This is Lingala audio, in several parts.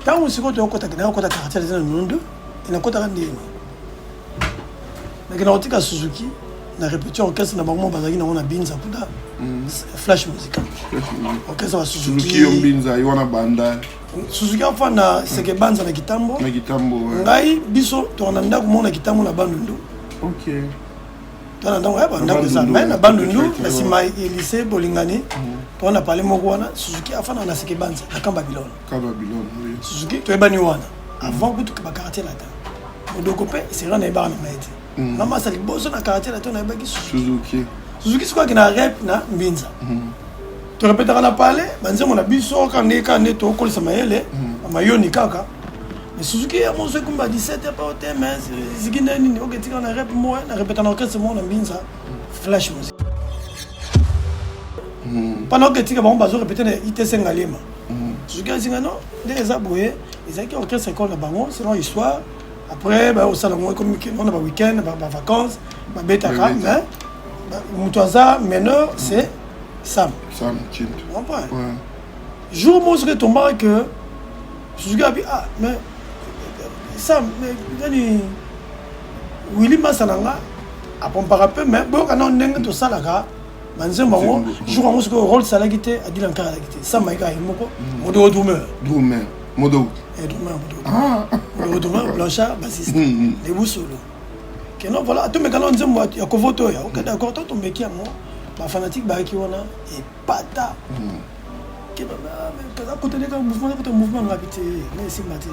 Ntango sikoyo tokota, nakota quartier latin na 92, nakotaka ndenge nakenda kotika Suzuki na répétition orchestre na bango bazalaki nango na Binza kuna, Flash Musical, orchestre ya Suzuki. Yo Mbinza yo wana banda. Suzuki afanda Seke Banza na Kitambo. Na Kitambo. Ngai biso toka na ndako moko na Kitambo na Bandundu. To na ndako ya bandako eza me na Bandundu na nsima ya lycée Bolingani, to na pale moko wana. Suzuki afanda na Seke Banza na Camp Babylone. Camp Babylone, oui. Suzuki toyebani wana avant kutu baquartier latin. Modoko mpe sera nayebaka na ngai te. Namasa liboso na quartier latin nayebaki Suzuki. Suzuki sikoyo akenda rep na Mbinza, torepetaka na pale banzembo na biso kaka nde kaka nde tokolisa mayele mayoni kaka. Mais Suzuki ya moso ekumba 17 pa te, mais ziki nde nini oke tika na rep moko na repeta na orchestre moko na Mbinza, Flash Music. Mpana oke tika bango bazo répéter na ITC Ngaliema. Suzuki azinga no nde eza boye, ezalaki orchestre école na bango selon histoire. Après bakosala yango ekomi na baweekend, bavacances babetaka, mais moto aza meneur, c'est Sam. Sam Kinto. Comprends? Jour moko soki etombaka que Suzuki abi: "Ah, mais Sam, mais nani, Willi Masa na nga apompaka mpe, mais boyoka nao ndenge tosalaka banzembo yango." Jour yango sikoyo role salaki te, Adila Nkara alaki te, Sam ayika ye moko, Modoko drummer. Drummer Modoko. Drummer Modoko. Modoko drummer, Blanchard bassiste, Lebu solo. Keno voilà, tomeka nao nzembo ya Kovoto oyo. Ok, d'accord. To tomeki yango, bafanatique bayaki wana epata. Kota mouvement, kota mouvement ngapi te na esimba te,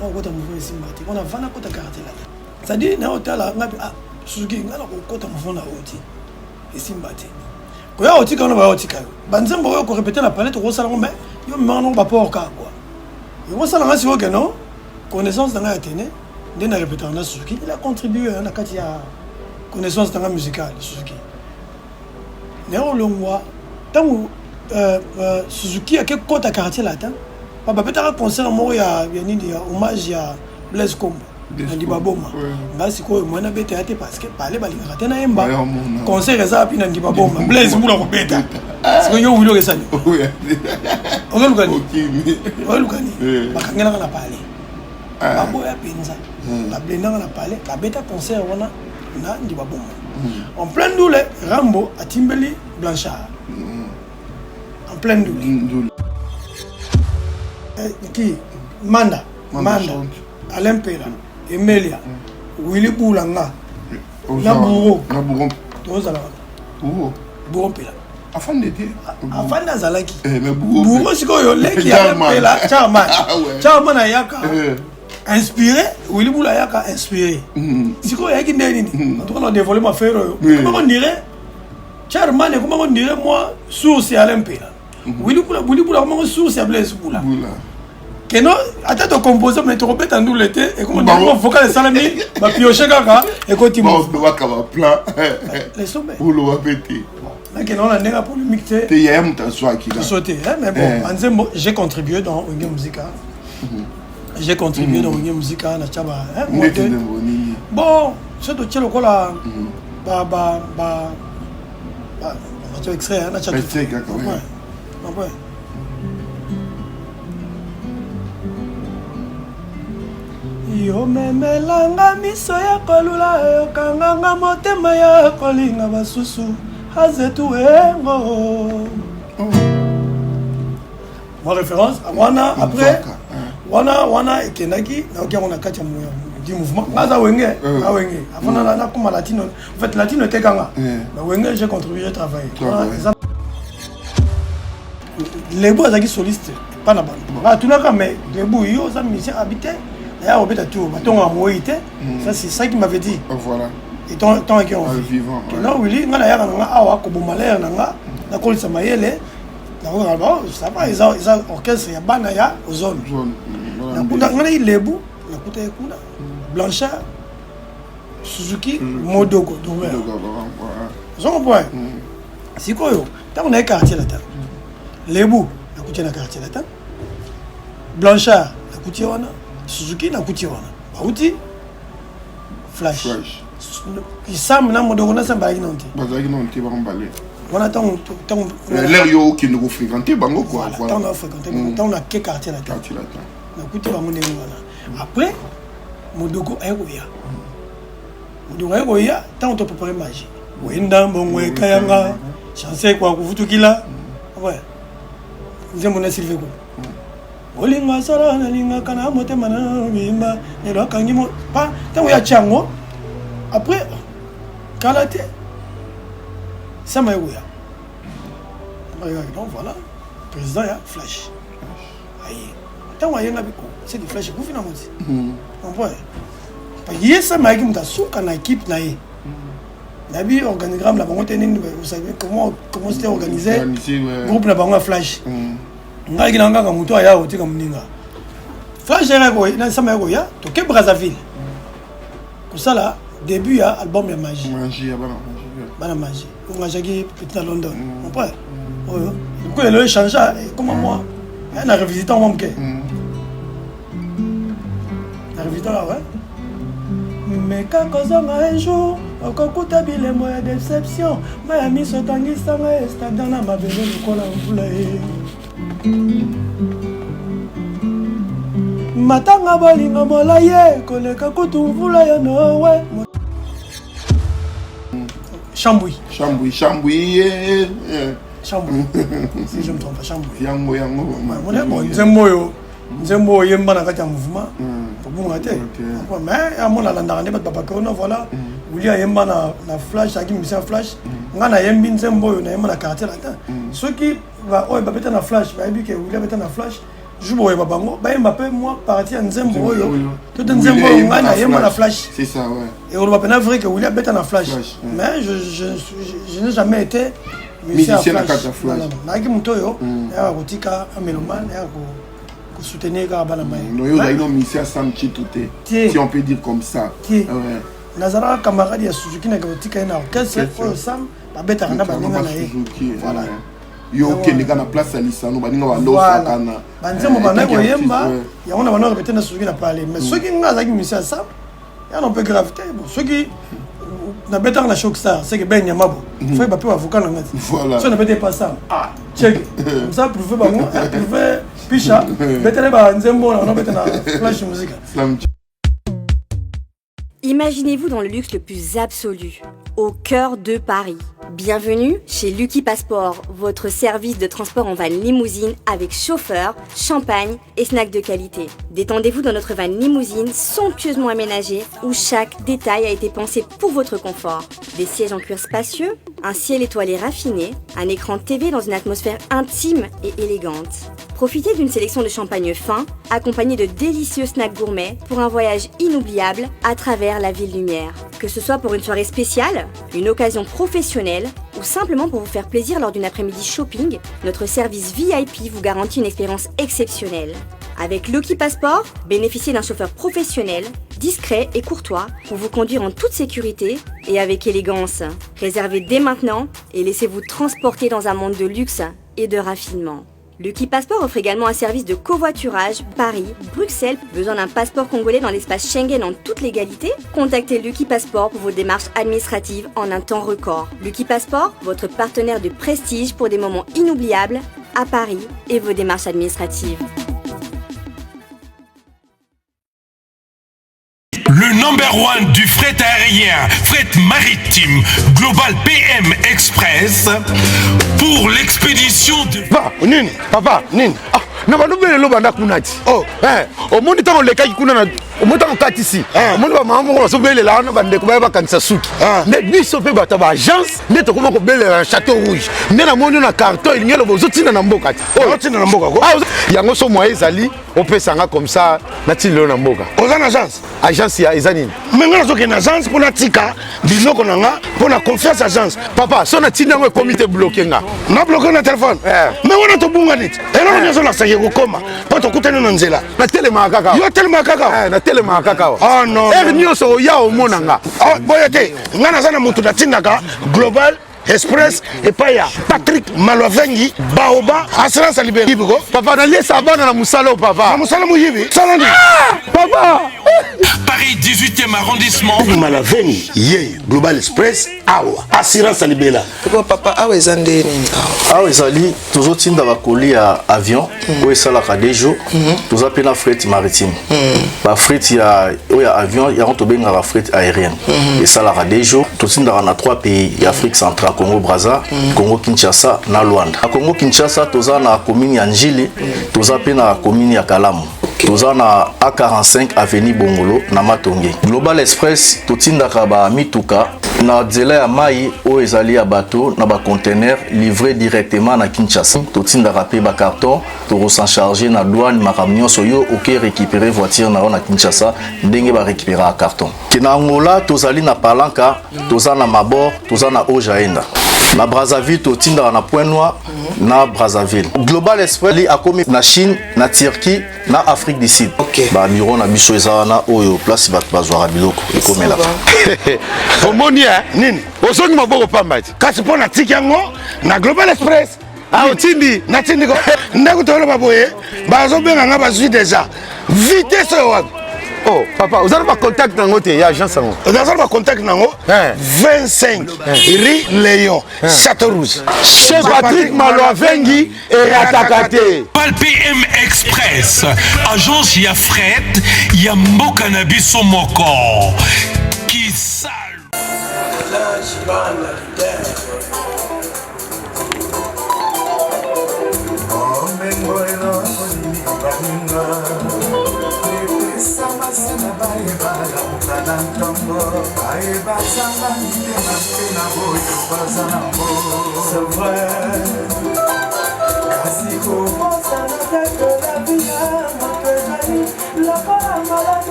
nakokota mouvement esimba te. Wana vana kota quartier latin, c'est-à-dire na otala ngapi: "Ah Suzuki, ngai nakokota mouvement na oyo te, esimba te." Koya otika wana, baya otika yo banzembo oyo korépéter na palais, tokosala ngo, mais yo memaka nango baport kaka kua ekosala nga sikoyo. Keno connaissance na ngai ya tene nde na répétaka na Suzuki, il a contribué na kati ya connaissance na ngai musicale. Suzuki naye olongwa ntango Suzuki ake kota quartier latin, babetaka concert moko ya nini, ya hommage ya Blaise Kombo na Ndibaboma. Nga sikoyo mwana nabeta ya te parce que pale balingaka te nayemba. Concert eza wapi? Na Ndibaboma, Blaise mbula kobeta. Sikoyo yo Wili okesani, okelukani, okelukani, bakangelaka na pale, baboya mpenza, bablendanga na pale, babeta concert wana na Ndibaboma en plein ndule. Rambo atimbeli Blanchard en plein ndule, ki Manda, Manda, Alain Mpela, Emelia, Willi Bula, nga na Bouro. Na Bouro. Tozala wana, Bouro Mpela. Afande te. Afande azalaki Bouro. Sikoyo leki ya Mpela, Charman, Charman ayaka inspiré, Willi Bula ayaka inspiré. Sikoyo ayaki nde nini? En tout cas na dévoilé ma frère oyo, ekomako ndire Charman, ekomako ndire mwa source ya Alain Mpela. Willi Bula, Willi Bula akomako source ya Blaise Bula. Keno ata tocompose mais tokobeta ndule te, ekoma vocal esalami, bapioche kaka ekoti. Baka baplan. Lesombe. Oloba mpe te. Nakende wana ndenge ya polémique te. Te, yaya moto azwaki. So te, mais bon, banzembo j'ai contribué dans Wenge Musica, j'ai contribué dans Wenge Musica na tia ba Ndeti nzembo nini? Bon, so totie lokola ba ba ba ba extrait na tia. Extrait kaka. Ouais. Yomemelanga miso ya kolula, yokanganga motema ya kolinga basusu azetu engo. Mwa référence wana. Après wana wana ekendaki, nayoki yango na kati ya du mouvement. Nga aza Wenge, nga Wenge avant nakoma latino. En fait latino etekanga na Wenge, j'ai contribué, j'ai travaillé. Lebu azalaki soliste epa na bango, nga atunaka: "Mais Lebu, yo oza musicien abi te, naya kobeta tour, batongaka moyi te." Ça, c'est ça qui m'avait dit. Voilà. Étant aki en vie, non Wili, nga nayaka na nga awa koboma lere na nga, nakolisa mayele nakokaka. Bon, ça va, eza orchestre ya bana ya Ozone. Nakuta nga nayi Lebu, nakuta ye kuna, Blanchard, Suzuki, Modoko drummer. Ozo comprendre? Sikoyo ntango naye quartier latin, Lebu nakuti ye na quartier latin, Blanchard nakuti ye wana, Suzuki nakuti ye wana, bauti Flash. Sam na Modoko na Sam bazalaki nano te. Bazalaki nano te bango mbale. Wana ntango ntango L'heure yo okende kofréquente bango quoi. Ntango na fréquente bango, ntango nake quartier latin. Quartier latin. Nakuti bango ndenge wana. Après Modoko aye koya, Modoko aye koya ntango to prépare magie wenda mbongo ekayanga chance kwa kuvutukila. Ouais, nzembo na Sylvie kuna olingo asala nalingaka na motema na bimba lelo akangi mo pa ntango ya tiango. Après kala te sama ekoya. Donc voilà, président ya Flash aye. Ntango ayenga biko, c'est que Flash ekufi na moti, comprend? Ye sama ayaki moto asuka na équipe na ye. Nayebi organigramme na bango te, nini, vous savez comment c'était organisé. Organisé, ouais. Groupe na bango ya Flash, ngai na kaka moto aya kotika moninga Flash na sama ya koya. Toke Brazzaville kosala début ya album ya Magie. Magie ya bana magie, ouais. Bana Magie oyo azalaki petit na London, comprend? Oyo lokola lelo échange ekoma mwa na revisitant mwa moke na revisitant awa. Meka kozonga un jour, okokuta bilembo ya déception. Mai ya miso etangisanga estada na mabele lokola mvula ye matanga. Bolingo molaye koleka kutu mvula ya Noe. Chambui. Chambui, Chambui, yeah, yeah. Chambui, si je me trompe pas, Chambui. Yango, yango. Mone bon, nzembo oyo, nzembo oyo oyemba na kati ya mouvement, tobunga te. Mais amona alandaka nde bato bapake ono. Voilà, Wili ayemba na Flash, azalaki musicien ya Flash. Ngai nayembi nzembo oyo, nayemba na Quartier Latin. Soki oyo babeta na Flash bayebi ke Wili abeta na Flash, jour boyeba bango bayemba mpe mwa partie ya nzembo oyo to te nzembo oyo ngai nayemba na Flash. C'est ça, ouais. Ekoloba mpena vrai que Wili abeta na Flash. Flash, Mais je n'ai jamais été musicien musicien na kati ya Flash. Non, non, non. Nayaki moto oyo ayaka kotika amélomane, ayaka kosoutenir kaka bana maye. Non, yo ozali no musicien Sam Tshintu te. Te. Si on peut dire comme ça. Te. Nazalaka camarade ya Suzuki, nake kotika ye na orchestre Orchestre. oyo Sam babetaka na baninga na ye. Suzuki. Voilà. Ouais. Yo okende kaka na place ya lisano, baninga Voilà. bandosakana. Banzembo banda koyemba yango na banda répété na Suzuki na parler. Mais soki nga azalaki musicien ya Sam, ya non mpe grave te. Bon, soki nabetaka na Choc Star, c'est que ben Nyamabo faut ba mpe bavocat na nga ti. Voilà. So nabete pa Sam, ah, check comme ça, prouve bango, prouve pisha betele banzembo na bete na Flash Musique. Sam. Imaginez-vous dans le luxe le plus absolu, au cœur de Paris. Bienvenue chez Lucky Passport, votre service de transport en van limousine avec chauffeur, champagne et snacks de qualité. Détendez-vous dans notre van limousine somptueusement aménagée où chaque détail a été pensé pour votre confort. Des sièges en cuir spacieux, un ciel étoilé raffiné, un écran TV dans une atmosphère intime et élégante. Profitez d'une sélection de champagne fin, accompagné de délicieux snacks gourmets pour un voyage inoubliable à travers la ville lumière. Que ce soit pour une soirée spéciale, une occasion professionnelle ou simplement pour vous faire plaisir lors d'une après-midi shopping, notre service VIP vous garantit une expérience exceptionnelle. Avec Lucky Passport, bénéficiez d'un chauffeur professionnel, discret et courtois pour vous conduire en toute sécurité et avec élégance. Réservez dès maintenant et laissez-vous transporter dans un monde de luxe et de raffinement. Lucky Passport offre également un service de covoiturage Paris, Bruxelles. Besoin d'un passeport congolais dans l'espace Schengen en toute légalité? Contactez Lucky Passport pour vos démarches administratives en un temps record. Lucky Passport, votre partenaire de prestige pour des moments inoubliables à Paris et vos démarches administratives. Le number one du fret aérien, fret maritime, Global PM Express, pour l'expédition de. Papa nini? Papa nini? Ah, na balobele lo banda kuna ti. Oh. Eh, omoni ntango olekaki kuna na omoni ntango okatisi, Ah. omoni bamama moko bazobelela wana, bandeko baya bakanisa suki. Ah. Nde biso mpe bato ya baagence nde tokoma kobelela na Château Rouge. Nde namoni yo na carton, elingi eloba ozotinda na mboka ti. Oyo otinda na mboka ko? Ah, yango so moye ezali, opesanga comme ça natindi lelo na mboka. Oza na agence? Agence ya eza nini? Me nga nazokende na agence mpo natika biloko na nga mpo na confiance agence. Papa, so natindi yango ekomi te, bloke nga. Na bloke na telefone. Eh. Me wana tobunga neti eloko nyonso nasaki kokoma mpo tokutani na nzela. Natelemaka kaka. Yo telemaka kaka? Eh, natelemaka kaka awa. Ah, non, Heure non. nyonso oya omona nga. Ah, boye te, nga naza na motu natindaka Global Express epai ya Patrick Malwavengi Baoba Assurance ya liberi ko. Papa, naliesa bana na mosala oyo, papa. Na mosala moyibi sala nini? Papa. Paris 18e arrondissement. Malwavengi ye Global Express. Awa assurance ya libela. Sikoyo papa awa eza nde nini awa? Awa ezali tozotinda bakoli ya avion oyo esalaka deux jours. Toza mpe na fret maritime. Bafret ya oyo ya avion yango tobengaka fret aérienne. Esalaka deux jours. Totindaka na trois pays ya Afrique centrale, Congo Brazza, Congo Kinshasa na Luanda. Na Congo Kinshasa toza na commune ya Njili, toza mpe na commune ya Kalamu. Toza na A45 avenue Bongolo na Matonge. Global Express totindaka ba mituka na nzela ya mai oyo ezali ya bato na ba container livré directement na Kinshasa. Totindaka mpe ba carton, tokosan charge na douane makambo nyonso yo oke récupérer voiture na yo na Kinshasa ndenge ba récupéraka carton. Ke na Angola tozali na Palanca, toza na Mabor, toza na Ojaenda. Na Brazzaville totindaka na Point Noir na Brazzaville. Global Express li akomi na Chine, na Turquie, na Afrique du Sud. Ba bureau na biso eza wana oyo place bato bazwaka biloko ekomelaka. Omoni eh? Nini? Ozongi maboko pamba ti. Kasi mpo natiki yango na Global Express. Ah, otindi? Natindi ko. Ndako toloba boye, bazobenga nga bazwi déjà. Vitesse oyo wapi? Oh, papa, oza na ba contact nango te ya agence yango? Naza na ba contact nango 25 rue Léon, Château Rouge. Chez Patrick Maloavengi erataka te. Pal PM Express, agence ya fret ya mboka na biso moko. Kisalu.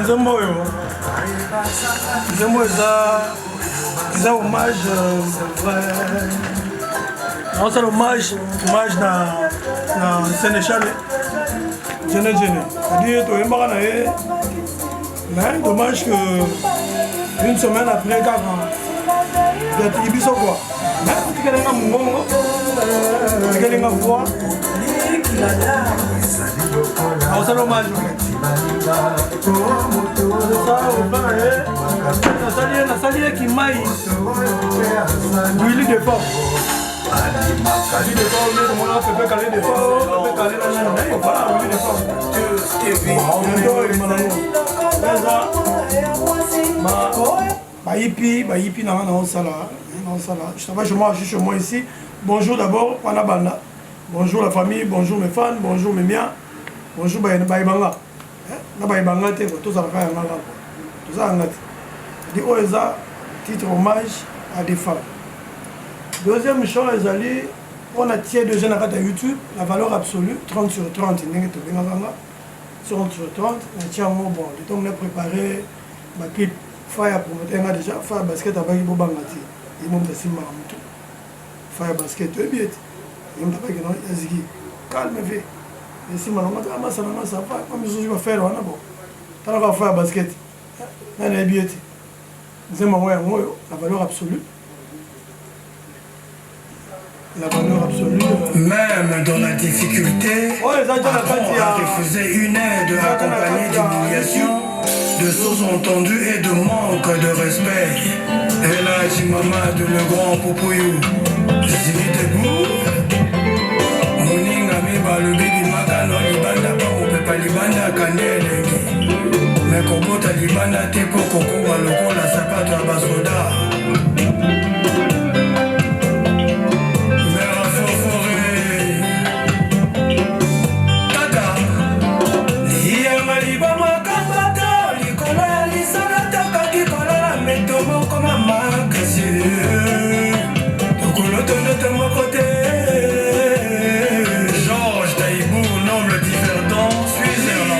Nzembo oyo, nzembo eza hommage, naosala hommage na Sénéchal Djene Djene, c'est-à-dire toyembaka na ye, mais dommage que une semaine après kaka atiki biso quoi, mais atikali nga mongongo, atikali nga voix, naosala hommage. Nasali ye kimai Willy Defort, Willy Defort nde tomona Pepe Kale Defort, Pepe Kale na nani na ye, voilà Willy Defort ndo emanango eza bayipi bayipi nanga naosala naosala. Je travaille chez moi, je suis chez moi ici. Bonjour d'abord wana banda, bonjour la famille, bonjour mes fans, bonjour mes miens, bonjour bayebanga na bayebanga te, tozalaka yanga kaka toza yanga te. Di oyo eza titre hommage à des femmes. Deuxième chant ezali mpona tie déjà na kati ya YouTube, la valeur absolue 30 sur 30, ndenge tobengaka nga 30 sur 30, natia yango. Bon, le temps na préparé baclip. Faya promoteur nga déjà faya basket abaki bobanga te ye moto asimbaka motu faya basket toyebi ye te ye moto abaki no ya ziki calme ve esimba nango te amasa nanga ça va comme misusu bafere wana bo talaka faya basket nani ayebi ye te nzembo yango yango oyo la valeur absolue La valeur absolue. Même dans la difficulté, apprends à refuser une aide accompagnée d'humiliation, de sous-entendus et de manque de respect. Et là, Mamad, le grand Popouyou, Ziggy debout. Moninga mibalobi bimaka na libanda mpo kopepa libanda kande elengi me kobota libanda te mpo kokoma lokola sapato ya basoda Georges Taibou, noble Differdan, Switzerland.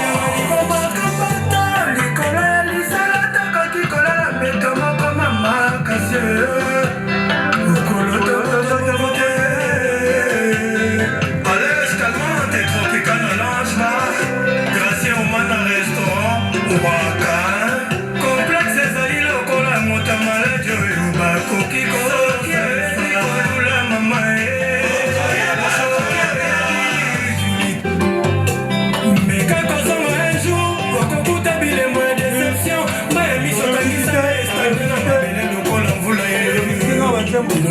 Complexe ezali lokola moto ya maladi oyo bakoki kolula mama meka kozonga un jour okokuta bilembo ya deception mai ya miso kangisa estande na mabele lokola mvula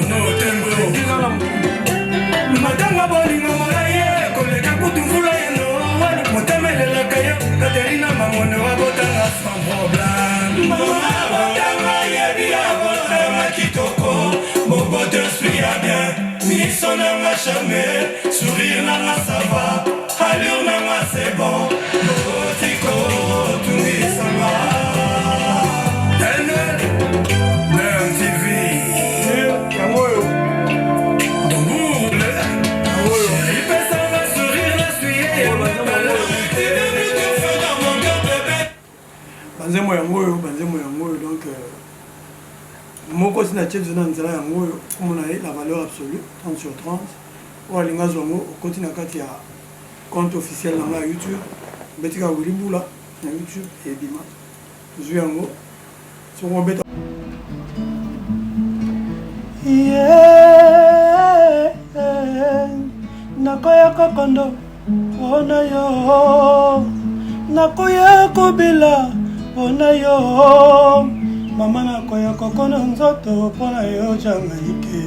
nono tembo matanga bolingo molaye koleka kutu mvula ya noel motema elelaka yo katerina mangono abotanga sans problème mama abotanga yebi abotanga kitoko boboto esprit ya bien miso nanga charme sourire nanga sava allure nanga c'est bon botiko tungisanga MTV yango oyo banzembo yango oyo banzembo yango oyo donc euh, moko si na tie biso na nzela yango oyo komona ye la valeur absolue 30 sur 30 oyo alingi azwa yango okoti na kati ya compte officiel na ngai ya youtube obetika wili bula na youtube ebima zwi yango soki obeta yeah, nakoya kokondo mpona yo nakoya kobela mpona yo mama nakoya kokona nzoto mpona yo jangaike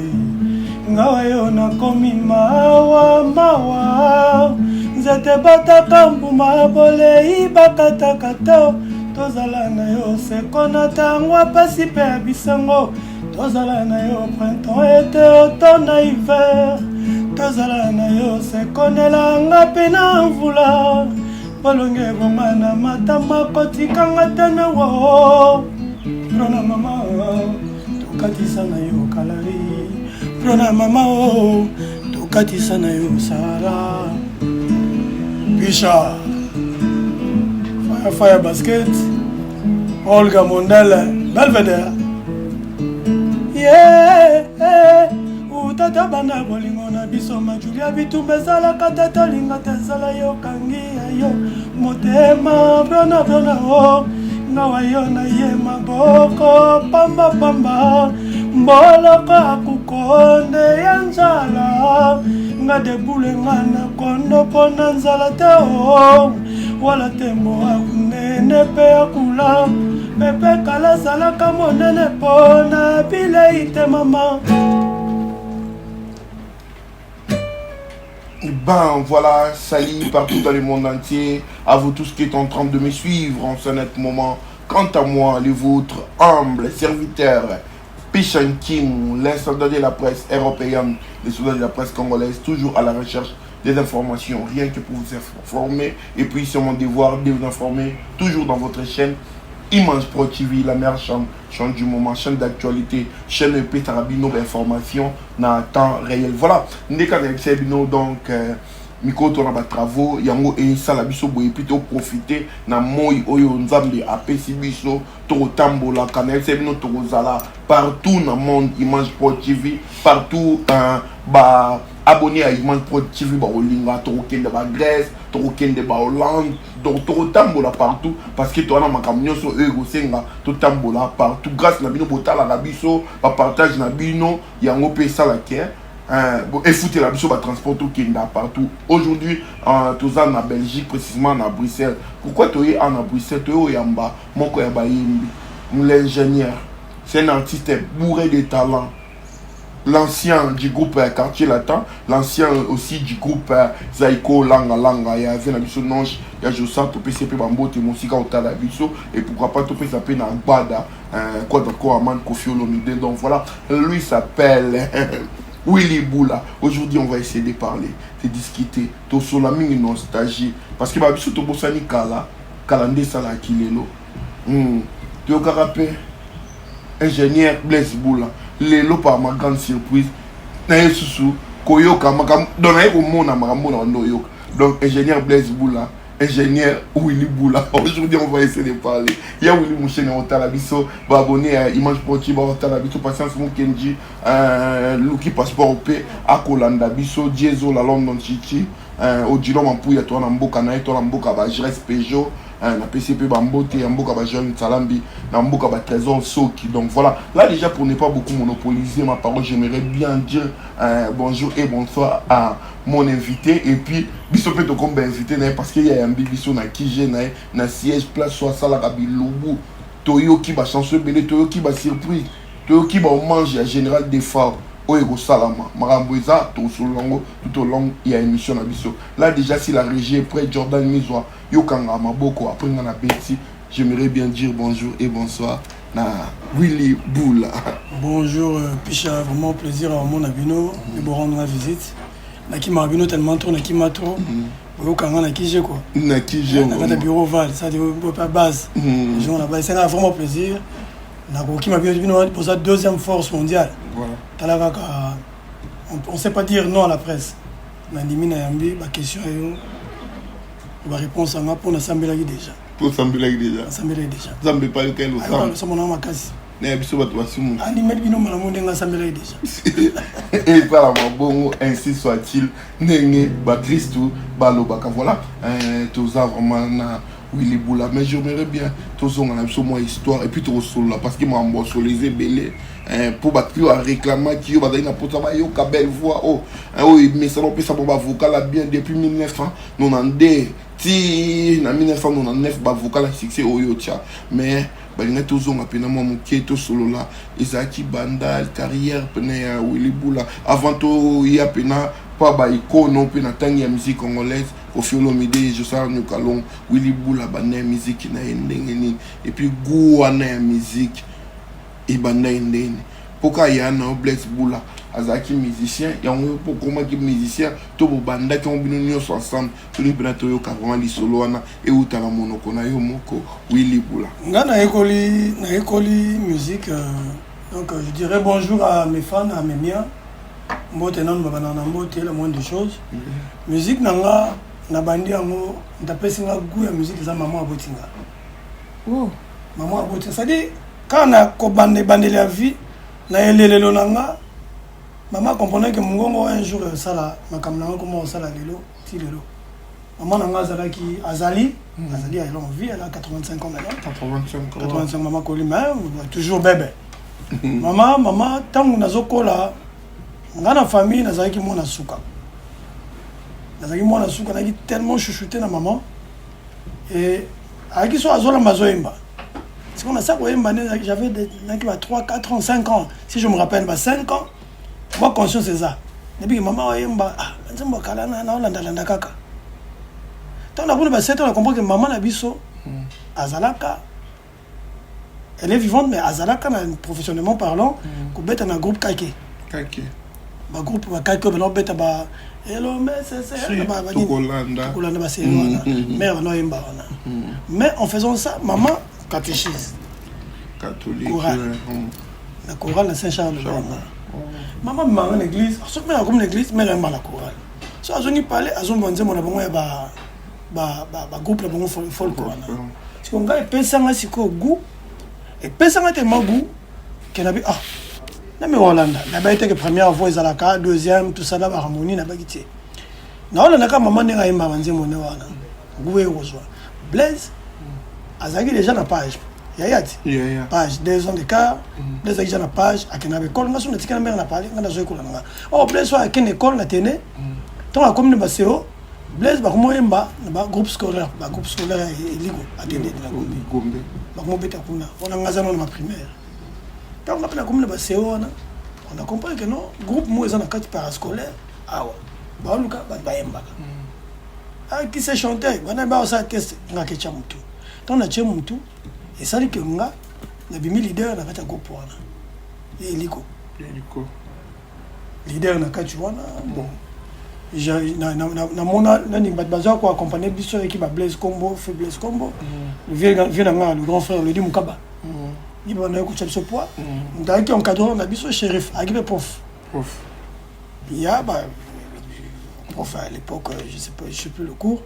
ngawa yo nakomi mawa mawa nzete bataka mbuma bolei bakataka to tozala na yo seko na ntango ya mpasi mpe ya bisengo tozala na yo printemps ete automne na hiver tozala na yo seko na elanga mpe na mvula bolonge ebonga na matama kotikanga te na wo mpona mama tokatisa na yo kalari mpona mama o tokatisa na yo sahara Pisha Fire Fire Basket Olga Mondele Belvedere Yeah utata banda bolingo na biso majulia bitumba ezalaka te tolinga te ezala yokangi ya yo motema brona brona o oh. ngawa yo na ye maboko pamba pamba mboloko akukonde ya nzala nga debule nga na kondo mpo na nzala te o oh. wala tembo akunene mpe akula pepe kala azalaka monene mpo na bilei te mama Ben voilà, salut partout dans le monde entier, à vous tous qui êtes en train de me suivre en ce net moment. Quant à moi, le vôtre, humble serviteur, Pichan Kim, les soldats de la presse européenne, les soldats de la presse congolaise, toujours à la recherche des informations, rien que pour vous informer. Et puis c'est mon devoir de vous informer, toujours dans votre chaîne Image Pro TV, la meilleure chaîne, chaîne du moment, chaîne d'actualité, chaîne EP Sarabino, information dans temps réel. Voilà, Ndeka Bino, donc euh, Mikolo to na ba travaux yango esala biso boye puis to profiter na moi oyo Nzambe apesi biso tokotambolaka. Nayebisa bino tokozala partout na monde Image Pro TV partout, ba abonné ya Image Pro TV bakolinga. Tokokende ba Grèce, tokokende ba Hollande, donc tokotambola partout parce que toza na makambo nyonso oyo ekosenga totambola partout. Grâce na bino botalaka biso, bapartage na bino yango mpe esalaka efutela biso batransport tokenda partout. Aujourd'hui toza na Belgique, précisément na Bruxelles. Pourquoi toye awa na Bruxelles? Toye oyamba moko ya bayembi, l'ingénieur. C'est un artiste bourré de talent, l'ancien du groupe Quartier Latin, l'ancien aussi du groupe Zaiko Langa Langa. Ya vieux na biso Nonge ya Josa, topesi mpe bambote mosika otala biso et pourquoi pas topesa mpe na Gbada Quadra Koraman Koffi Olomide. Donc voilà, lui s'appelle Willy Boula. Aujourd'hui, on va essayer de parler, de discuter. Tosola mingi nostalgie parce que babiso tobosani kala kala nde esalaki lelo. Toyokaka mpe ingénieur Blaise Boula. Lelo, par ma grande surprise, naye susu koyoka makambo, donc naye komona makambo na bando oyoka. Donc ingénieur Blaise Boula, ingénieur Willy Boula, aujourd'hui on va essayer de parler. Ya Willy Mouchene otala biso, baabonné ya Image Pro, baotala biso. Patience Mukenji, Luki Passeport mpe akolanda biso. Diezo la London Chichi, Odilo Mampuya, to na mboka na ye, to na mboka ba Grèce Peugeot, napesi mpe bambote ya mboka ba Jean Salambi, na mboka ba Trésor Soki. Donc voilà, là déjà, pour ne pas beaucoup monopoliser ma parole, j'aimerais bien dire bonjour et bonsoir à mon invité et puis biso mpe tokomba invité na ye parce que yayambi biso na kige na ye na siège, place so asalaka bilubu. Toyoki bachanson ebele, toyoki basurprise, toyoki bahommage ya général Defao oyo ekosalama. Makambo eza, tosolola yango tout au long ya émission na biso. Là déjà, si la régie est prête, Jordan Mizwa, yokanga maboko après nga na beti. J'aimerais bien dire bonjour et bonsoir na Willy Boula. Bonjour Picha, vraiment plaisir à mon bino de vous rendre la visite. Nakimaka bino tellement trop, nakima trop. Boyokanga na kige quoi. Na kige. Na kati ya bureau val, ça de base. Jour na base, c'est vraiment plaisir. Nakokima bino, bino boza deuxième force mondiale. Voilà. Tala kaka, on sait pas dire non à la presse. Nandimi na yambi ba question yo ba réponse anga mpo nasambelaki déjà. Tosambelaki déjà. Nasambelaki déjà. Nzambe epai yoka losambo. Losambo na makasi. Na biso bato basumu. Andimeli bino malamu ndenge asambelaki déjà. Esalama bongo, ainsi soit-il, ndenge bakristu balobaka. Voilà, toza vraiment na Willy Boula, mais j'aimerais bien tozonga na biso mwa histoire et puis tokosolola parce que makambo ya solo eza ebele mpo bato oyo aréclamaki yo bazali na mposa bayoka belle voix oyo oyo emesana opesa bo bavocal ya bien depuis 1992 ti na 1999, bavocal ya succès oyo otya. Mais balingai tozonga mpena mwa moke, tosolola ezalaki banda carrière pene ya Willy Bula avant toya mpena mpa baikono mpe na ntangi ya musique congolaise, Koffi Olomide, Josar Nyokalong. Willy Bula banda ya musique na ye ndenge nini et puis goût wana ya musique ebanda ye ndenge mpo ka ya na yo Blaise Bula azalaki musicien yango mpo okomaki musicien to bobandaki yango bino nyonso ensemble? Tolingi mpena toyoka vraiment lisolo wana euta na monoko na yo moko, Willy Bula. Nga nayekoli musique, donc je dirais bonjour à mes fans, à mes miens. Mbote nanu, babandaka na mbote, la moindre des choses. Musique na nga, nabandi yango, ndapesi nga goût ya musique eza mama aboti nga. Oh. Mama aboti, c'est-à-dire kaka na kobanda ebandeli ya vie na elelelo na nga, mama comprendre que mongongo un jour esala makambo na nga koma kosala lelo ti lelo. Mama na nga azalaki, azali, azali, elle est en vie, elle a 85 ans maintenant. 85 ans. 85, mama koli, mais toujours bébé. Mama, ntango nazokola, nga na famille nazalaki mwana suka, nazalaki mwana suka, nazalaki tellement chouchouté na mama et ayaki so azolamba, azoyemba. Sikoyo nasa koyemba nde j'avais naki ba 3 4 ans, 5 ans si je me rappelle, ba 5 ans. Mwa conscience eza nabiki mama oyemba, ah, nzembo akala naolandalanda kaka. Ntango nakuna ba 7 ans, na comprendre que mama na biso azalaka, elle est vivante, mais azalaka na, professionnellement parlant, kobeta na groupe Kake. Kake. Bagroupe bakake oyo bana obeta ba elombe sese. Tokolanda. Tokolanda baseri wana, mare bana oyemba wana. Mais en faisant ça, maman catéchise. Catholique. Chorale. Na chorale na Saint Charles Lwanga. Mama memanga na église. Soki mare akomi na église, mare ayemba na chorale. So azongi palais, azomba nzembo na bango ya ba ba ba, ba groupe na bango folk wana. Siko ngai epesanga sikoyo goût, epesanga tellement goût ke nabi ah nami olanda nabayi te ke première voix ezalaka deuxième tout ça na baharmonie nabaki te naolandaka mama ndenge ayembaka nzembo nde wana goût ekozwa Blaise azalaki déjà na page yaya ti page 2 ans d'écart. Blaise azalaki déjà na page, akendaka ekole. Nga so natikala mbenge na pale, nga nazo ekola na nga. Or Blaise oyo akende ekole na tene, ntango akomi na baseo, Blaise bakomoyemba na bagroupe scolaire, bagroupe scolaire ya Eligo atende na Gombe, bakomobeta kuna wana. Nga aza nano na baprimaire. Ntango nga mpe nakomi na baseo wana, on a compris que non, groupe moko eza na kati parascolaire awa, baoluka bato bayembaka. Ah, qui sait chanter? Bana baosala test, nga ketya motu. Ntango natie motu, esali ke nga nabimi leader na kati ya groupe wana ya Eliko, leader na kati wana. Bon, namona nani bato baza koaccompagne biso, eki ba Blaise Kombo, fe Blaise Kombo, vieux na nga, le grand frère Ledi Mokaba, ye bana ye kotya biso poids. Moto ayaki encadreur na biso, Shérif, ayaki mpe prof. Il y a bah, prof à l'époque, je sais pas, je sais plus le cours,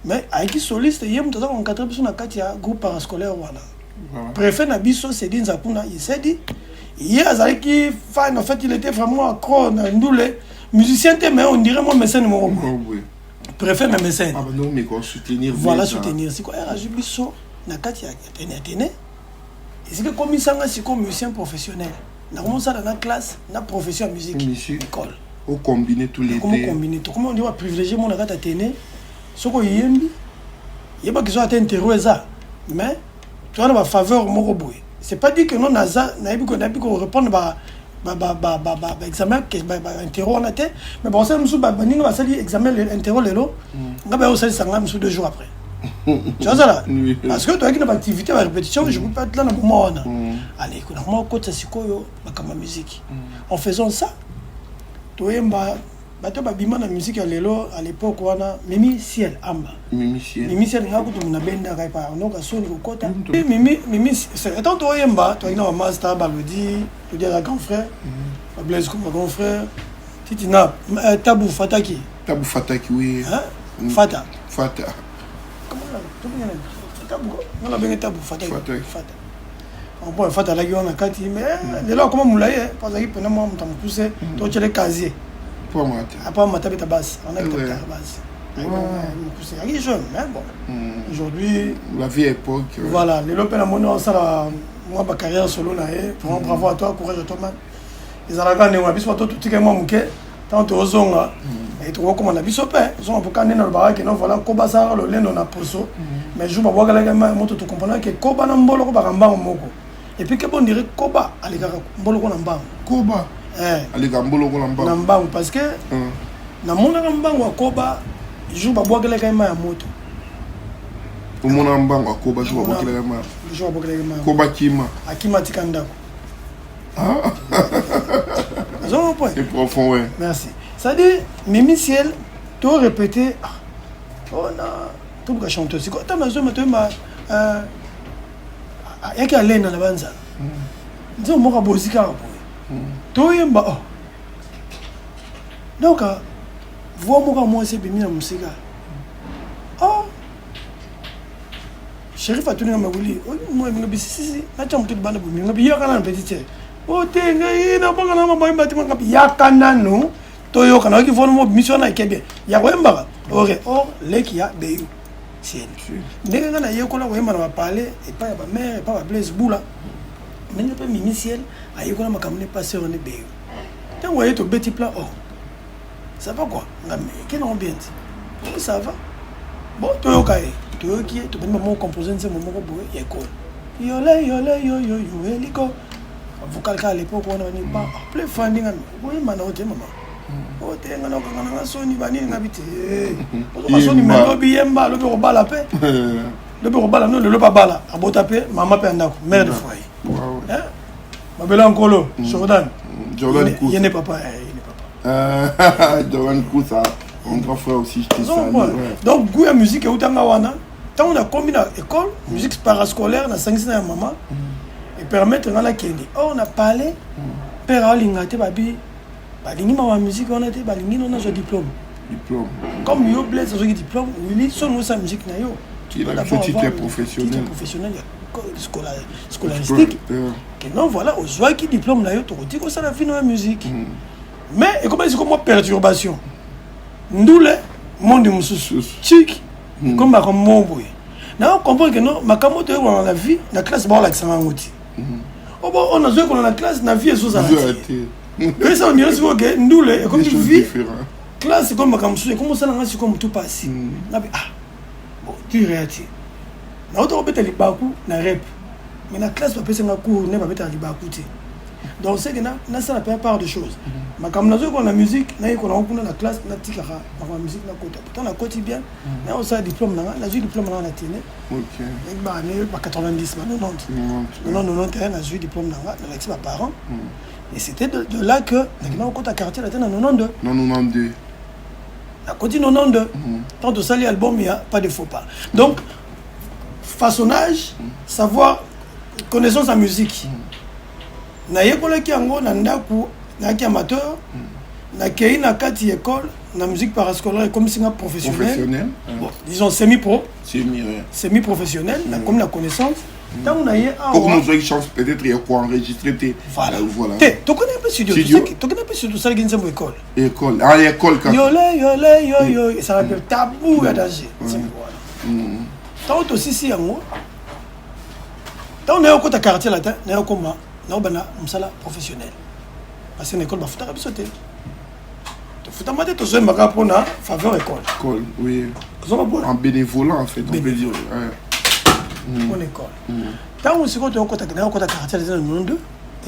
mais ayaki soliste. Ye moto aza koencadre biso na kati ya groupe parascolaire wana. Préfet na biso Sedi Nzakuna, Isedi, ye azalaki fan. En fait, il était vraiment accro na ndule, musicien te, mais on dirait moi mécène moko boye, préfet mais mécène. Ah, bah non, mais quoi, soutenir. Voilà, soutenir. Sikoyo azwi biso na kati ya Athénée, esika ekomisanga sikoyo musicien professionnel. Nakomosala na classe na profession ya musique, école. Ocombine tous les deux. Combine. Tokomi ondi baprivilégie mo na kati ya Athénée. Soki oyembi, yebaki so ata interro eza, mais toza na bafaveur moko boye. C'est pas dit que non, naza nayebi korépondre baexamen bainterro wana te, mais bakosala mosusu. Baninga basali examen interro lelo, nga baya kosalisa nga mosusu 2 jours après. Tu vois ça là, parce que toyaki na baactivité, barépétition, je peux pas être là na moment wana. Allez, nakoma kokotisa sikoyo makambo ya musique. En faisant ça, toyemba bato babima na musique ya lelo. À l'époque wana, Mimi Ciel Amba. Mimi Ciel. Mimi Ciel, nga kutu nabendaka epa noka soni kokota Mimi. Mimi, étant toyemba, toyaki na bamaster, balodi lodi aza grand frère, bablaise comme grand frère, titina Tabu Fataki. Tabu Fataki, oui. Hein? Fata. Fata. Nga nabenge Tabu Fataki. Fata, bon, Fata alaki wana kati, mais lelo akoma molai, po azalaki mpena mwa moto ya mokuse. Totyele casier apa mata beta base, anaki base mokuse, aki jeune, mais bon, aujourd'hui La vieille époque. Voilà, lelo mpe namoni osala mwa bacarrière solo na ye. Vraiment, bravo à toi, courage à toi man. Ezalaka ndenge na biso bato totikali mwa moke. Ntango tozonga, tokokoma na biso mpe zonga mpoka nde nalobaka ke non, voilà, koba asalaka lolendo na poso, mais jour babwakalaki moto, tokomprendre ke koba na mboloko baka mbango moko. Et puis ke bondire koba alekaka mboloko na mbango. Koba aleka mboloko na mbango. Na mbango, parce que namonaka mbango ya koba jour babwakelaki ye mai ya moto. Omona mbango akoba jour babwakelaki mai? Jour babwakelaki mai. Koba kima. Akima, atika ndako. Azongo point. C'est profond, ouais. Merci. C'est-à-dire Mimi Ciel, to répété, ah, oh na toluka chanteuse. Sikoyo ntango nazoma toyemba, yaki alena na banzala, nzembo moko abozi kaka boye, toyemba. Oh, donc voix moko ya mwasi ebimi na mosika. Oh, Shérif atuninga mawili nga bisisisi, natya motu libanda bomi nga biyaka nanu petit te. O te, ngai nabanga na mama yemba te. Nga yaka nanu toyoka. Nayoki voix mo bimisi wana, eke bien ya koyembaka ore or leki ya Beyu Ciel. Ndenge ngai nayekola koyemba na bapale epai ya bamare, epai ya bablaise bula, ndenge mpe Mimi Ciel ayekola makambo ne pasteur ne Beyu. Ntango aye, tobeti plan. Oh, ça va quoi? Nga eke nango bien ti. Oh, ça va. Bon, toyoka ye, toyoki ye, tobandi bamoko compose nzembo moko boye ya ekole, yole yole yoyoyo eliko vocal kaka. L'époque wana bani ba plein fandi nga okoyemba na yo te, mama o te, nga nakokanga nanga soni banini. Nga bi te, ozoka soni, me lobi yemba, lobi kobala mpe lobi kobala no lelo babala abota mpe mama mpe ya ndako, mère de foyer, mabela nkolo Jordan. Jordan. Ye nde papa, ye nde papa. Jordan Koussa, mon grand frère aussi, je te salue. Ouais. Donc goût ya musique eutanga wana. Ntango nakomi na école musique parascolaire, nasangisi na ya mama, epermettre nga nakende. Or na palais, père aolinga te, babi balingi mama musique wana te, balingi no nazwa diplôme. Diplôme. Comme yo Blaise ozwaki diplôme, Willy soki osala musique na yo. Tu dois d'abord titre professionnel. Titre professionnel ya scolaristique. Que non voilà, ozwaki diplôme na yo tokoki kosala vie na yo musique. Mais ekomaki sikoyo mwa perturbation. Ndule monde mosusu. Chik ekomi makambo moko boye. Na comprendre que non makambo toyekolaka na vie na classe baolakisanga yango ti. Obo oyo nazoyekola na classe na vie ezozala te. Esa on dirait sikoyo ke ndule ekomi vie classe ekomi makambo mosusu ekomi osala nga sikoyo motu mpasi. Ngabi ah bon dure ya ti. Nauta kobeta libaku na rep. Mais na classe bapesi nga cours nde babetaka libaku te. Donc c'est que nasala mpe part de choses. Makambo nazoyekola na musique nayekola yango kuna na classe natikaka makambo ya musique nakota. Pourtant nakoti bien naosala diplôme na nga nazwi diplôme na nga na tene. Ba année ba 90 ba 90. 90 91 nazwi diplôme na nga nalakisi ba parents. Et c'était de là que nakenda kokota quartier latin na 92. Na 92. Nakoti 92. Tant tosali album ya pas de faux pas. Donc façonnage, savoir connaissance en musique. Nayekolaki yango na ndako nayaki amateur. Nakei na kati école na musique parascolaire ekomisi nga professionnel. Professionnel. Bon, disons semi pro. Semi ouais. Semi professionnel, nakomi na connaissance. Ntango na ye awa. Pour nous chance peut-être ya koenregistrer te. Voilà. Voilà. Te, tokende mpe studio. Tokende mpe studio tosalaki nzembo école. École. Ah, école kaka. Yole yole yo yo ezalaka mpe tabou ya danger. Nzembo wana. Ntango tosisi yango, ntango naye okota quartier latin, naye okoma naobanda mosala professionnel. Parce que na école bafutaka biso te. Tofutama te tozoyembaka mpona faveur école. École, oui. Ozomona En bénévolat en fait, on peut dire. Mpona école. Ntango sikoyo toyokota nayokota quartier latin na 92,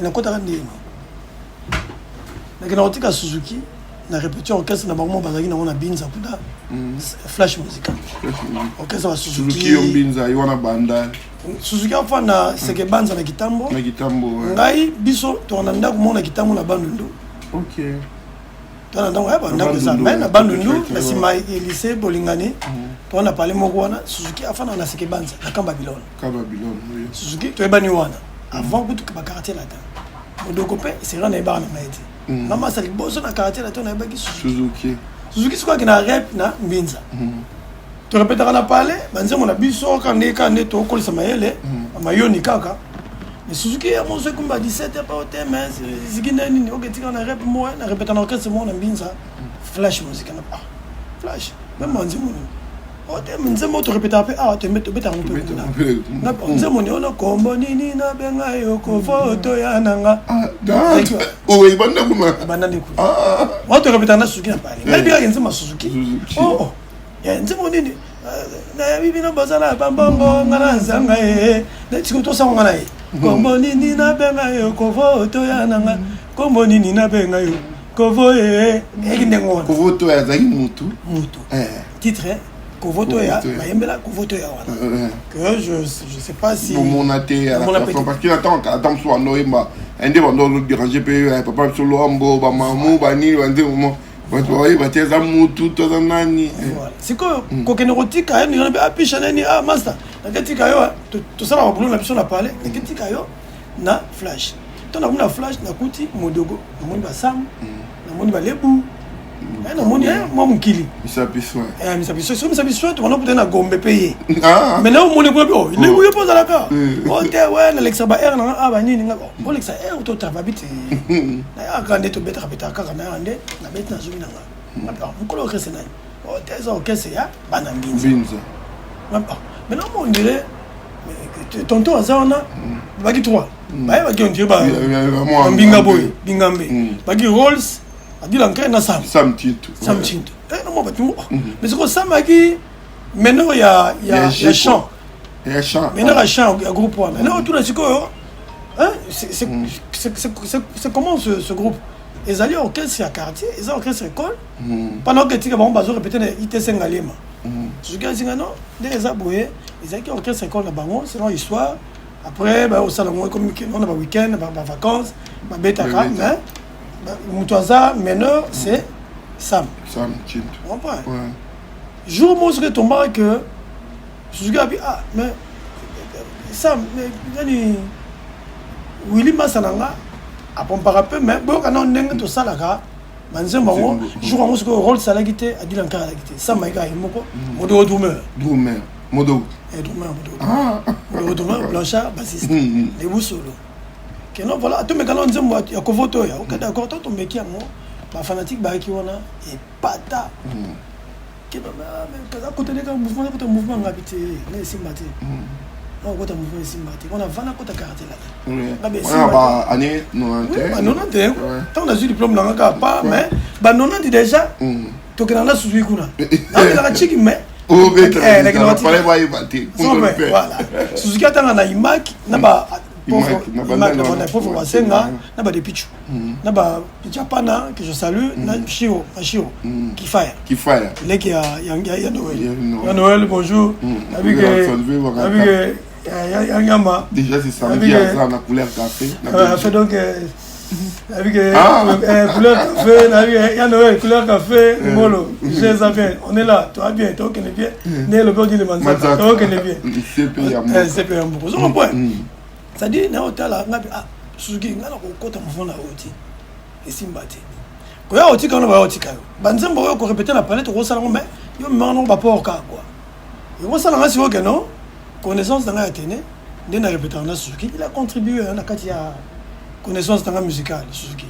enakotaka ndeni. Nakenda kotika Suzuki na répétition orchestre na bango bazalaki nango na Binza kuna flash musical. Orchestre ba Suzuki Suzuki. yo Mbinza yo wana banda Suzuki afa na Seke Banza na Kitambo. Na Kitambo. Ngai biso tokanda ndako moko na Kitambo na Bandundu. OK. Tokanda ndako ya bandako eza mais na Bandundu na sima ya lycée Bolingani. Tokanda palais moko wana Suzuki afa na Seke Banza na Camp Babylone. Camp Babylone, oui. Suzuki toyebani wana avant kutu ba quartier latin. Modoko pe sera na ebaka na ngai te. Mama sali boso na quartier latin na ebaki Suzuki. Suzuki sikoyo akenda rep na Mbinza. Torepetaka na palais banzembo na biso kaka nde kaka nde tokolisa mayele mayoni kaka. Mais Suzuki ya moso ekumba 17 pa te mais ziki nde nini oketika na rep mo na repeta na orchestre mo na Mbinza flash musique na ah flash même banzembo nini. Ote nzembo torepetaka mpe awa tobetaka mpe kuna. Nzembo ni ono kombo nini nabenga yo kovoto ya nanga. Oh, ebanda kuna. Ebanda nde kuna. Wana torepetaka na Suzuki na palais. Ngai bikaka nzembo ya Suzuki. Oh, ya nzembo nini? Nayebi bino bozala bambongo nga nazanga ye. Sikoyo tosango nga na ye. Kombo nini nabenga yo kovoto ya nanga. Kombo nini nabenga yo kovo ye. Eyaki ndenge wana. Kovoto ya azalaki mutu. Mutu. Titre Kovoto ya bayembela Kovoto ya wana. Que je sais pas si bomona te à la chanson parce que attends attends mosusu bando oyemba nde bando ozoderange mpe papa biso Lwambo bamamu banini banzembo mo bato bayeba te aza mutu to aza nani. Sikoyo kokende kotika ye ndenge mpe apisha nani ah master naketika yo tosala babulo na biso na palais naketika yo na flash to nakomi na flash nakuti modogo namoni basamu namoni balebu namoni mwa mokili misapi soki misapi soin tobanda kuta na gombe mpe ye mais na omoni kuna mpe oh lebu yo mpo ozalaka o te we nalekisa ba aire nanga ah banini nga olekisa aire to travabi te nayaka nde tobetaka betaka kaka nayaka nde nabeti nazongi nanga mokolo orchestre nani o te eza orchestre ya bana Mbinza maintenant on dirait tonton aza wana baki 3 bayebaki on dirait bambinga boye bingambe baki Rolls adila nkre na Sam Sam Chintu Sam Chintu eh non bato mais siko Sam aki meneur ya ya ya chant ya chant meneur ya chant ya groupe wana na otuna sikoyo hein c'est comment ce groupe ezali orchestre ya quartier eza orchestre école pendant que tika bango bazo répéter na ITC Ngaliema Suzuki azinga non nde eza boye ezalaki orchestre école na bango selon histoire après ba osala ngo comme on a ba week-end ba vacances ba betaka mais moto aza meneur c'est Sam. Sam Chintu. Comprends? Jour moko soki etombaka que Suzuki abi ah mais Sam mais nani Willy Massa na nga apompaka mpe mais boyoka nao ndenge tosalaka. Banzembo yango jour yango sikoyo role salaki te, Adila Nkara alaki te, Sama ye kaka ye moko, Modogo drummer. Drummer Modogo. Eh, drummer Modogo. Ah. Modogo drummer, Blanchard bassiste. Lebu solo. Keno voilà, tomeka na nzembo ya Kovoto ya. Ok d'accord, to tomeki yango. Ba fanatique bayaki wana epata. Keno kaza kota ndeka mouvement kota mouvement ngabi te, na esimba te. Na kota mouvement esimba te. Wana vana kota quartier là. Ngabi esimba. Ba année 91. Ba 91. Tant na diplôme na ngaka pas mais ba 90 déjà. Tokenda na Suzuki kuna. Na chiki mais Suzuki atanga na Imac na ba pauvre Wasenga na ba Depichu na ba Japana que je salue na Shiro na Shiro Kifaya Kifaya leki ya ya ya Noël ya Noël bonjour nabi que nabi que ya nyama déjà c'est samedi à la couleur café fait donc nabi que couleur café nabi ya Noël couleur café ngolo j'ai ça bien on est là toi bien toi okende bien ne le dit le manzaka toi okende bien CP ya mboka CP ya mboka ozo comprendre c'est-à-dire na otala ngabi ah Suzuki nga na kokota mouvement na yo te esimba te koya otika wana baya otika yo banzembo oyo korepete na palais tokosala ngo mais yo memaka nango baport kaka kua ekosala nga sikoyo ke non connaissance na ngai ya tene nde na repetaka na Suzuki. Il a contribué na kati ya connaissance na ngai musicale. Suzuki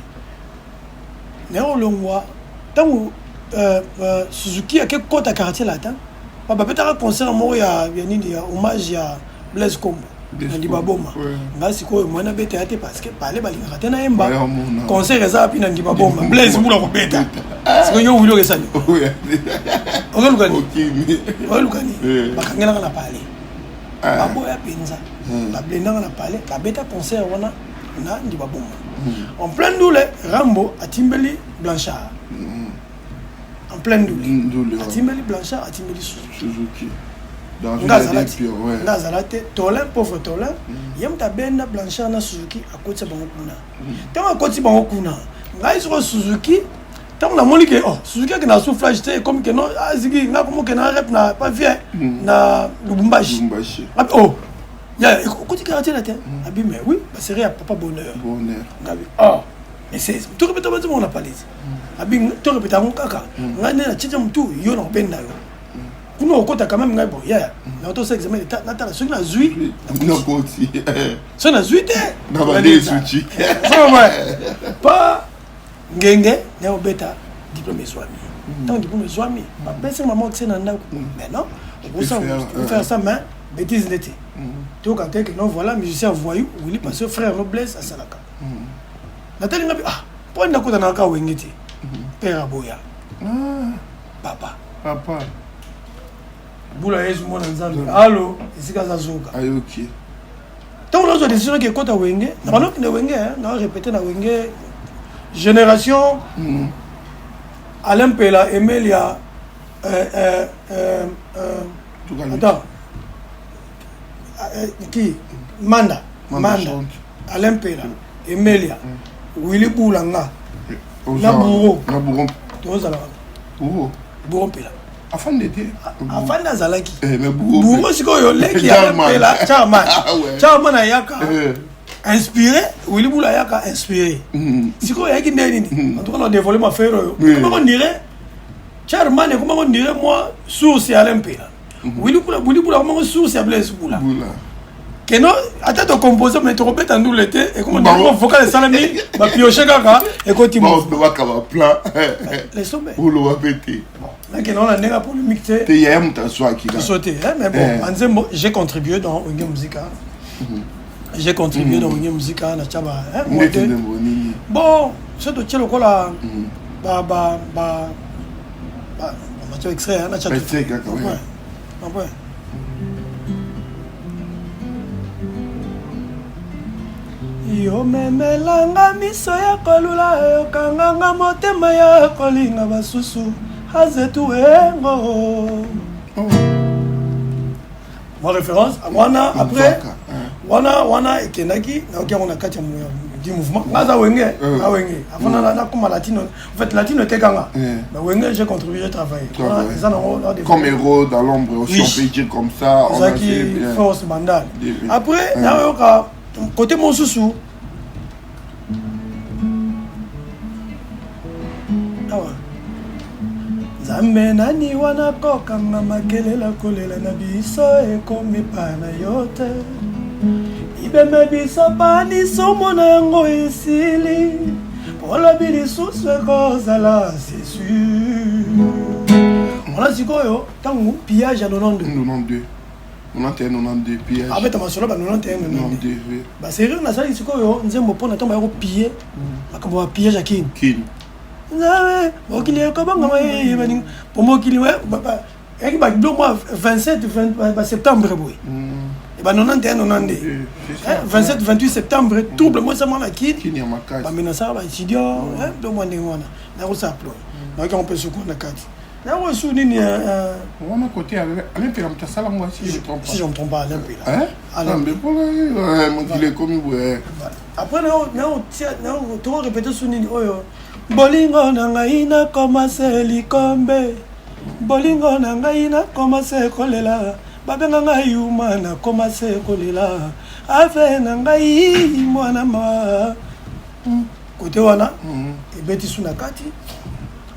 naye olongwa ntango Suzuki ake kota Quartier Latin, babetaka concert moko ya nini, ya hommage ya Blaise Kombo na Ndibaboma. Ngai sikoyo moyen nabeta ya te parce que pale balingaka te nayemba. Concert eza wapi? Na Ndibaboma. Blaise mbula kobeta sikoyo yo wili okesani okelukani okelukani bakangelaka na pale, baboya mpenza, bablendanga na pale. Babeta concert wana na Ndibaboma en plein ndule. Rambo atimbeli Blanchard en plein ndule, atimbeli Blanchard, atimbeli Suzuki. Nga azala te, nga azala te. Tolin, pauvre Tolin, ye moto abenda Blanchard na Suzuki, akotisa bango kuna. Ntango akotisi bango kuna, ngai soko Suzuki, ntango namoni ke oh, Suzuki akende na soufflage te, ekomi ke non aziki nga komokende na rep na pa vie na Lubumbashi. Abi oh ya okoti quartier na te? Abi mais oui, baserie ya Papa Bonheur. Ngabi oh mais c'est torepeta banzi moko na palais. Abi torepeta yango kaka ngai nde na tietia motu yo na kobenda yo kuna okota quand même. Ngai bon yaya na tosala examen d'état, natala soki nazwi, soki nazwi te pa ngenge na obeta diplôme ezwami. Ntango diplôme ezwami, bapesi mama okise na ndako. Maintenant okosa ça mais bêtise nde te toyoka te que non voilà musicien voyou Willy, parce que frère no Blaise asalaka. Natali ngabi ah mpo ndakota na kaka Wenge te, père aboya papa. Papa. Bula Yesu mwana Nzambe alo esika aza zoka. Ayoki. Ntango nazwa décision ke ekota Wenge, na banokende Wenge na répété na Wenge génération Alain Mpela, Emelia, attends, qui, Manda, Manda, Alain Mpela, Emelia, Willy Bula, nga na Bouro. Na Bouro. Tozala wana. Bouro. Bouro Mpela. Afande te. Afande azalaki Bouro. Sikoyo leki ya Mpela, Charman, Charman ayaka inspiré, Willy Bula ayaka inspiré. Sikoyo ayaki nde nini? En tout cas na dévoilé ma frère oyo ekomako ndire Charman, ekomako ndire mwa source ya Alain Mpela. Willy Bula, Willy Bula akomako source ya Blaise Bula. Keno ata tocompose mais tokobeta ndule te, ekoma vocal esalami, bapioche kaka ekoti. Baka baplan. Laisse tomber. Oloba mpe te. Nakende wana ndenge ya polémique te. Te, yaya moto azwaki. Biso te, mais bon, banzembo j'ai contribué dans Wenge Musica, j'ai contribué dans Wenge Musica na tia ba Ndeti nzembo nini? Bon, so totie lokola ba ba ba ba extrait na tia. Extrait kaka. Ouais. Yo memelanga miso ya kolula, yokanganga motema ya kolinga basusu azetu engo. Mwa référence wana. Après wana wana ekendaki, nayoki yango na kati ya du mouvement. Nga aza Wenge, nga Wenge avant nakoma latino. En fait latino etekanga, mais Wenge j'ai contribué, j'ai travaillé. Eza nango. Comme héros dans l'ombre aussi, on peut dire comme ça. Ezalaki force Bandal. Après nayoka côté mosusu. Nzambe nani wana kokanga makelela kolela na biso ekomi pa na yo te ibeme biso pa lisumu na yango esili polobi lisusu ekozala c'est sûr wana sikoyo ntango pillage ya 92 92 91 92 pillage abeta masolo ba 91 92 baserie nasali sikoyo nzembo mpona ntango baya kopille makambo ya pillage ya kini kini Nzambe mokili ekobongama baninga po mokili eyaki babiloko mwa 27 ba septembre boye ba 91 92 27 28 septembre trouble mwa esama na kini bamenasaka baétudiant biloko mwa ndenge wana nakosala plo nayoki yango mpe suku na kati nakosu nini wana kote Alain Mpela moto asala ngo si je me trompe si je me trompe pas Alain Mpela Alain Mpela mokili ekomi boye après naotia toko répéter su nini oyo bolingo na ngai nakoma se likombe bolingo na ngai nakoma se kolela babenga ngai yuma nakoma se kolela ave na ngai mwana ma kote wana ebeti su na kati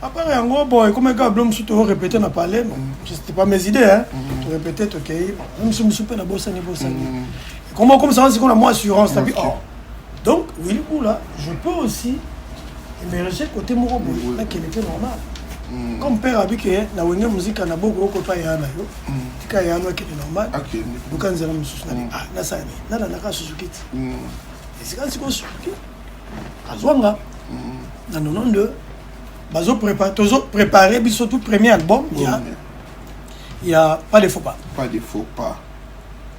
apart yango bon ekomaki kaka bilo mosusu torépété na palais bon c'était pas mes idées hein torépété tokei mosusu mosusu mpe nabosani bosani ekoma okomisa sikoyo na mwa assurance tapi oh donc Willy Bula je peux aussi émerger côté moko boye nakende mpe normal comme père abi ke na Wenge Musica na boko okopa ya na yo tika ya no akende normal luka nzela mosusu nani ah nasala nini nalandaka Suzuki ti esika sikoyo Suzuki azwanga na 92 bazo préparer tozo préparer biso tout premier album ya ya pas de faux pas. Pas de faux pas,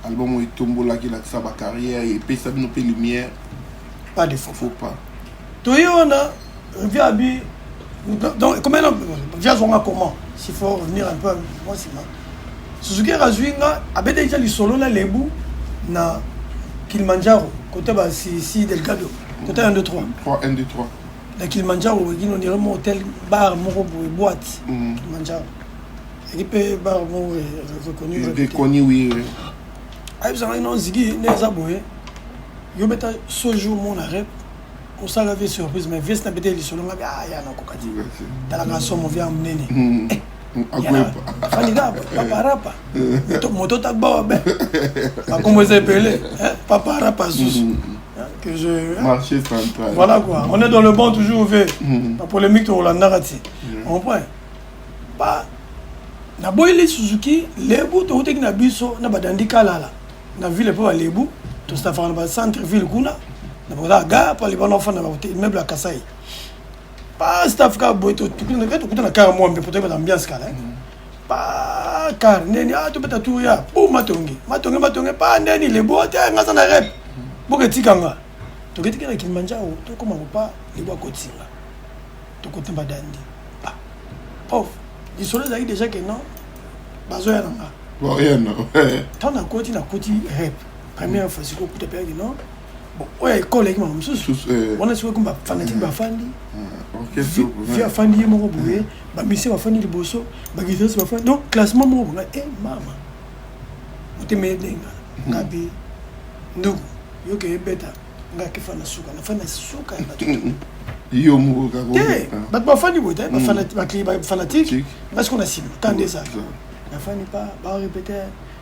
album oyo etombolaki, elakisa bacarrière, epesa bino mpe lumière. Pas de faux faux pas. Toye wana via abi donc comment via azwanga comment, s'il faut revenir un peu moi nsima Suzuki azwi nga, abetaki tia lisolo na Lebu na Kilimanjaro côté ba si, si Delgado côté 1 2 3. 3 1 2 3. Na Kilimanjaro ekini on dirait mo hôtel bar moko boye boîte Kilimanjaro eki mpe bar moko reconnu. Reconnu, oui. Ayebisanga no Zigi nde eza boye, yo beta ce jour mona rep osala vie surprise, mais vie na bete lisolo nga ah ya nakoka ti talaka somo via monene fandi kaka papa rapa moto tagbawa be bakombo eza ebele papa rapa susu que je Marché central. Voilà quoi, on est dans le bon toujours v la polémique tokolandaka ti on comprend ba naboyeli Suzuki Lebu toutaki na biso na badandi kalala na ville mpo balebu tostafaka na bacentre ville kuna na bakoza gare mpo libana ofanda na immeuble ya Kasai pa staff kaka boye tokuta na kare mwa mpe po toyeba ambiance kala pa car ndeni ah tobeta tour ya po matonge matonge matonge pa ndeni Lebu te nga za na rep boke etikanga toketiki na Kilimanjaro tokóma kopa Lebu akotinga tokotemba dandi ah pauvre lisolo ezalaki déjà ke non bazoya na nga. Ntango nakoti nakoti rep première fois sikoyo okuta mpe yaki non bon oyo ekole eyaki mama mosusu wana sikoyo komi bafanatique bafandi vi afandi ye moko boye bamisie bafandi liboso baguitariste bafandi donc classement moko bonga e mama motema edenga ngabi nduku yoke ebeta nga kefa na suka nafandi na suka ya bato. Yo moko kaka. Te bato bafandi boye te bafanatique nga sikoyo na nsima ka nde ezalaka nafandi pa baorépété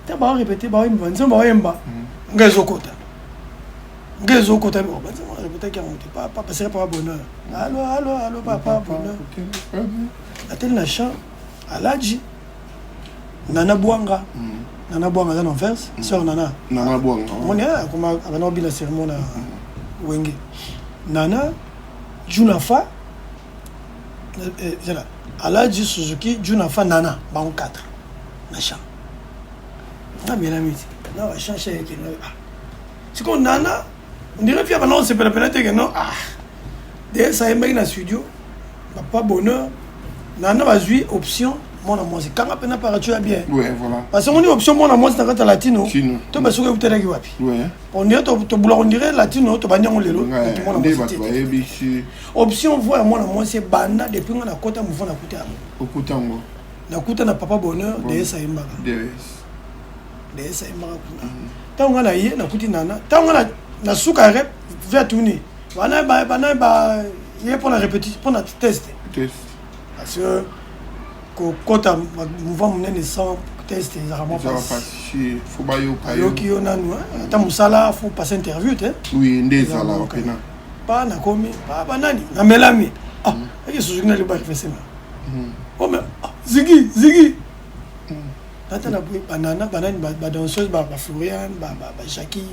te baorépété baoyemba banzembo baoyemba nga ezokota nga ezokota banzembo barépétaki yango te papa paseka papa bonheur allo allo allo papa bonheur ateli na champ Alaji Nana Bwanga. Nana Bwanga aza na Anvers, sœur Nana. Nana Bwanga. Omoni akoma abanda kobina sermon na Wenge Nana Junafa ezala Alaji Suzuki Junafa Nana bango 4 na champ nga mela miti na bachamp cha ekende ah sikoyo Nana on dirait fia bana osepela pena te ke non ah de ayembaki na studio papa bonheur Nana bazwi option mwana mwasi kanga mpena parature ya bien. Ouais, voilà. Parce que omoni option mwana mwasi na kati ya latino to basoki eutelaki wapi on dirait tobulaka on dirait latino tobandi yango lelo mwana mwasi te option voix ya mwana mwasi ebanda depuis nga nakota mouvement nakuta yango. Okuta yango. Nakuta na papa bonheur DS ayembaka DS ayembaka kuna ntango nga na ye nakuti Nana ntango nga na suka ya rep ve atuni bana ba ye mpona répétition mpona test parce que Kokota mouvement monene sans test ezalaka mwa pasi. Faut bayoka yo. Yoki yo nanu ata mosala faut passer interview te. Oui, nde ezalaka pena. Pa nakomi pa banani namelami. Ah, eke Suzuki na libaki fesema. Oh mais ah, Ziggy, Ziggy. Natala boye banana banani ba danseuse ba ba Florian ba ba ba Jackie,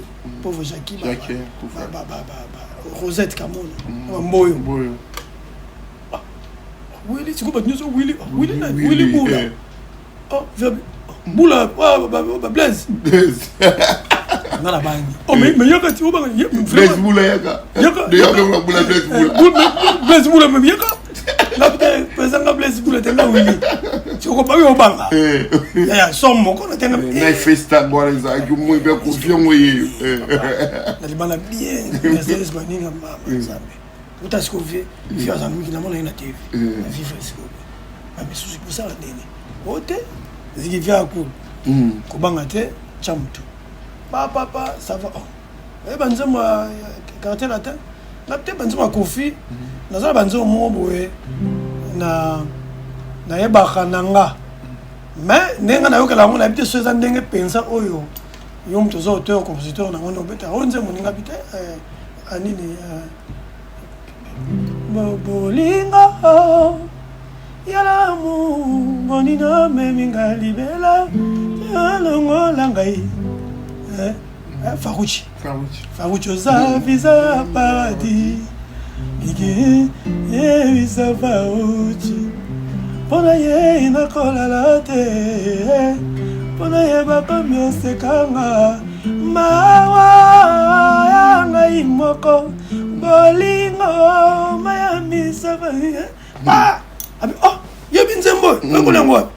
pauvre Jackie ba ba ba ba Rosette Kamona, ba Mboyo. Mboyo. Willy sikoyo bato nyonso Willy Willy nani Willy Bula oh Bula ba Blaise nga na bangi oh mais mais yaka ti obanga Blaise Bula yaka yaka yaka Bula Blaise Bula Blaise Bula mais yaka nga te président nga Blaise Bula te nga Willy soko bawi obanga ya som moko na tenga na festa ngwana ezalaki moi mpe kofi yango ye na libala bien Mercedes baninga mama nzambe uta sikoyo vie vie aza mingi namona ye na tv na vivre sikoyo bamisusu kosala ndenge o te eziki vie akulu kobanga te tya motu papapa ça va oh. oyeba nzembo ya quartier latin nga te banzembo ya kofi naza na banzembo moko boye na nayebaka na nga mais ndenge nga nayokela yango nayebi te so eza ndenge mpenza oyo yo moto oza auteur compositeur nango nde obeta oyo nzembo ningabi te anini bolingo yalamu bonino memi nga libela alongola ngai eh, eh, faruchi faruchi oza visa ya paradis ike yebisa faruchi mpo na ye nakolala te mpo na ye bakomi osekanga mawa ya ngai moko bolingo maya misaba ah! abi oh yebi nzembo oyo mm. oyekola yango wapi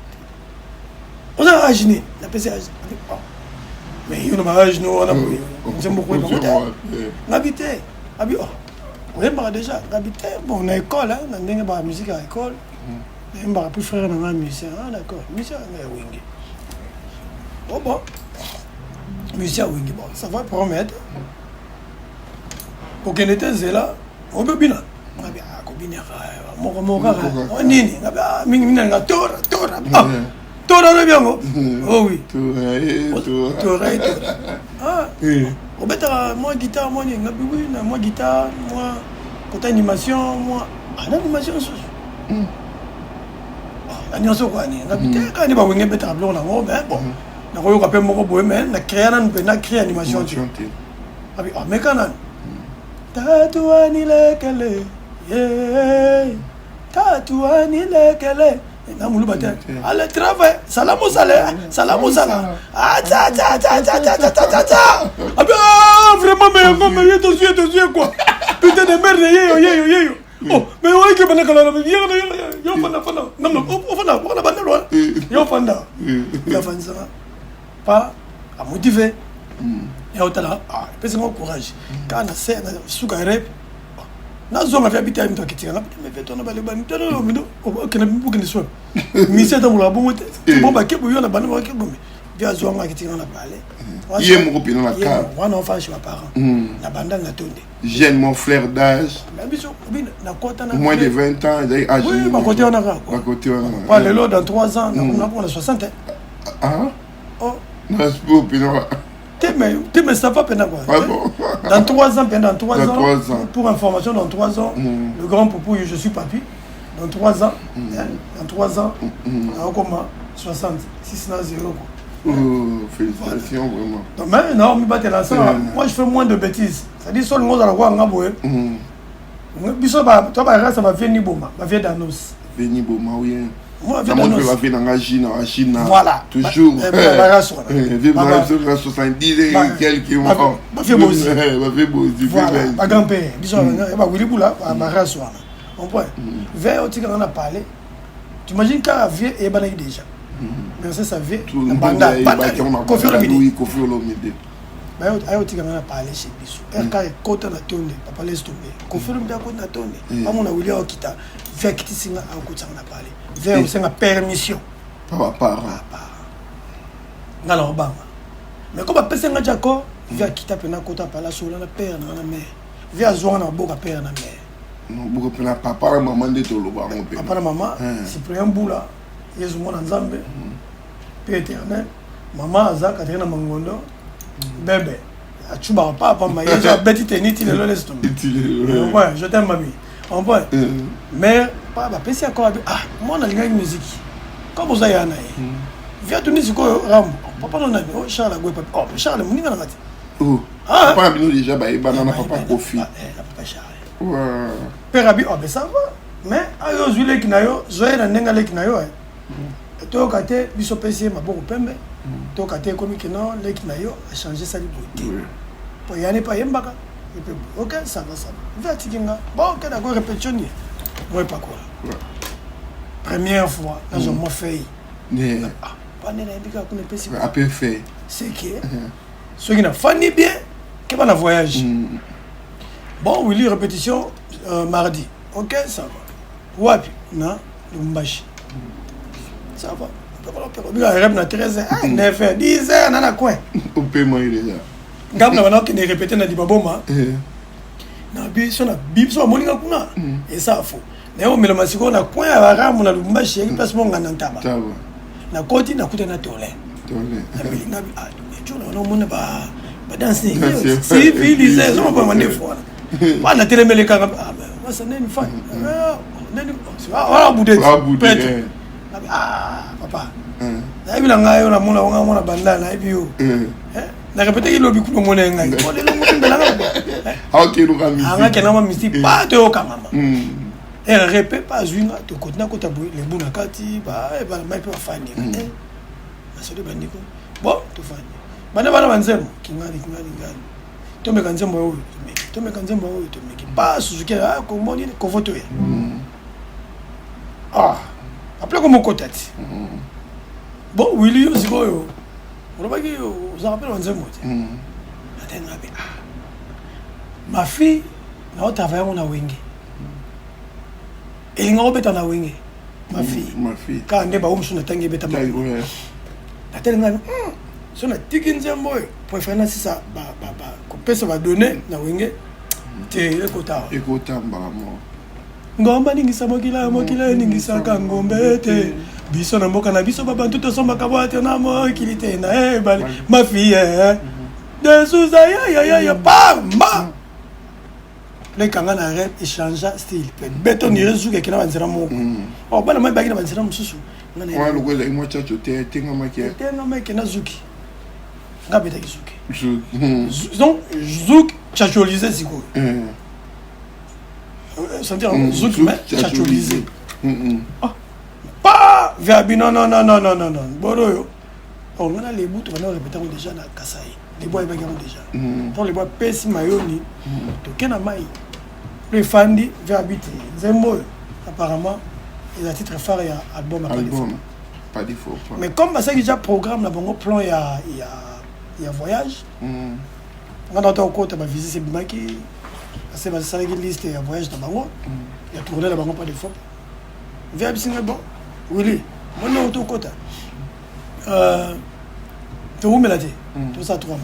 oza na age nini napesi age abi oh mais yo na ba age no wana boye mm. nzembo koyeba ngo te ngabi te abi oh oyembaka déjà ngabi te bon na école na ndenge ba musique ya école mm. nayembaka plus frère na ngai musicien ah d'accord musicien ya ngai ya wenge oh bon musicien ya wenge bon ça va promettre kokende te nzela obebina ngabi ah, kobinaka moko moko kaka oh, nini ngabi ah, mingi mingi nalinga tora tora ah, tora olobi yango oh oui tora tora ah obetaka mwa guitare mwa nini ngabi oui na mwa guitare mwa kota animation mwa ah, na animation susu hmm. ah, na nyonso kwa nini ngabi te kaka nde bawenge ebetaka biloko nango mais bon hmm. nakoyoka mpe moko boye mais na créa nanu mpe na crée animation te abi ah, meka nanu tatu anilekele yeah. tatu anilekele na muluba te ale travail sala mosala sala mosala atatatatatatatata abi ah, vraiment mais yango mais ye tozwi ye tozwi ye quoi putain de merde yeyo yeyo yeyo oh mais oyeke banda kala yo fanda fanda ofanda wana banda lwa yo fanda ya fandisaka pa amotive ya otala epesi nga courage kaka na se na suka ya rep nazonga via bita mito akitika nga pita meve tona baleba mito mindo okende okende swa misi atambola bongo te bon bakebo yo na banda bakebo me via azwa nga akitika na palais ye moko pena na car wana ofana chez ba parents na banda na tonde jeune mon frère d'âge moins de 20 ans ezali âge oui bakote wana kaka bakote wana pa lelo dans 3 ans nakoma na 60 ah oh na sport pena te mais te mais ça va pena quoi ah bon dans 3 ans dans 3 dans ans 3 ans pour information dans 3 ans mm. le grand poupou je suis papi dans 3 ans mm. hein, dans 3 ans mm. nakoma 66 na 0 quoi Oh, félicitations voilà. vraiment. Donc, mais non, mais batela ça. Mm. Moi je fais moins de bêtises. C'est-à-dire sur le monde la nga boye. Mm. Biso ba toi ba race ba vieux ni boma, ba vieux danos. Vieux ni boma oui. Moi vieux danos. Ba vieux nanga Chine, Chine. Voilà. Toujours. Ba race wana. Vieux ba 70 et quelques mois. Ba vieux bozi. Ba vieux bozi. Voilà, ba grand-père. Biso ba Willy Bula, ba race wana. Comprends? Vieux otika na parler. Tu imagines quand vieux ebanaki déjà. Merci ça vieux. Banda, banda. Koffi Olomide. Koffi Olomide. Ayo tika nga na parler chez biso. RK ekota na tonde, papa laisse tomber. Koffi Olomide akota na tonde. Amona Willy akita, vieux akitisi nga akotisa nga na parler. Vieux osenga permission. Papa parent. Nga na obanga. Mais comme apesa nga d'accord, vieux akita pena akota parler asola na père na nga na mère. Vieux azwanga na boka père na mère. Boka pena papa na maman nde toloba yango pena. Papa na maman, Cyprien Mbula. Yesu mwana Nzambe mpe éternel. Mama aza Katerina Mangondo bebe achubaka pa pamba Yesu abeti teni ti lelo laisse tomber. Ouais, je t'aime mami. On point. Mais pa bapesi accord abi ah mwana alingaki musique. Comme oza ya na ye. Viens tuni sikoyo Rambo. Papa no nani? Oh Charles Agwe papi. Oh Charles moninga na ngati. Oh. Ah. Papa bino déjà bayebana na papa Kofi. Na papa Charles. Ouais. Père abi oh ben ça va. Mais ayo ozwi leki na yo, zwa ye na ndenge leki na yo. Eh. Toyoka te biso pesi ye maboko pembe. Toyoka te ekomi kino leki na yo a changer sali boye te. Po yani pa yembaka. Et puis OK, ça va ça va. Viens atiki nga. Bon OK, d'accord répétition ni. Moi pakola. Première fois nazwa mwa feuille. Ah, bande nayebi kaka kuna epesi. Ape feuille. C'est que soki nafandi bien keba na voyage. Bon, Willy, répétition mardi. Ok, ça va. Wapi na Lubumbashi. Ça va. Bika rep na 13h, 9h, 10h na na coin. Opema ye déjà. Ngambo na bana okende répéter na Libaboma. Na biso na biso bamoni nga kuna. Eza faux. Na yo omela masiko na coin ya Baramu na Lubumbashi, yaki place mo nganda ntaba. Nakoti nakuta na Tolin. Nabeli ngabi ah tshona wana omona ba ba danse ne civilisé ezoma pa mandefu wana. Wana telemele kaka ah masa neni fan. Neni wana bude. Prêtre. Ah papa. Nayebi na ngai yo namona nga mona banda nayebi yo. Na répété lobi kuna omona ye ngai. Oh lelo moto mbelanga. Aokeluka musique. Anga kena ma musique pa toyokangama. RP pa azwi nga tokoti nakota boye lebu na kati ba bana mai mpe bafandi. Nasoli bandeko. Bon tofandi. Bana bana banzembo kingani kingani kingani. Tomeka nzembo oyo tomeki. Tomeka nzembo oyo tomeki. Pa Suzuki ah kombo nini kovoto ya. Ah après komokota ti. Bon Willy yo sikoyo olobaki ozalaka mpe na banzembo te. Atenga mpe ah ma fille nao travaille yango na Wenge. Elinga kobeta na Wenge. Ma fille. Ma fille. Kaka nde bango mosusu natangi ebeta ma fille. Natali ngai so natiki nzembo oyo préféré nasisa kopesa badonne na Wenge te ekota. Ekota mbala moko. Ngomba ningisa mokila mokila eningisaka ngombe te biso na mboka na biso babantu tosombaka bwate na mokili te na ebale ma fille de suza ya ya ya ya pamba lekanga na rêve échangea style pe beto nire zuka ekenda banzela moko oh bana mai baki na banzela mosusu wana lokola ezalaki mwa chacho te etengamaki etengama ekenda zuki nga abetaki zuki donc zouk chacholise sikoyo sentir zouk mais chacholise pa vers non non non non non non non boro oyo oh nga na lebu tobanda korepeta yango déjà na Kasai lebu ayebaki yango déjà ntango lebu apesi mayoni toke na mai mpe efandi vers bi te nzembo oyo apparemment eza titre phare ya album pas de faux mais comme basalaki déjà programme na bango plan ya ya ya voyage nga na okota bavisite ebimaki ase basalaki liste ya voyage na bango ya tournée na bango pas de faux via bisinga bon Willy moni oyo tokota towumela te tosala 3 mois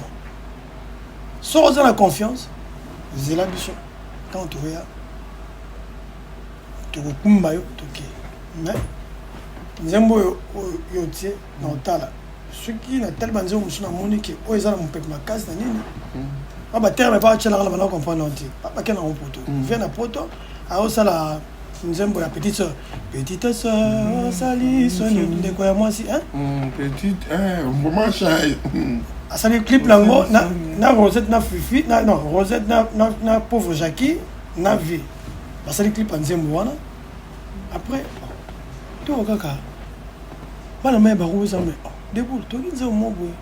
soki oza na confiance zela biso ntango tokoya tokokumba yo toke mais nzembo oyo oyo yo tie na otala soki natali banzembo mosusu namoni ke oyo eza na mopepe makasi na nini ba baterme epa atielaka na bana comprendre te bake nango poto vie na poto aosala nzembo ya petite sœur petite sœur osali soni ndeko ya mwasi petite vraiment shy asali clip nango na Rosette na Fifi na non Rosette na pauvre Jackie na vie basali clip ya nzembo wana après to kaka bana mai bakoza me debout toki nzembo mo boye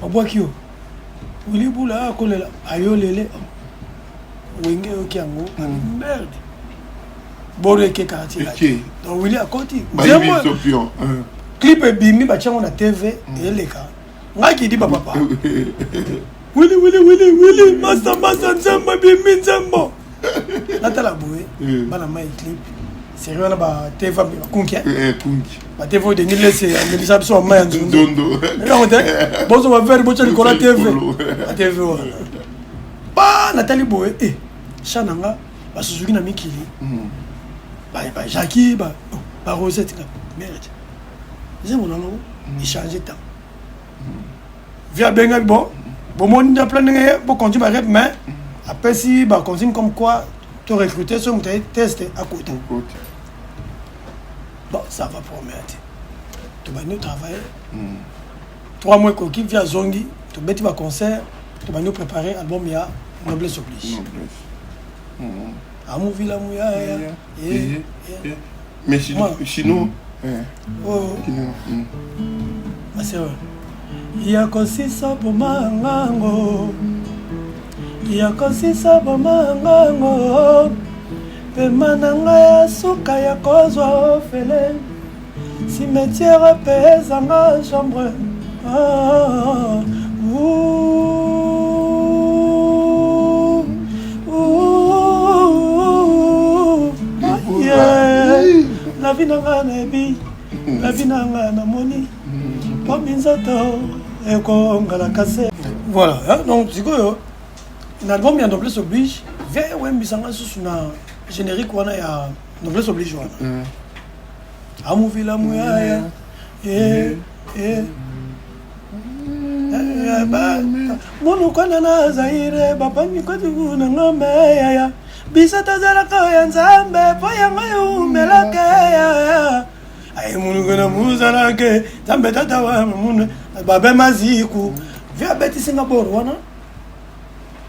babwaki yo Willy Bula akolela ayolele Wenge oyoki yango merde boro eke quartier donc Willy akoti clip ebimi batia yango na TV eleka ngai kidi ba papa Willy Willy Willy Willy masa masa nzembo ebimi nzembo natala boye bana mai clip sérieux wana ba TV bakunki ba TV oyo Denis Lese amelisa biso bamai ya nzundu eloko te bozwa bavere botya likolo ya TV ba TV wana pa natali boye e cha na nga basuzuki na mikili ba Jackie ba Barosette nga merde, nzembo nango echange temps. Vieux abengaki, bon, bomoni na plan ndenge bocontinue barep, mais apesi baconsigne comme quoi to recruter so moto aye test akota. Bon, ça va, problème te. Tobandi travailler 3 mois ekoki, vieux azongi, tobeti baconcert, tobandi préparer album ya Noblesse Oblige, Amuvila Muyaya. Mais sinon, sinon Oh. Ma sœur, yakosisa bomangango, yakosisa bomangango, pema na ngai ya suka ya kozwa ofele, cimetière mpe ezanga chambre. Ah, ouh, ouh, yeah. La vie na ngai nayebi, la vie na ngai namoni po minzoto ekongalaka se. Voilà, hein, donc sikoyo na album ya Noblesse Oblige, vieux oyembisanga susu na générique wana ya Noblesse Oblige wana, Amuvila Muyaya. Monokwana na Zaire bapangi kotiku na ngombe yaya, biso tozalaka ya Nzambe mpo yango eumelaka yaya. Aye munukwe na muzalake Nzambe tata wa munu babe maziku. Vieux abetisinga bor wana.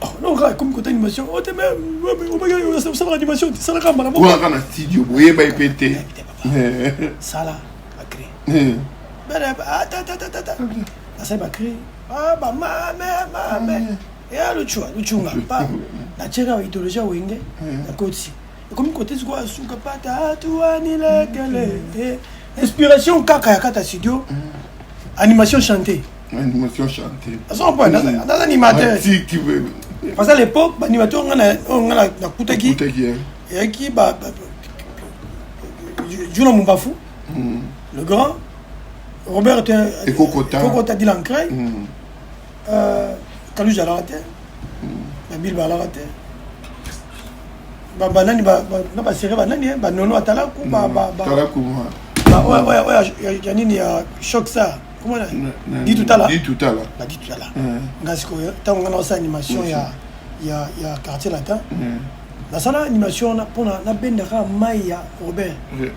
Oh, non, kaka ekomi kota animation o te, osalaka animation te, salaka mbala moko. Kaka na studio boyeba epe te. Sala bacri bene, atatatata, nasali bacri, bamame mame ya luchua luchunga pa natieka idéologie ya Wenge nakoti. Ekomi kote sikoyo asuka pata atuanilekele, inspiration kaka ya kata studio, animation chantée. Animation chantée. Naza animateur parce qu'à l'époque baanimateur nga oyo nga nakutaki eyaki Juna Mumbafu, le grand Robert Ekokota. Ekokota Dilancray, Kaluji alaka te, Nabil balaka te, banani na basérie, banani banono atalaku oyo ya nini ya Choc ça, comment, Di Tutala. Di Tutala. Ba Di Tutala. Nga sikoyo ntango nga naosala animation ya Quartier Latin, nasala animation wana mpona nabendaka mai ya Robert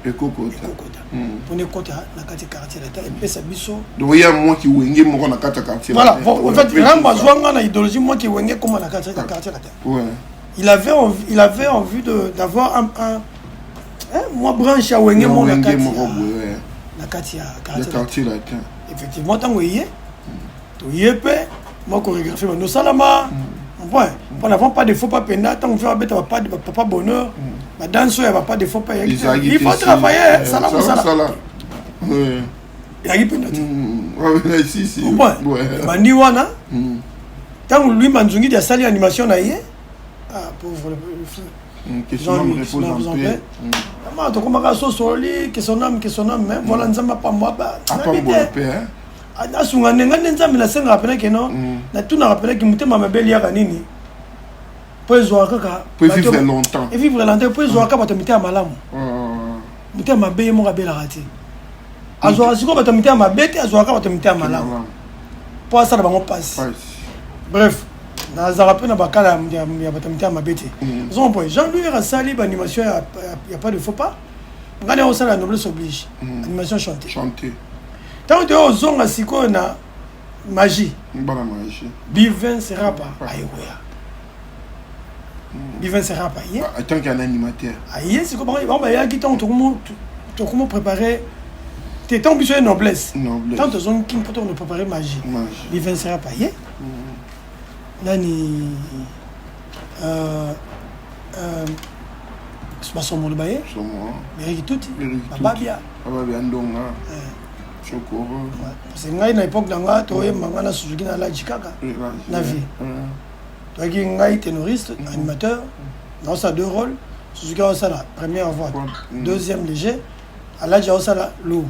Ekokota. Ekokota, mpona ekota na kati ya Quartier Latin, epesa biso. Donc ya mwaki Wenge moko na kati ya Quartier. Voilà, en fait Rambo azwanga na idéologie mwaki Wenge ekoma na kati ya Quartier Latin. Il avait envie d'avoir un mwa branche ya Wenge moko na kati na kati ya Quartier Latin. Effectivement, ntango eye toye mpe mwa chorégraphie bando osalama point mpona avant pas de faux pas mpenza. Ntango mpe babeta bapapa bonheur, badanse oyo ya bapa de faux pas, il faut travailler, sala mosala eyaki mpenza te. Bandi wana, ntango Louis Manzungidi asali animation na ye, ah pauvre Jean-Louis, tokomaka sosoli, que son âme, que son âme, mais voilà, Nzambe apambwa te, asunga nde nga nde Nzambe nasengaka pena keno natunaka pena ki motema mabe eliaka nini mpo ezwaka kaka evivre longtemps. Evivre longtemps mpo ezwaka bato mitema malamu. Motema mabe ye moko abelaka te, azwaka sikoyo bato mitema mabe te, azwaka bato mitema malamu mpo asala bango mpasi. Bref, nazalaka mpe na bakala ya bato mitema mabe te. Ozompo Jean Louis asali baanimation ya pas de faux pas, ngai na osala Noblesse Oblige, animation chanté. Chanté. Ntango toyo ozonga sikoyo na magie. Bana magie. Bivin Serapa ayekoya, Bivin Serapa ye. En tant qu'un animateur. Aye sikoyo, bango bayaki ntango tokomo préparé te, ntango biso ye Noblesse, ntango tozongi mpo tokono préparé magie, Bivin Serapa ye, nani, Basomolo baye, Meriki Tuti, Bababia. Bababia Ndonga Chokoro. Parce que ngai na époque na nga toyemba ngai na Suzuki na Laji kaka na vie. Toyaki ngai ténoriste animateur, naosala deux rôles, Suzuki aosala première voix, deuxième léger, Alaji aosala lourd,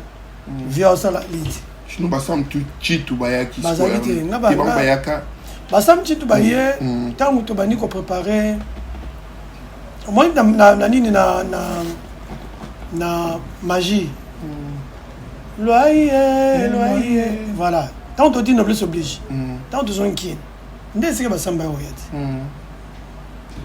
vieux aosala lead. Sinon Basam Chitu bayaki? Bazalaki te. Nga bayaka. Basam Chitu baye ntango tobandi koprépare, omoni na nini na Na magie. Loyer, loyer. Voilà. Tant on dit noblesse oblige. Tant tozongi Kin. Nde esika basamba oyo te.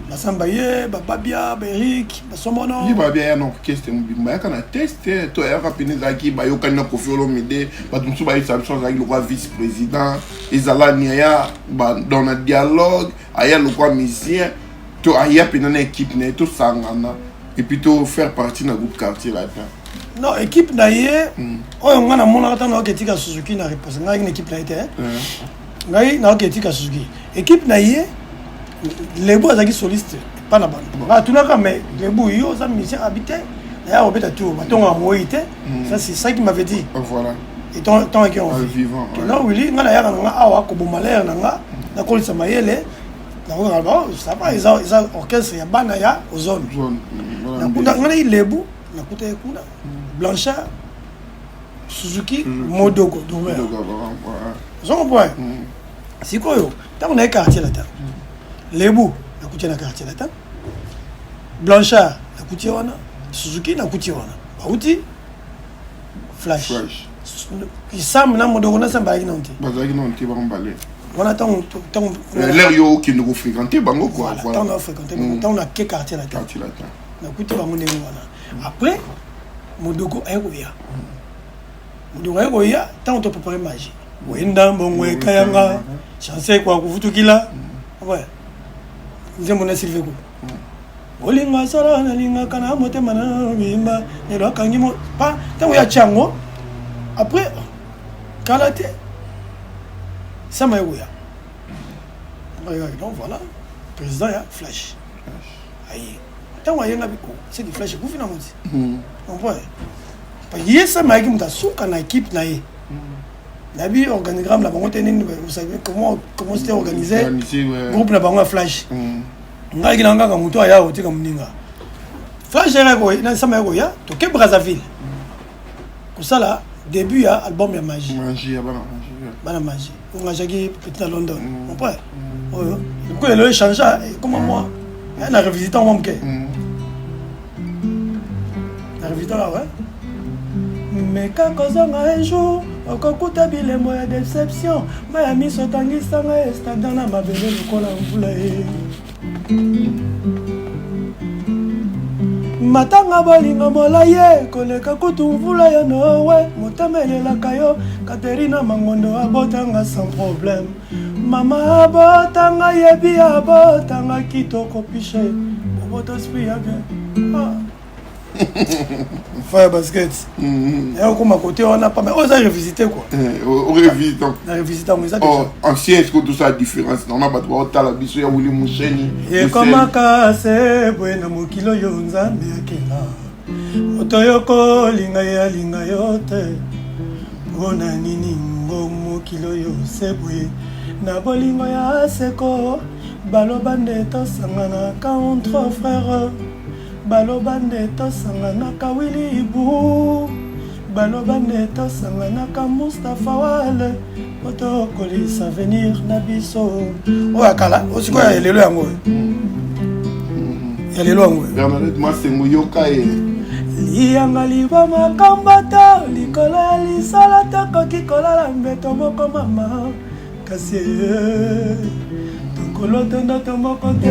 Basamba ye, bababia, baeric, basomono. Ye babia ya na orchestre mobimba ayaka na test to ayaka pene ezalaki bayokani na Koffi Olomide, bato mosusu bayebisa biso azalaki lokola vice président, ezala ni aya dans na dialogue, aya lokola musicien to aya pena na équipe na ye tosangana et puis to faire partie na groupe Quartier Latin. Non, équipe na ye oyo ngai namonaka ntango naoki etika Suzuki na repose ngai na équipe na ye te. Ngai naoki etika Suzuki, équipe na ye, Lebu azalaki soliste epa na bango. Ngai atunaka: "Mais Lebu, yo oza musicien?" Abi te, naya kobeta tour, batongaka moi te. Ça, c'est ça qui m'avait dit. Voilà. Étant aki en vie vivant. Non, Willy, ngai nayaka na nga awa koboma lere na nga, nakolisa mayele nakokaka bao. Ça va, eza orchestre ya bana ya Ozone. Nakuta ngai nayi Lebu, nakuta ye kuna, Blanchard, Suzuki, Modogo Dormer. Ozo comprendre? Sikoyo ntango naye Quartier Latin, Lebu nakuti ye na Quartier Latin, Blanchard nakuti ye wana, Suzuki nakuti ye wana, bauti Flash. Sam na Modogo na Sam bazalaki nano te. Bazalaki nano te bango mbale. Wana ntango ntango L'heure yo okende kofréquente bango quoi. Ntango na fréquente bango, ntango nake Quartier Latin. Quartier Latin. Nakuti bango ndenge wana. Après Modogo aye koya, Modogo aye koya ntango toprépare Magie, wenda mbongo ekayanga chance kwa kuvutukila. Ouais, nzembo na Sylve Kuku, olinga sala nalingaka na motema na bimba lelo akangi mo pa ntango ya tiango. Après kala te Sama ye koya. Donc voilà, président ya Flash aye. Ntango ayenga biko, seki Flash ekufi nango ti comprendre. Ye Sama ayaki moto asuka na équipe na ye. Nayebi organigramme na bango te, nini, comment c'était organisé groupe na bango ya Flash. Ngai na kaka moto aya kotika moninga Flash na Sama ya koya, toke Brazzaville kosala début ya album ya Magie. Bana Magie ongazaki petit na London, comprend? Oyo ko lelo échange ekoma mwa na revisite mwa moke na revisite awa. Meka kozonga un jour, okokuta bilembo ya déception, mai ya miso etangisanga estanda na mabele lokola mvula ye matanga. Bolingo molaye koleka kutu mvula ya Noe, motema elelaka yo. Katerina Mangondo abotanga sans problème, mama abotanga yebi, abotanga kitoko, pishe boboto, esprit ya bien. Ah. Fire basket ya okoma kote wana pa, mais oyo eza revisité quoi. Orevisite. Na revisite yango eza. Déjà ancien, est-ce que tout ça différence nana bato baotala biso ya Willy Musheni? Ekomaka se boye na mokili oyo Nzambe akela. Moto oyo kolinga ye alinga yo te, mpona nini ngo mokili oyo se boye? Na bolingo ya seko baloba nde tosanganaka entre frère, baloba nde tosanganaka Wili Ibu, baloba nde tosanganaka Mustapha Wale, po tokolisa avenir na biso. Oyo ya kala, osikoyo ya lelo yango oyo ya lelo yango oyo. Bernadette Masengo, yoka ye. Liyanga liboma kambata likolo ya lisala, tokoki kolala mbeto moko mama, kasi tokoloto ndoto moko te.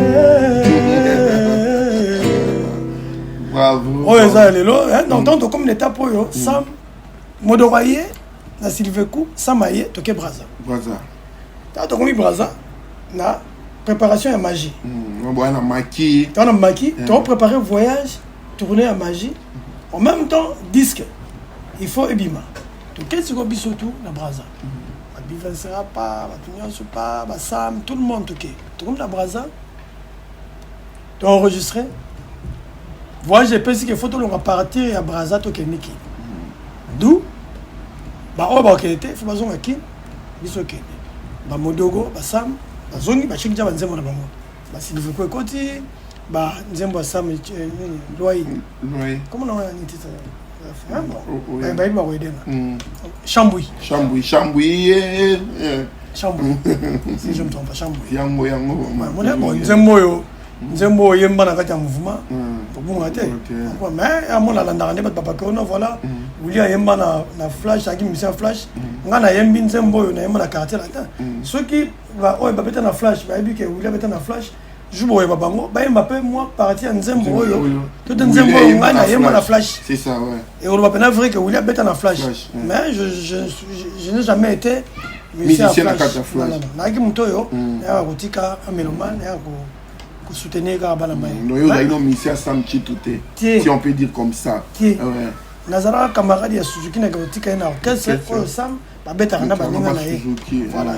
Bravo. Oyo eza ya lelo. Donc ntango tokomi na étape oyo, Sam, Modoko aye na Sylveku, Sam aye, toke Braza. Braza. Ntango tokomi Braza na préparation ya Magie, boya na maki. Ntango na maki topréparé voyage, tournée ya Magie, en même temps disque il faut ebima. Toke sikoyo biso tu na Braza, babivansera pa bato nyonso pa basam, tout le monde. Toke, tokomi na Braza, toenregistre. Voyage epesi ke faut tolonga partir ya Braza, tokende Kini. Du baoyo bakokende te, faut bazonga Kini, biso okende. Bamodogo, basam bazongi, bashiki tia banzembo na bango, basiliveko ekoti banzembo ya Sam, nini, Lwai. Comment na nini titre? Bayebi, bakoyedenga Chambui. Chambui, Chambui. Chambui, si je me trompe pas, Chambui. Yango yango. Nzembo oyo. Nzembo oyemba na kati ya mouvement, obunga te. Mais amona alandaka nde bato bapake ono, voilà, Wili ayemba na Flash, ayaki musicien Flash. Ngai nayembi nzembo oyo nayemba na Quartier Latin. Soki oyo babeta na Flash bayebi ke Wili abeta na Flash, jour boyeba bango bayemba mpe mwa partie ya nzembo oyo to te nzembo oyo ngai nayemba na Flash. C'est ça, ouais. Ekoloba mpena vrai que Wili abeta na Flash, mais je n'ai jamais été musicien na kati ya Flash. Nayaki moto oyo nayaka kotika mélomane, nayaka kosoutenir kaka bana mai. Non, yo ozali no musicien Sam Tshintu te, si on peut dire comme ça. Te, nazalaka camarade ya Suzuki, naka kotika ye na orchestre oyo Sam babetaka na baninga na ye. Voilà,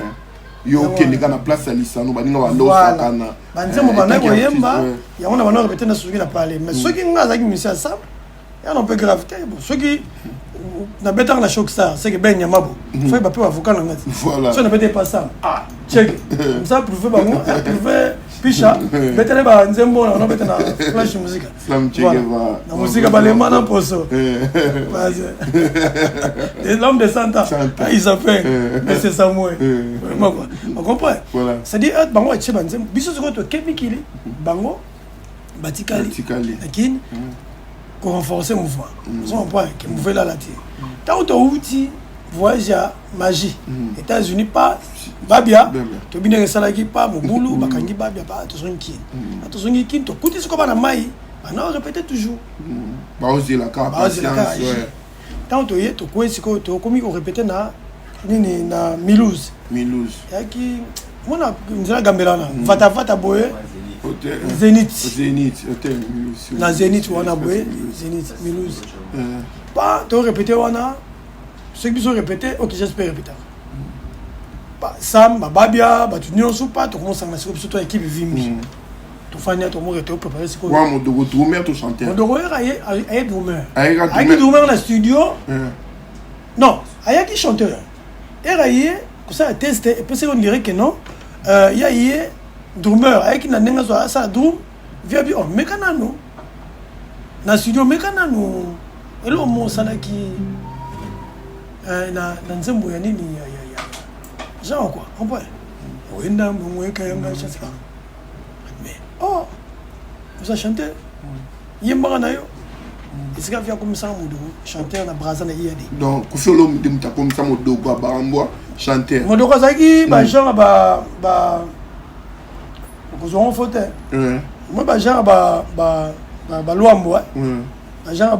yo okende kaka na place ya lisano, baninga bandosakana. Banzembo bandaki koyemba yango na bando répété na Suzuki na parler. Mais soki nga azalaki musicien ya Sam, ya non mpe grave te. Bon, soki nabetaka na Choc Star, c'est que ben Nyamabo faut bape bavocat na nga ti. So nabete pas Sam, ah, check comme ça, prouve bango, prouve pisha betele banzembo na beta na Flash Musica na musika balema na poso. L'homme de 100 ans, il s'appelle monsieur Samuel, vraiment quoi, on comprend. C'est-à-dire bango atie banzembo, biso sikoyo toke mikili, bango batikali na Kini korenforcer mouvement. Ozo comprendre ke mouvement elala te. Ntango touti voyage ya magie États-Unis, pa Babia toyebi ndenge esalaki, pa mobulu, bakangi Babia, pa tozongi Kini. Tozongi Kini, tokuti sikoyo bana mai bana répété toujours. Baozelaka. Baozelaka. Ntango toye, tokwei sikoyo, tokomi korépété na nini, na Milouse. Milouse. Eyaki mona nzela gambela wana, vatavata boye, Zénith. Zénith hotel. Na Zénith wana boye, Zénith Milouse, pa torépété wana. Soki biso répété, ok, j'espère répétaka Sam, bababia, bato nyonso, pa tokomosanga sikoyo biso to équipe vimbi, tofandi, tomoke, toprépare sikoyo. Wa Modogo, drummer to chanteur? Modogo yaka aye drummer, ayaki drummer na studio. Non, ayaki chanteur. Era ye kosala test, epesaki on dirait que non, ya ye drummer, ayaki na ndenge azwa asala drum. Via bi, oh, meka nanu na studio, meka nanu eloko mo osalaki na nzembo ya nini ya genre quoi, comprend oyenda mbongo ekayanga chance. Mais oh, oza chanteur, yembaka na yo. Esika via akomisaka Modogo chanteur na Braza na IAD. Donc Kofi Olomide moto akomisa Modogo abambwa chanteur? Modogo azalaki bagenre ba okozwango fo te, moi bagenre balwambo, bagenre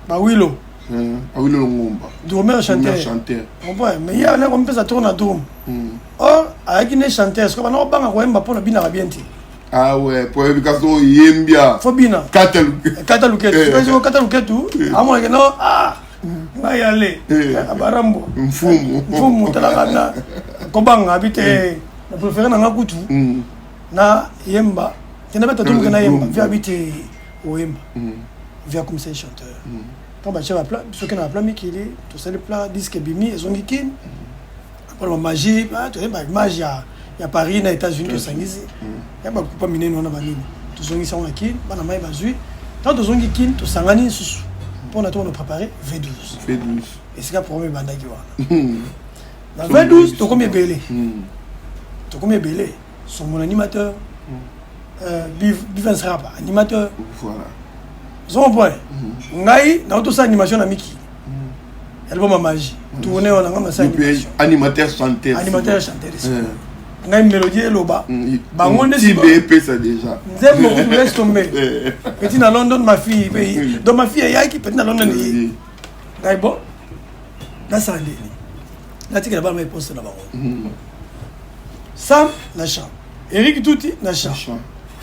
bawilo. Awilo Longomba. Drummer chanteur. Chanteur. Comprend, mais ye alaki komipesa tour na drum, or ayaki ne chanteur. Sikoyo bana kobanga koyemba mpo na binaka bien te. Ah ouais, po yebi kasi oyembia. Fo bina. Kata. Kata luketu, sikoyo kata luketu amonake no, ah, ngai ale abarambo. Mfumu. Mfumu talaka na kobanga abi te, na préféré nanga kutu na yemba te, nabeta tomoke nayemba. Vi abi te, oyemba. Vi akomisa ye chanteur. Ntango batie baplat, soki na baplat mikili, tosali plat, disque ebimi, ezongi Kine mpona bamagie, toyemba image ya Paris na États-Unis, tosangisi ya bakupa minene wana banini, tozongisi yango na Kine, bana mai bazwi. Ntango tozongi Kine, tosangani lisusu mpona tokona préparé V12. V12. Esika problème ebandaki wana na V12, tokomi ebele, tokomi ebele. Son animateur, Bivens Rap animateur. Voilà. Ozo comprendre, ngai naotosala animation na mikili, album ya magie tourne wana, ngai nasala animation. Animateur chanteur. Animateur chanteur. Ngai mélodie eloba bango nde. Tibe epesa déjà. Nzembo kutu, laisse tomber. Petit na London, ma fille pe, donc ma fille eyaki, petit na London eye. Ngai bon, nasala ndeni? Natikela bana mai poste na bango. Sam na chant, Eric Tuti na chant,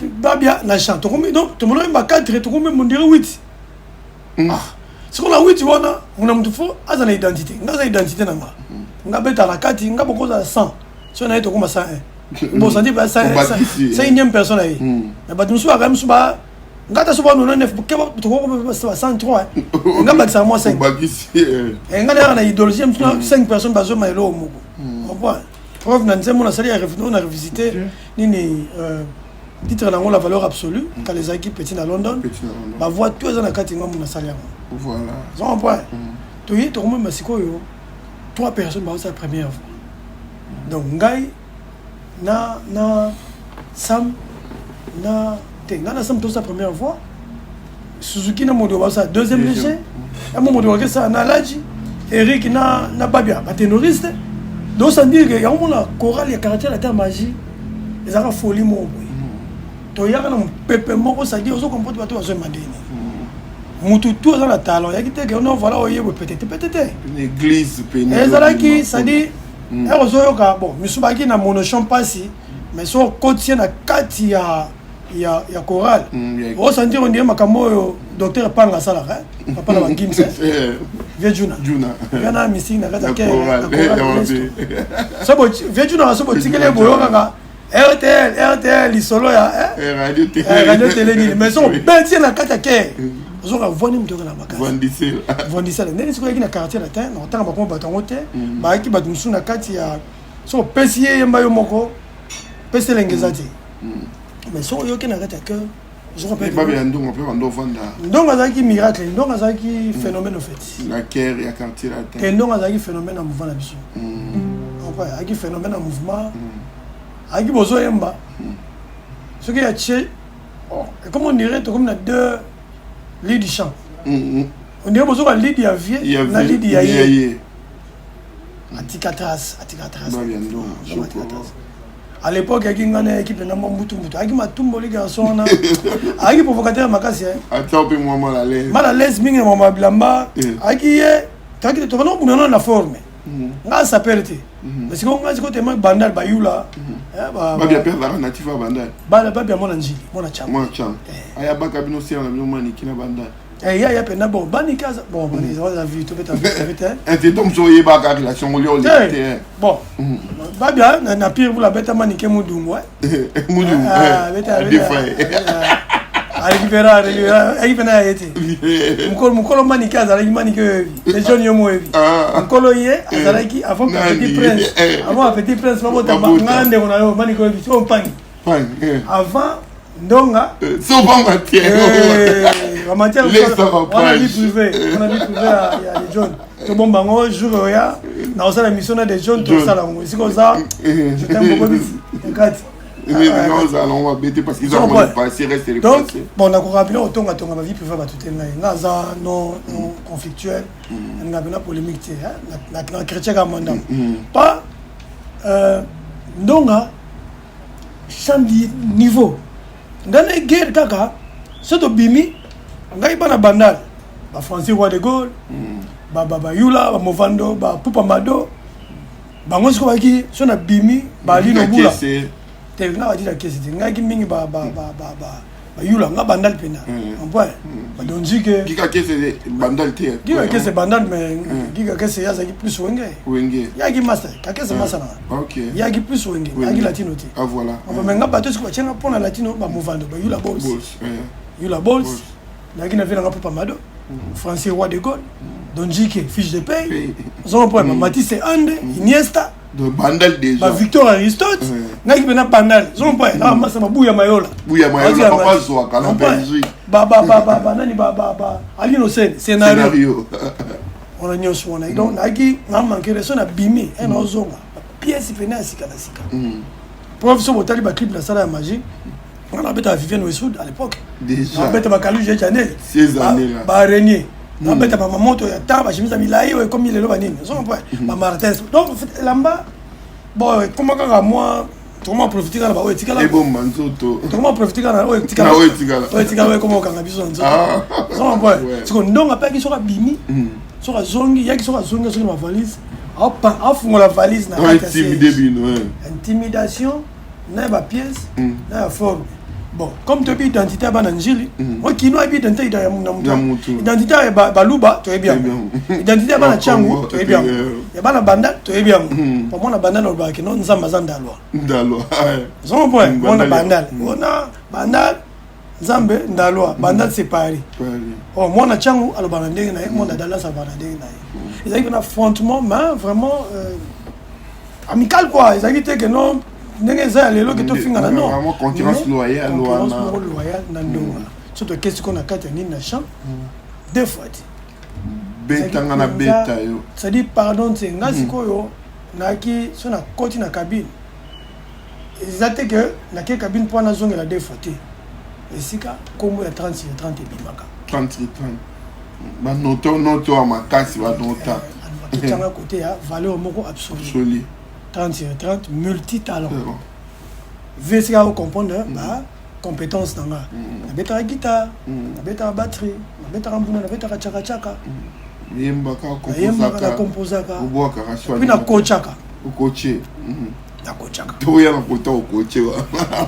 Babia na chant, tokomi donc tomona oyemba 4, tokomi mondire 8. Ah, sikoyo na 8 wana, mona motu fo aza na identité. Nga aza identité na nga, nga beta na kati, nga bokozala 100, so na ye tokoma 101. Bon, sandi ba 101e personne aye, mais bato mosusu bakaya mosusu ba nga ta so ba 99, tokokoma ba 103. Nga bakisaka mwa 5, nga nayaka na idéologie mosusu na 5 personnes bazoma eloko moko, comprendre. Preuve na nzembo nasali ya na revisité nini, titre nango La Valeur Absolue. Kala ezalaki Petit na London. Bavoix tout eza na kati, ngambo nasali yango. Oza comprendre, toye tokomema sikoyo trois personnes baosala première voix, donc ngai na Sam. Na te, nga na sam tosa première voix. Suzuki na Modo basala deuxième léger. Ya mo Modo bakesala na Ladji. Eric na Babia ba ténoriste. Donc ça dire que yango mona chorale ya quartier latin magie ezalaka folie moko boye. Toyaka na mopepe moko, c'est-à-dire ozo comprendre bato bazoyemba ndenge nini. Mutu tu aza na talent, yaki te ke non voilà oye boye peut-être peut-être te. Église pene. Ezalaki, c'est-à-dire ere ozoyoka bon misu baki na monochon mpasi, mais so okoti ye na kati ya chorale, osentir on dirait makambo oyo docteur Panga asalaka, papa na bagims, vieux Juna. Juna. Vieux na mystique na kati ya Na chœur, chorale, na chorale, ya Presto. mabe. So vieux Juna so botikeli boyo kaka RTL RTL lisolo ya Radio télé. Radio télé nini, mais so obeti ye na kati ya chœur, ozoka vwani moto oyoka na makasi. Vandisela. Vandisala ndenge sikoyo oyaki na quartier latin na kotanga bakoma bato yango te, bayaki bato mosusu na kati ya so opesi ye yemba yo moko pesi elenge eza te, mais soki oyoki na kati ya chœur, ozoka mpe Babe ya ndongo mpe bando ovanda. Ndongo azalaki miracle, ndongo azalaki phénomène au fait. Na chœur ya quartier latin. Te, ndongo azalaki phénomène na mouvement na biso. Comprends? Azalaki phénomène na mouvement, azalaki bozoyemba soki ya tie comme on dirait tokomi na deux lits du chant, on dirait bozoka lead ya vieux Ya na vieux, lead ya ya ye. Ye. Atika trace, atika trace. Babe ya ndongo. Ndongo atika trace. À l'époque ayaki ngai na équipe na mwa mbutu mbutu, ayaki matumboli garçon wana, ayaki provocateur makasi, eh. Atia mpe mwa mal à l'aise. Mal à l'aise mingi na mama bilamba. Ayaki ye toyaki tokana kobunda nano na forme, ngai asapele te, mais sikoyo ngai sikoyo tema bandal bayula eh, Babia mpe azalaka natif ya Bandal. Babia mwana Njili, mwana Chango. Mwana Chango ayabaka bino sera na bino maniki na Bandal. Eh, ya pena bon baniki aza bon baniki aza vie tobeta vie te. Ete donc so oyebaka relation oli oleki te. Bon, babia na pire bula abeta manike mudungu, eh. Mudungu. Ah, arécupéra ayaki mpena ya ye te. Mokolo mokolo manike azalaki manike oyebi te, john yo mo oyebi mokolo ye azalaki avant Nani? Petit Prince, avant Petit Prince babotama. Babota. Nga ndeko na yo manike oyebi so mpangi avant ndonga. So bamatière. Bamatière. Laisse Wana vie page. privée, wana vie privée ya de John, tobomba yango. Jour oya na kosala émission na de John, tosala yango esika oza. Je t'aime beaucoup kati. Ozala nango mabe te parce qu'ils ont le passé reste le Donc passé. bon, nakorappeler otongatonga bavie privée bato te. Ngai nga aza non conflictuel, nga mpena polémique te, hein. Na chrétien kaka mwa ndambo pas ndonga sans niveau ngai na guerre kaka so tobimi ngai bana Bandal, bafrancis Roi de Gaulle, bayula bamovando bapupa mado bango sikoyo bayaki so na bimi balino bula te nga batila kesi te. Ngaki mingi bayula nga Bandal mpena point badonzike. Giga Kese Bandal te. Giga Kese Bandal, mais Giga Kese ye azalaki plus Wenge. Wenge. Yaki master Kakese masa nanga. Yaki plus Wenge, yaki latino te. Ah voilà. Mais nga bato sikoyo batianga mpona latino, bamovando bayula bols, yula bols nayaki na vie nanga mpo pamado Francis Roi de Gaulle, Donjike fiche de paye, ozonga mpo Matisse Ande Iniesta. De Bandal déjà. Ba Victor Aristote ngaki mpena Bandal, ozonga mpo na masa babuya Mayola. Buya Mayola, papa zwaka na Belgique. Banani Alino Sene scénario wana nyonso wana. Donc nayaki na manquer so na bimi e na ozonga pièce pene ya sika na sika. Prof so botali baclip na sala ya magie nga nabeta Vivienne Westwood à l'époque, nabeta bakaluge Chanel, barenier, nabeta bamamoto ya ta bachemise ya milai oyo ekomi lelo banini, ozonga mpo bamartins. Donc elamba bon ekoma kaka mwa tokoma profite kaka na baoyo etikala. Ebomba nzoto. Tokoma profite kaka na oyo etikala, oyo etikala. Oyo etikala oyo ekoma okanga biso na nzoto, ozonga mpo siko ndongo mpe aki soki abimi, soki azongi yaki, soki azongi soki na bavalise, afungola valise na kati ya intimidation na ya bapièce na ya forme. Bon, comme toyebi identité ya bana Njili, okino ayebi identité ya mutu, identité ya baluba toyebi yango, identité ya bana Tiangu toyebi yango, ya bana Bandal toyebi yango. Po mwana Bandal olobaka no Nzambe aza ndalwa. Ndalwa. Ozongo mpo mwana Bandal ona Bandal Nzambe ndalwa, Bandal c'est Paris. Oh, mwana Tiangu alobaka na ndenge na ye, mwana Dallas alobaka na ndenge na ye. Ezalaki mpena affrontement mais vraiment amical quoi. Ezalaki te ke non ndenge eza ya lelo ke tofingana, non. Concurrence loyale. Concurrence moko loyale na ndongo wana. So tokesi ko na kati ya nini na champ deux fois te. Betanga na beta yo. C'est-à-dire pardon te, nga sikoyo nayaki so nakoti na cabine. Eza te ke nake cabine mpo nazongela deux fois te. Esika nkombo ya 30 sur 30 ebimaka. 30 sur 30, banoto noto ya makasi, banota. Totyanga côté ya valeur moko absolue, 30 sur 30, multi talent. Vu esika ocomprendre ba compétence na nga, nabetaka guitare, nabetaka batterie, nabetaka mbunda, nabetaka chakachaka. Yembaka. Nayembaka, nakomposaka, puis nakochaka. Okoche. Nakochaka. Toya na kota okoche.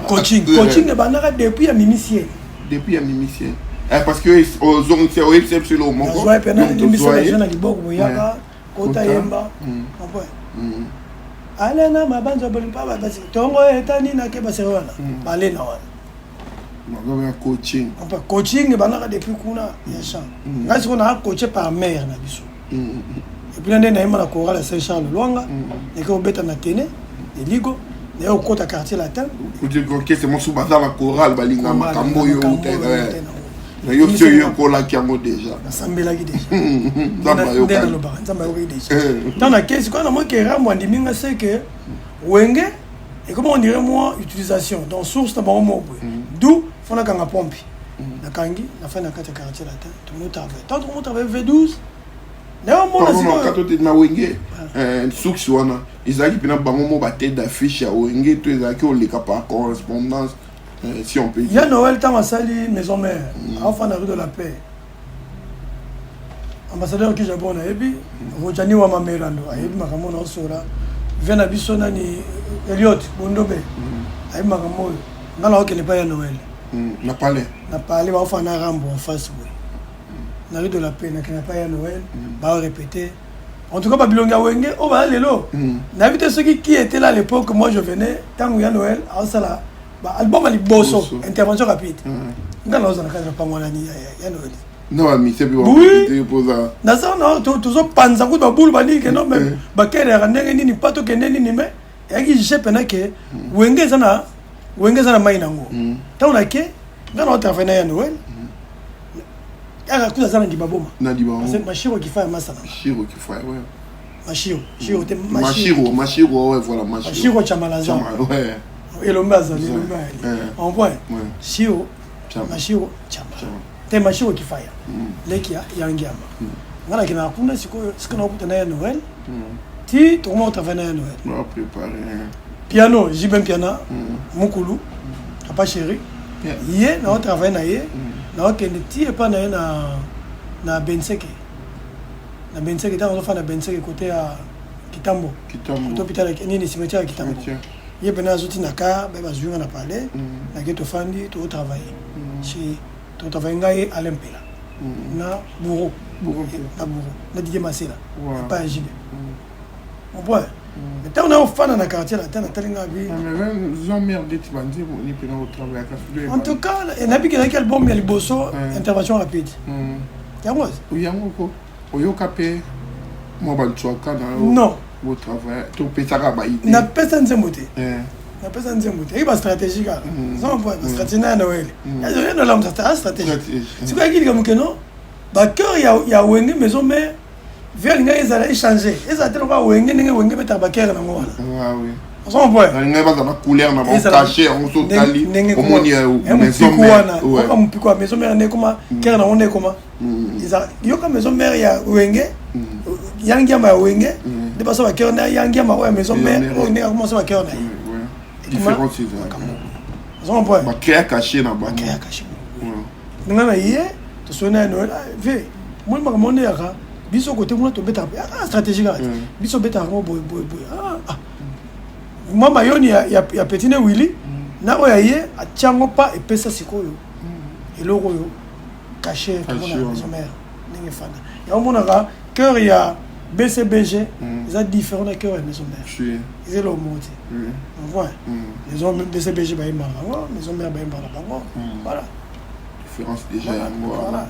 Coaching, coaching ebandaka depuis ya Mimisiel. Depuis ya Mimisiel. Eh, parce que ozongisi, oyebisi biso eloko moko. Nazwa mpe nalimbisa na liboko boyaka kota yemba alena mabanzo bolimpa basi tongo etani nake basere wana balena wana. Makambo coaching. Enfin, coaching ebandaka depuis kuna ya chant. Ngai sikoyo naa coaché par mare na biso. Et puis nde nayemba na chorale ya Saint Charles Lwanga, nake kobeta na tene eligo, naye kokota Quartier Latin. Orchestre mosusu baza na chorale, balinga makambo oyo na yo si oyekolaki yango déjà. Nasambelaki déjà, nde nalobaka Nzambe ayokaki déjà. Ntango nakei sikoyo, namoki Rambo andimi nga seke Wenge ekoma, on dirait moi utilisation donc source na bango moko boye, d'où fo nakanga pompe. Nakangi, nafai na kati ya Quartier Latin, tokomo travaille. Tant tokomo travaille V12, nayomona sikoyo na Wenge source wana ezalaki mpena bango mo batête d'affiche ya Wenge to ezalaki oleka par correspondance, si on peut dire? Ya Noël, ntango asali Maison Mère, aofa na rue de la Paix, ambassadeur Kijabon ayebi, Rojani wa Mamelando ayebi makambo na osola vie na biso, nani, Eliot Bondobe ayebi makambo oyo. Nga na okende epai ya Noël. Na palais. Na palais, baofa na Rambo en face boye na rue de la Paix. Nakende epai ya Noël, baorépété. En tout cas, babilongi ya Wenge oyo baya lelo, nayebi te soki qui était là à l'époque. Moi je venais ntango ya Noël aosala album ya liboso, Intervention rapide. Nga naozala kati na pango wana ya Noël. Na bamise mpe. Oui, naza na tozopanza kutu babulu banini keno me bakereyaka ndenge nini mpa tokende nini, me eyaki je pena ke Wenge eza na Wenge, eza na mai nango. Ntango nake, nga na otravaille na ya Noël kaka kuta aza na Ndibaboma. Na Ndibaboma. Mashiro Kifaya, masana. Shiro Kifaya, ouais. Mashiro, Shiro te. Mashiro, Mashiro, ouais, voilà, Mashiro. Mashiro Chamalaza. Ouais. Elombe azali, elombe ayali en point. Shiro, Mashiro Chamba te, Mashiro Kifaya, leki ya Yangiama. Nga nakendaka kuna sikoyo, sika nakokuta na ya Noël ti tokoma kotravaille na ya Noël. Piano, JB Mpiana, mokulu papa chéri, ye naotravaille na ye, naokende ti epa na ye na Benseke, na Benseke. Ntango azofanda na Benseke, kote ya Kitambo, kote hôpital nini, cimetière ya Kitambo, ye mpena azotinda car be, bazwi nga na palais. Nake, tofandi, totravaille chez, totravaille ngai, Alain Mpela na Bourreau, na Bourreau, na Didier Masela, epai ya JB. Comprend? Mais ntango na ofanda na Quartier Latin, natali nga bi. En tout cas, nayebi ezalaki album ya liboso, Intervention rapide, yango. Yango ko oyoka mpe mwa bantswaka na yo? Non. Botravaille, topesaka baide. Napesa nzembo te, napesa nzembo te. Eyaki bastratégie kaka, bastratégie na ya Noël, ya Noël amusa stratégie. Sikoyo ayaki likambo keno bachœur ya Wenge Maison Mère, vie alingaki ezala échange, ezala te lokola Wenge, ndenge Wenge betaka bachœur nango wana. Alingai baza na couleur na bango, cachet yango so otali, omoni Maison Mère wana, oka mopiko ya Maison Mère nde ekoma chœur nango, nde ekoma eza yoka Maison Mère ya Wenge, Yangiama ya Wenge nde basala bachœur na Yangiama oyo ya Maison Mère oyo, ndenge akoma osala bachœur na ye. Différence eza bacréa cachet na bango. Bacréa cachet. Nga na ye tosoli na ya Noël ve moi makambo nde yaka biso kote kuna, tobetaka aka stratégie kaka te, biso obetaka yango boye boye boye. Mwa mayoni ya petit ne Willi na oyo ya ye atiango pa epesa sikoyo eloko oyo cachet. Tomona Maison Mère ndenge efanda yango, omonaka chœur ya BCBG eza différent na chœur ya Maison Mère, eza eloko moko te. Voilà, maison BCBG bayembaka bango, Maison Mère bayembaka na bango, voilà. Différence déjà yango wana.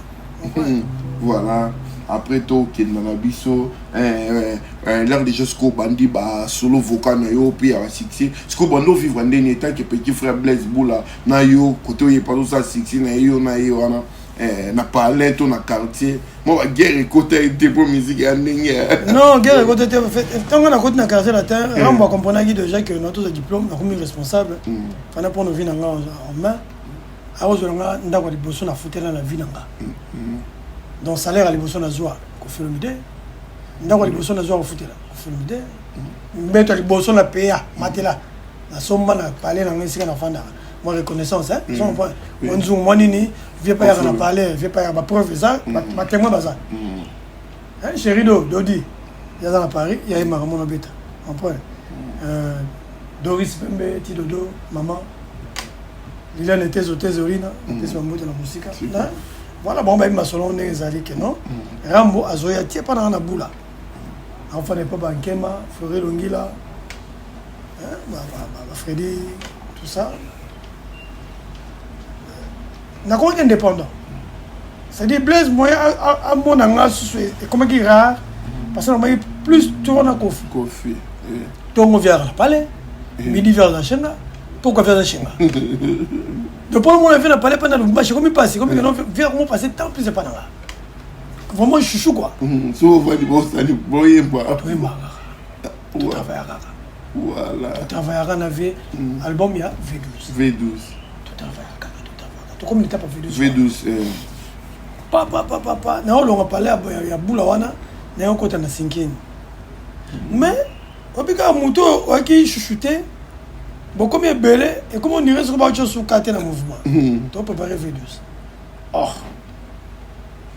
Voilà, après tokenda na biso l'air déjà. Sikoyo obandi basolo vocal na yo mpe ya basuccès, sikoyo bandi ovivre ndeni etant que petit frère Blaise Bula na yo kote oyepa tosala succès na ye, yo na ye wana? Eh, na palais to na quartier mwa baguerre ekota ye te mpo musique ya ndenge. Non, guerre ekota te. Ntango nakoti na Quartier Latin, Rambo akomprenaki déjà que natoza diplôme, nakomi responsable, fana prendre vie na nga en main. Akozwela nga ndako ya liboso nafutela na vie na nga. Donc salaire ya liboso nazwa, Koffi Olomide. Ndako ya liboso nazwa kofutela, Koffi Olomide. Mbeto ya liboso na peya matela nasomba na palais na nga esika nafandaka, mwa reconnaissance, hein. So mwa mwa nzungu, mwa nini, vie pa yaka na palais, vie pa yaka, bapreuve eza, batémoin baza. Hein, chéri do dodi yaza na Paris, ya yembaka mona beta comprendre. Doris Pembe ti dodo, mama Liliane Tezo Tezorina, apesi bambote na mosika. Voilà, bango bayebi masolo ndenge ezali ke non, Rambo azoya tie mpa nanga na bula, afana epa bankema Flori Longila, hein, ba Fredi, tout ça. Nakomaki indépendant, c'est-à-dire Blaise moyen amona nga susu ekomaki rare, parce que nakomaki plus tour na Kofi. Kofi. Ntongo viaka na palais, midi viaka na Shenga, pourquoi viaka na Shenga? Donc mpo mona vie na palais mpa na Lubumbashi ekomi mpasi, ekomi keno viaka komo passer temps plus epa na nga, vraiment chouchou quoi. So ovandi, bosali, boyemba. Toyembaka kaka, totravailla kaka. Voilà. Totravaillaka na v album ya V12. V12. Totravaillaka kaka, totravaillaka, tokomi l'étape ya V12. V12, eh. Pa pa pa pa pa, naolonga palais ya bula wana, nayokota na cinquième. Mais obi kaka moto oyo oyaki chouchou te, bokomi ebele, ekomi ondire soki baotio suka te na mouvement. Topréparé V12, or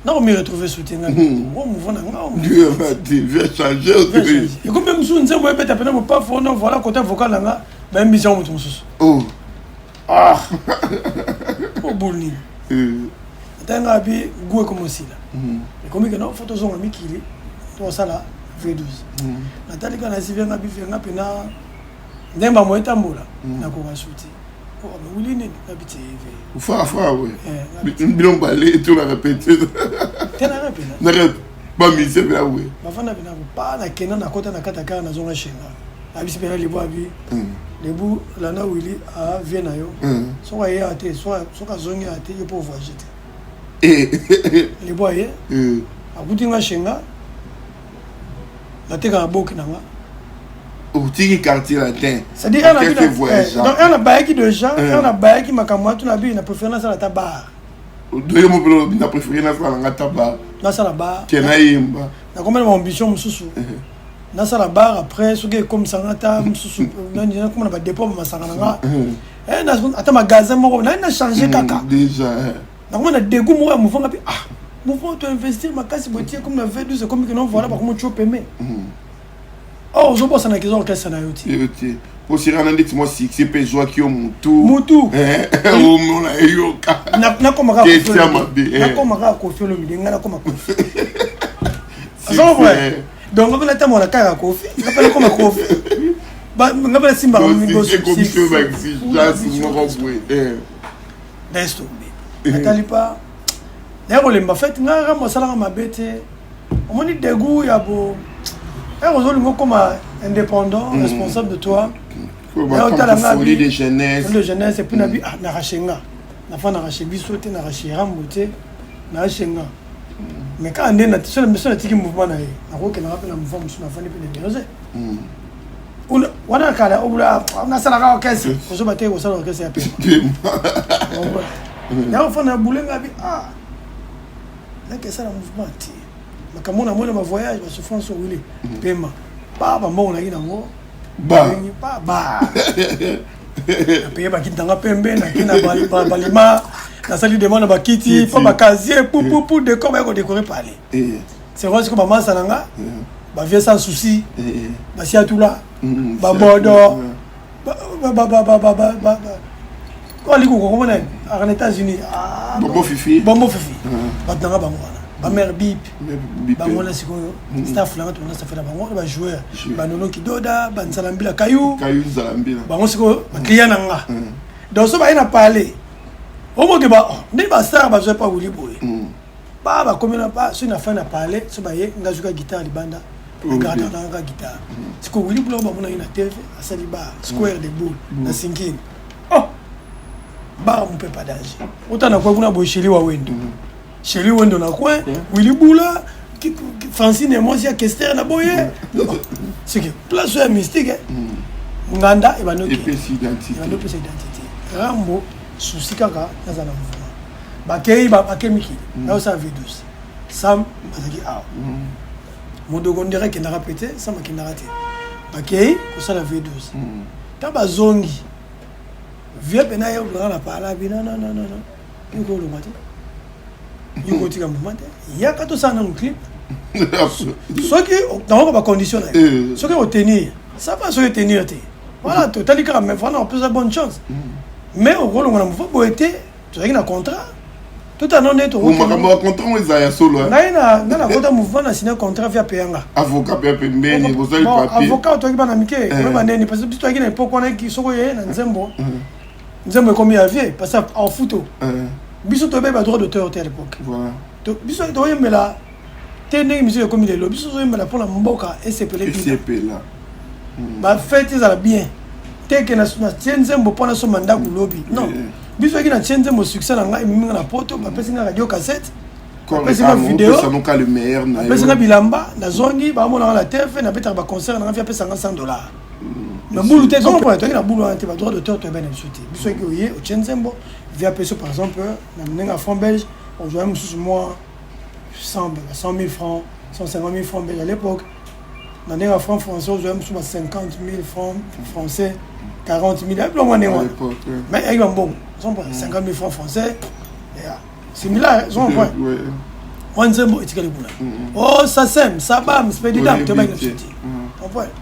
nakomi retrouve soutien nga o mouvement na nga. Dieu va te viens changer. Ekomi mosusu nzembo ebeta pena mopafu ono, voilà, côté vocal na nga bayembisi yango moto mosusu. Oh. Ah, obulu nini? Ata nga abi gu ekomi osila, ekomi ke non, faut tozonga mikili, tosala V12. Natali kaka nasi venga bivenga mpena ndenge bamo etambola, nakoka suti wili nini nabi te. Fa fa we bino bale to na répété. Te, na rep. Na rep bamusicien mpe we. Bafanda mpena pa, nakenda, nakota na kati ya kaka, nazonga shenga, abisi mpena lebu, abi lebu landa wili avie na yo. Soki ayeya te, soki azongi ya te, yo mpo voyage te. Lebu aye, akuti nga shenga, natekaka boki na nga. Otiki Quartier Latin. C'est-à-dire donc un abayaki déjà, un abayaki makambo atu na bi na préféré nasala ata bar. Doye mo mpena olobi na préféré nasala nanga ta bar. Nasala bar. Ke nayemba. Nakomela ba ambition mosusu, nasala bar, après soki ekomisanga ata mosusu nani, nakoma na badépôt bamasanga na nga, ata magasin moko nani, na change kaka. Déjà. Nakoma na dégoût moko ya mouvement nga mpe, ah, mouvement to investir makasi botie comme na V12, ekomi ke non, voilà, bakoma tio peme. Or ozobosanaka eza orchestre na yo ti. Yo te posirana ndeti mwa succès mpe ezwaki yo motu. Mutu. Omona eyoka. Nakoma kaka Ketia mabe. Nakoma kaka Koffi Olomide, ngai nakoma Koffi. Ozo donc nga mpe natambola kaka Koffi, nga mpe nakoma Koffi, nga mpe nasimbaka. Ekomiso baexigence moko boye. Laisse tomber, natali pa naye kolemba. Fait nga Rambo asalaka mabe te. Omoni dégoût ya bo ere ozolinga okoma indépendant, responsable de toi. Folie de jeunesse. De jeunesse. Et puis nabi, ah, narache nga nafa, narache biso te, narache Rambo te, narache nga. Mais kaka nde so natiki mouvement na ye, nakokendanga mpe na mouvement mosusu, nafandi mpe na Mirose wana kala obula nasalaka orchestre, ozoba te kosala orchestre ya pema yango fana ya bulenga bi. Ah, nake esala mouvement te, makambo na mona bavoyage, basouffrance owili pema pa bambongo naki nango pa ba napeye bakiti nanga pembe, nake na balima, nasali demande na bakiti mpo bacasier pupupu décor baye kodécorer palais. C'est vrai, siko bamasa na nga bavie sans souci, basiatula babodo alikuka komona aka na États-Unis. Bombo Fifi. Bombo Fifi, bato nanga bango wana, bamare bip bango wana. Sikoyo staff nanga, tobanda staff na bango na bajoueur, banono kidoda, banzala mbila kayu. Kayu nzala mbila. Bango sikoyo baclient na nga. Donc so baye na palais, omoke ba nde bastar bazwa pa wili boye, ba bakomi na pa soki na fin na palais, so baye nga zuka guitare libanda, garde nanga guitare. Sikoyo wili buloko bamonaki na TV, asali bar square de boule na sinkini. Oh, bar mopepa danger, otana kwa kuna boye, sheli wa wendo. Chéri Wendo na coin, Willy Bula, Francine mwasi ya Kester na boye. C'est que place ya mystique. Hein. Nganda ebandi Epesi identité. Ebandi opesa identité. Rambo souci kaka naza na mouvement. Bakei bakei mikili. Naosala V12. Sam azalaki awa. Modoko ndere akendaka pe te, Sam akendaka te. Bakei kosala V12. Ntango bazongi vieux pena ye olobaka na pala bi non non non non yo kolongwa te yo kotika mouvement te yaka tosala nanu clip soki nakoka bacondition na yo soki otenir ça va, soki otenir te, voilà, totali kaka. Mais vraiment opesa bonne chance, mais okolongwa na mouvement boye te. Tozalaki na contrat, totala nde. Makambo ya contrat ngo eza ya solo? Ngai nga nakota mouvement na signé contrat, via peyanga. Avocat mpe pembeni, bozali papier? Avocat toyaki bana mike, koyeba ndeni, parce que biso toyaki na époque wana soki oye na nzembo, nzembo ekomi ya vieux parce que aofuto. Biso toyebi ba droit d'auteur te à l'époque. Biso toyembela te ndenge musique ekomi lelo. Biso toyembela mpona mboka esepele. Esepela. Bafete ezala bien te ke na tie nzembo mpo nasomba ndako lobi. Non, biso oyaki na tie nzembo, succès na ngai ememi nga na poto, bapesi nga radio cassette, bapesi nga video, bapesi nga bilamba, nazongi, bamonanga na TV, nabetaka baconcert nanga, fi apesanga 100 $. Mais bulu te, comprendre, toyaki na bulu wana te. Badroit d'auteur toyebani na biso te. Biso oyaki, oye otie nzembo, vi apesi, par exemple na ndenge ya franc belge, ozwai mosusu mwa 100 000 francs, 150 000 francs belge à l'époque. Na ndenge ya franc français, ozwai mosusu ba 50 000 francs français, 40 000, ayebi biloko ndenge wana. Mais ayaki bambongo, 50 000 francs français similaire, ozocomprendre? Mwa nzembo etikali kuna, o SACEM, SABAM, SPEDIDAM, toyebaki na biso te. Comprendre,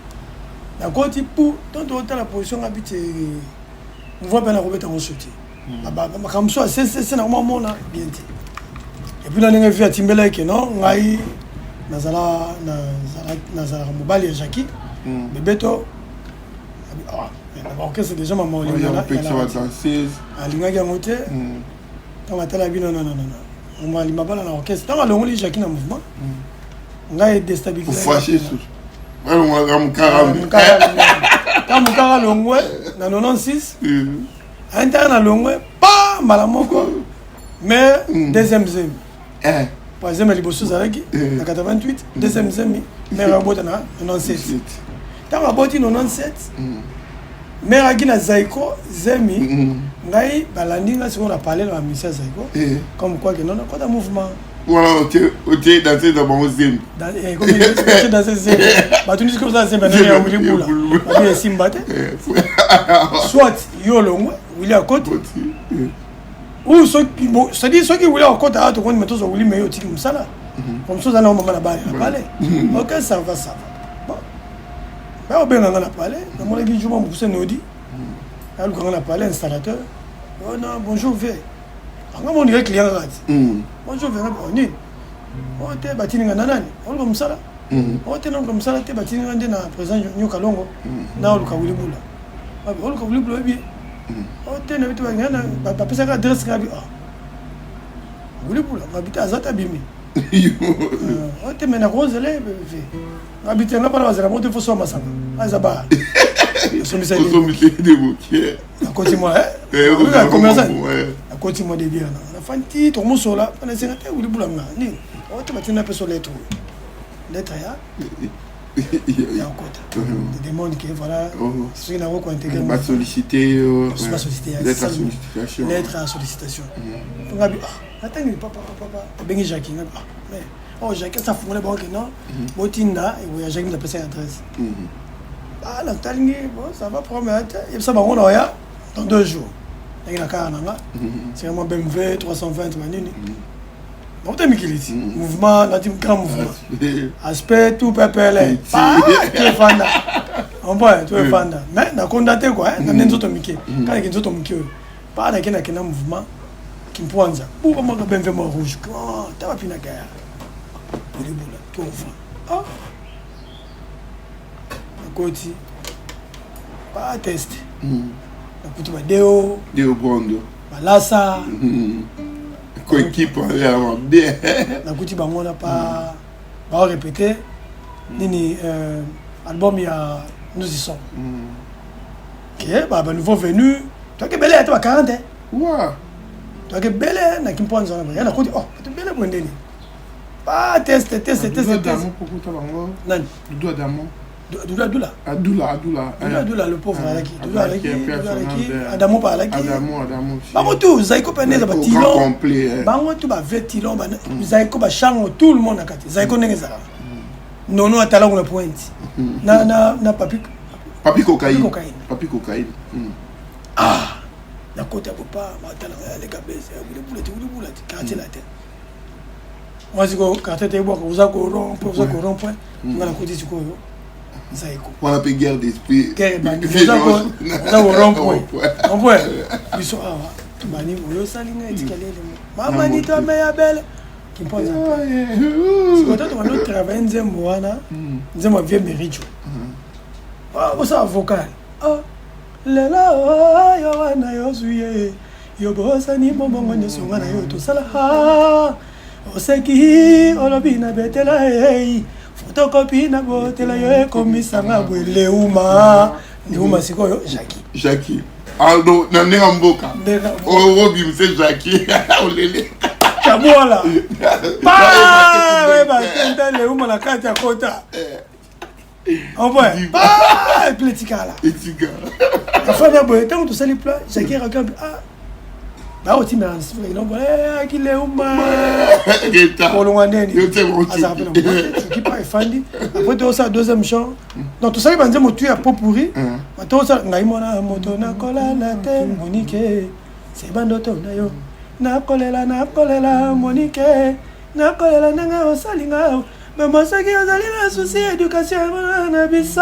nakoti pu tonto otala position nga biti mouvement mpe nakobeta ngo so te. Makambo mosusu asesese nakoma mona bien te. Et puis na ndenge vi atimbelaki ke non, ngai nazalaka mobali ya Jacki Bebeto na baorchestre déjà, mama alingaki yango te. Ntango atala bino, non non non, alima bala na orchestre. Ntango alongoli Jacki na mouvement, ngai déstabilise. Ntango mokaka alongwe na 96, ayintaka na longwe pa mbala moko, mais deuxième zemi, troisième ya liboso ezalaki na 88, deuxième zemi, mare abota na 97. Ntango aboti 97, mare aki na Zaiko zemi. Ngai balandi nga sikoyo na palais na bamisi ya Zaiko, comme quoi ke non, nakota mouvement. Wana otie danse na bango zemi? Danse zemi, batuni soki oza zembe ndenge ya Wili Bula, babi esimba te. Soit yo olongwe, Wili akoti, ou soki, bon, c'est-à-dire soki Wili akota awa, tokondima, tozwa Wili, mais yo otiki mosala comme so oza na mama na bale na palais. Ok, ça va, ça va. Bon, ba obenga nga na palais, namonaki juma mokuse nodi aluka nga na palais, installateur. Oh non, bonjour vieux. Anga moni client kaka ti, bonjour vieux. Nga nini? O te, batindi nga na nani, oluka mosala. O te, naluka mosala te, batindi nga nde na président Nyoka Longo, na oluka Wili Bula. Oluka Wili Bula, oyebi? O te, nayebi te, bapesaka adresse nga bi Wili Bula. Ngabi te, aza te, abimi. O te, me nakozela ngabi te, nga mpana bazela mo te, fo soa masanga aza ba asombisa. Nakoti mwa commerçant, nakoti mwa débit wana, nafandi ti tokomosola mpona esenga te. Wili Bula nga nini? O te, batinda mpe so lettre oyo, lettre ya okota de demande que voilà, soki nako kointégrer. Basollicité yo. Basollicité. Lettre ya sollicitation. Lettre ya sollicitation. Ngabi ah, natangi papa papa abengi Jacki. Ngabi ah, mais oh, Jacki asa fungole bango ke non, botinda ya Jacki, mutu apesaki adresse. Ah, natalingi, bon, ça va, problème te, yebisa bango na oya dans 2 jours. Ndenge na kaka na nga, c'est vraiment BMW 320 banini, nauta mikili ti mouvement nati grand mouvement, aspect tout pepele to efanda, comprend, to efanda. Mais nakonda te quoi, na nde nzoto mike kaka nake, nzoto moke oyo pa nake, nakenda mouvement Kimpwanza buka maka BMW mwa rouge ta bapinaka ya bolibula tofa. Ah, nakoti ba test, nakuti badeo. Deo Bondo. Balasa. Coéquipe ya mabe. Nakuti bango wana pa baorépété nini, album ya Nous y sommes, ke ba nouveau venu toyaki ebele ata ba 40. Toyaki ebele na Kimpwanza wana ya nakoti, oh, bato ebele. Boye ndeni pa test test test test. Nani? Doudou Adamo. Doudou Adoula. Adoula, Adoula. Doudou Adoula, le pauvre alaki. Doudou alaki, Doudou alaki, Adamo pa alaki. Adamo, Adamo. Bango tout, Zaiko pa neza ba tilon. Bango tout ba vrai tilon, ba Zaiko ba chango tout le monde na kati. Zaiko ndenge ezalaka. Nono atala kuna pointe. Na na na papi Papi cocaïne. Papi cocaïne. Ah, na kota bopa, matala les cabezes, wuli bulati, wuli bulati, quartier latin. Moi sikoyo quartier te ebwaka oza ko rond point, oza ko rond point. Nga na koti sikoyo. Zaiko. Wana mpe guerre d'esprit. Guerre ebandi. Oza ko rond point. Rond point. Biso awa tobani oyo osali ngai etikali elemo. Mama nito ameya bele. Kimponza. Sikoyo to tobandi otravaille nzembo wana, nzembo ya vieux Mericho. Osala vocal. Lelo oyo wana yozwi ye yo bosani mombongo nyonso nga na yo tosala oseki olobi na betela ei fotokopi na botela yo ekomisanga bwe leuma leuma sikoyo jacki Jacki aldo na ndenge ya mboka obimise Jacki olele kabwala pa leuma na kati ya kota Envoie. Ah, et puis etikala. Etikala. Afanya boye ntango tosali plat, Jackie rakambi ah baotimela na sifla ilombo akileuma kolongwa ndeni azalaka mpe na soki pa efandi apres tokosala deuxième chant donc tosali banzembo tu ya pot pourri tokosala ngai mwana moto nakolala te monike seba ndoto na yo nakolela nakolela monike nakolela ndenge osali nga mama soki ozali na susi éducation ya bana na biso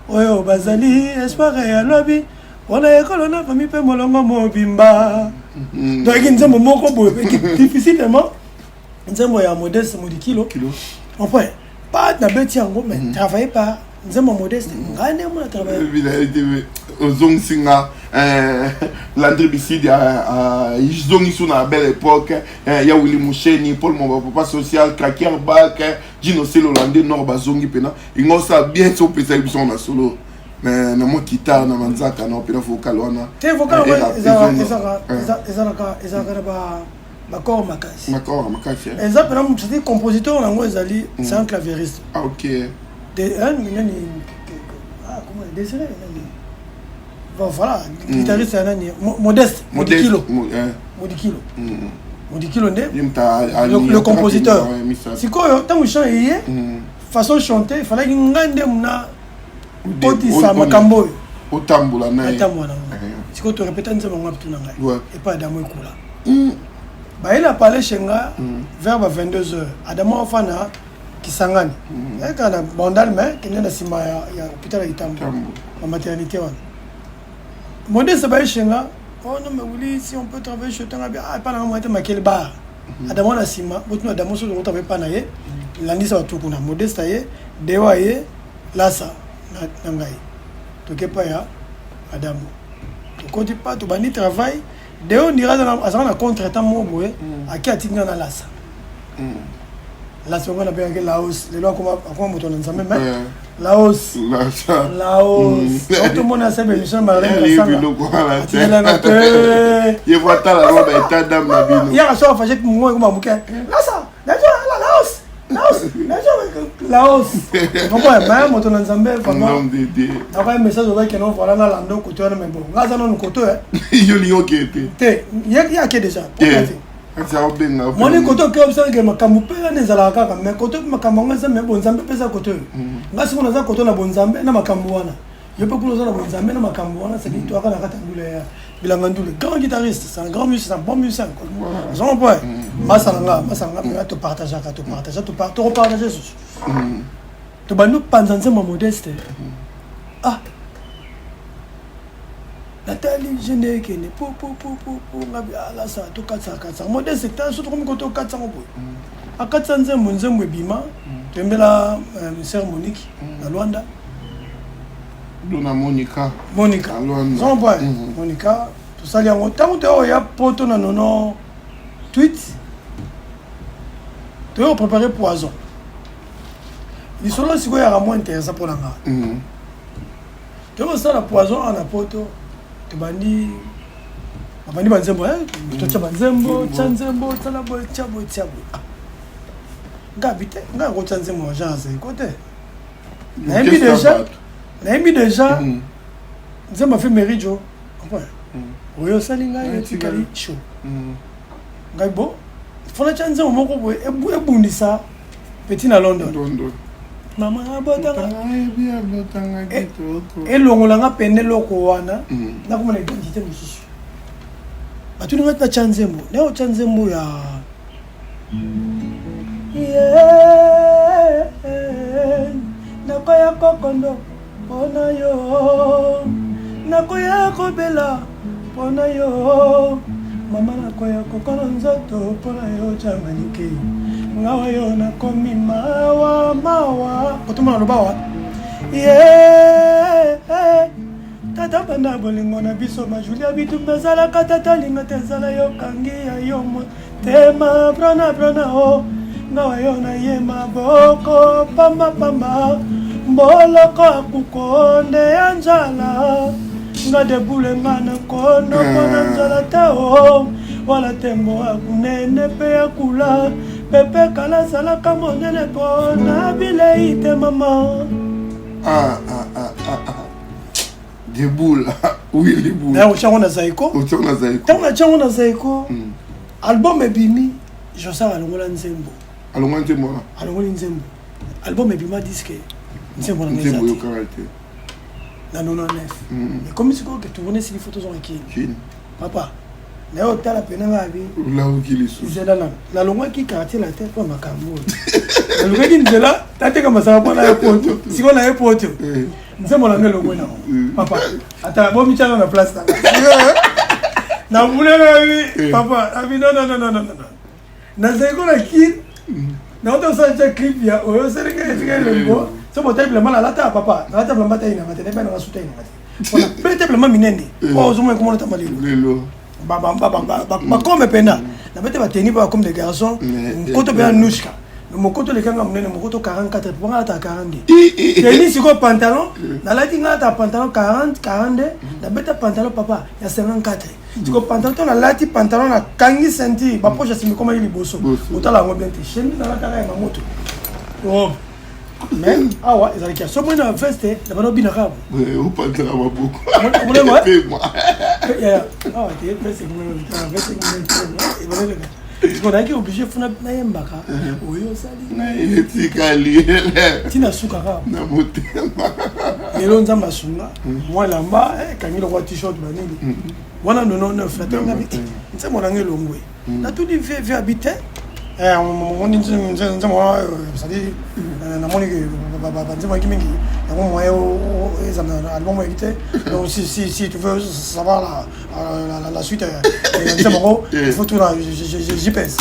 oyo bazali espoir ya lobi mpona ekolo na famille mpe molongo mobimba. Donc eki nzembo moko boye eki difficile tellement nzembo ya Modeste Modikilo enfin pas na beti yango mais travailler par nzembo Modeste ngai nde mona travailler. Ozongisi nga Landry Bisidi ezongisi na belle époque ya Willy Musheni, Paul Mwamba papa social, Cracker Back, Gino Selo Landé Nord bazongi pena ingo sa bien so pesa biso na solo mais na mwa guitare na manzaka na opena vocal wana te vocal ezalaka ezalaka na ba bakor makasi bakor makasi eza pena c'est compositeur nango ezali c'est un clavieriste. Ah ok. De nani, ah comment, Désiré nani, bon voilà, guitariste ya nani, Modeste Modikilo, Modikilo, Modikilo nde le compositeur. Sikoyo ntango chant eye façon chanter, il fallait ngai nde muna kotisa makambo oyo otambola na ye atambola nango. Sikoyo torepeta nzembo yango apitu na ngai epai Adamo ekula bayela pale chez nga vers ba 22 heures. Adamo afana Kisangani eka na Bandal mais kende na nsima ya hôpital ya Kitambo ba maternité wana. Modeste baye chez nga: oh non mais Willy, si on peut travailler chez toi. Ah, epa nanga moyete makele bar Adamo na nsima botuna Adamo soki tokotravaille pa na ye. Landisa bato kuna Modeste aye, Deo aye, Lasa na ngai toke pa ya Adamo, tokoti pa tobandi travail. Deo ndira azalaka na contre temps moko boye, ake atiki nga na Lasa. Lasa ngo nabengaki Laos, lelo akoma moto na Nzambe, mais Laos Laos otomona asa émission Marlène Kasanga atikelanga te. Ye vo atala ba état d'âme na bino. Yaka so afashe mongo ekoma moke Lasa Laos Laos Laos comprends mais moto na Nzambe vraiment nakoya message ozaki no voilà na lando koto wana mais bon nga aza nanu koto. Yo lingi okee te. Te, ye ake déjà te. Moni koto oke obisanake makambo mpe wana ezalaka kaka mais koto makambo yango eza mais bonzambe mpe eza koto oyo nga sikoyo naza koto na bonzambe na makambo wana yo mpe kuna oza na bonzambe na makambo wana seki toyaka na kati ya ndule ya bilanga ndule. Grand guitariste, c'est un grand musicien, c'est un bon musicien quoi. Oza comprendre masala nga masala nga mpena topartageaka topartage tokopartage susu tobandi opanza nzembo ya Modeste. Ah, natali je nde ekende po po po po po ngabi alasa tokatisaka katisaka Modeste ta so tokomi koto okatisango boye akatisa nzembo nzembo ebima toyembela sœur Monique na Luanda. Dona Monica. Monica zombo Monica tosali yango ntango toya oya poto na nono tweet toya koprépare poison lisolo sikoyo yaka mwa intéressant mpo na nga. Toyokosala poison awa na poto tobandi. Babandi banzembo, eh, totya banzembo, tya nzembo, tsala boye, tya boye, tya boye. Ah. Nga abi te, nga nakotya nzembo ya genre Zaiko te. Nayembi déjà, nayembi déjà nzembo afe Merijo. Comprends? Oyo osali ngai etikali chaud. Ngai bo, fona tya nzembo moko boye ebundisa petit na London. Mama abotanga elongola nga pene eloko wana nakoma na identité mosusu. Batuni nga natya nzembo, naye otya nzembo ya nakoya kokondo mpona yo, nakoya kobela mpona yo, mama nakoya kokono nzoto mpona yo, jamanike ngawa yo nakomi mawa mawa otomona loba wa ye tata banda bolingo na biso majulia bitumba ezalaka tata linga te ezala yokangi ya yo motema brana brana o ngawa yo na ye maboko pamba pamba mboloko akukonde ya nzala nga debule nga na kondo mpona nzala te o wala tembo akunene mpe ya kula pepe kala azalaka monene mpo na bilei te mama. Ah, ah, ah, ah, ah. Deboula, Willy Boula. Naye otyango na Zaiko. Otyango na Zaiko. Ntango natyango na Zaiko, album ebimi, Josar alongola nzembo. Alongola nzembo wana? Alongoli nzembo. Album ebima disque nzembo na ngai Nzembo oyokaka te. Na 99. Ekomi sikoyo ke tourne esili fo tozonga Kini. Papa, naye otala pene nga abi. Olamuki lisusu. Nzela nanu. Nalongwaki quartier latin mpo makambo oyo. Nalukaki nzela nateka masanga mpo na ye poto. Sikoyo na ye poto. Nzembo na ngai elongwe nango. Papa, ata bomityanga na place na ngai. Nabulaka abi, papa, abi non non non non non non. Nazali ko na Kin. Naota osala tia clip ya oyo osalinga esika elembo. So botali bilamba nalata papa, nalata bilamba tayi nanga te, nayebi nanga su tayi nanga te. Mpona pete bilamba minene. Oyo ozomona ekomona tamba lelo. Bakome mpena. Nabete bateni ba comme des garçons. Nkoto mpena nushka. Mokoto elekanga monene, mokoto 44, mpo nga alata 42. Teni sikoyo pantalon, nalati nga alata pantalon 40, 42, nabeta pantalon papa ya 54. Sikoyo pantalon to nalati pantalon nakangi ceinture, ba poche ya sima ekomaki liboso. Otala yango bien te. Chemise nalataka ya mamoto. Robe. Mais awa ezalaki ya soki na veste na bana obina kaka. Opanzaka maboko. Awa te veste veste sikoyo nayaki obligé funa nayembaka oyo osali etikali ntina suka kaka na motema. Lelo Nzambe asunga mwa elamba ekangi lokwa t-shirt banini wana 99 natanga nzembo nanga elongwe. Natuni vie vie abi te omoni nzembo wana, c'est-à-dire namoni banzembo yaki mingi yango moyen ezala na album oyaki te. Donc si si si tu veux savoir la suite ya nzembo yango, il faut tuna JPS.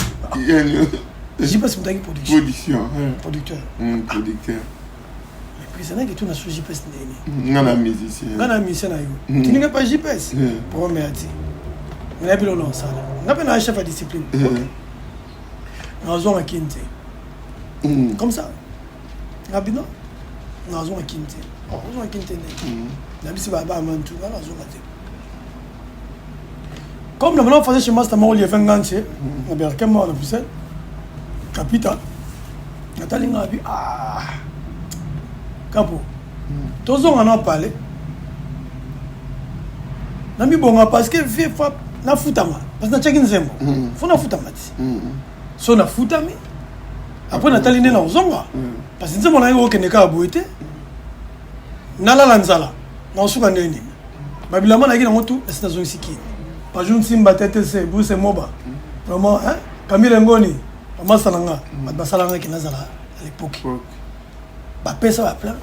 JPS moto ayaki production. Production. Producteur. Producteur. Président tuna su JPS ndeni. Nga na musicien. Nga na musicien na yo tininga pa JPS problème ya ti nga biloko na osala nga mpe na chef ya discipline nazonga Kini te comme ça nga bino nazonga Kini te, ozonga Kini te ndenge nabisi bamantu nga nazonga te. Comme na bana faisait chez master moko liefin ngantie na berkem moko na Bruxelles capita natali nga abi ah kapo tozonga na palais na mibonga parce que vie fa nafutama parce que natiaki nzembo fo nafutama ti so nafutami après natali nde nakozonga parce que nzembo na ye okende kaka boye te nalala nzala nakosuka ndenge nini. Babilamba nayaki nango tu esi nazongisi Kini Paju Nsimba TTC Bruce Moba vraiment hein Camille Ngoni bamasa na nga bato basalanga ke nazala à l'époque bapesa baplan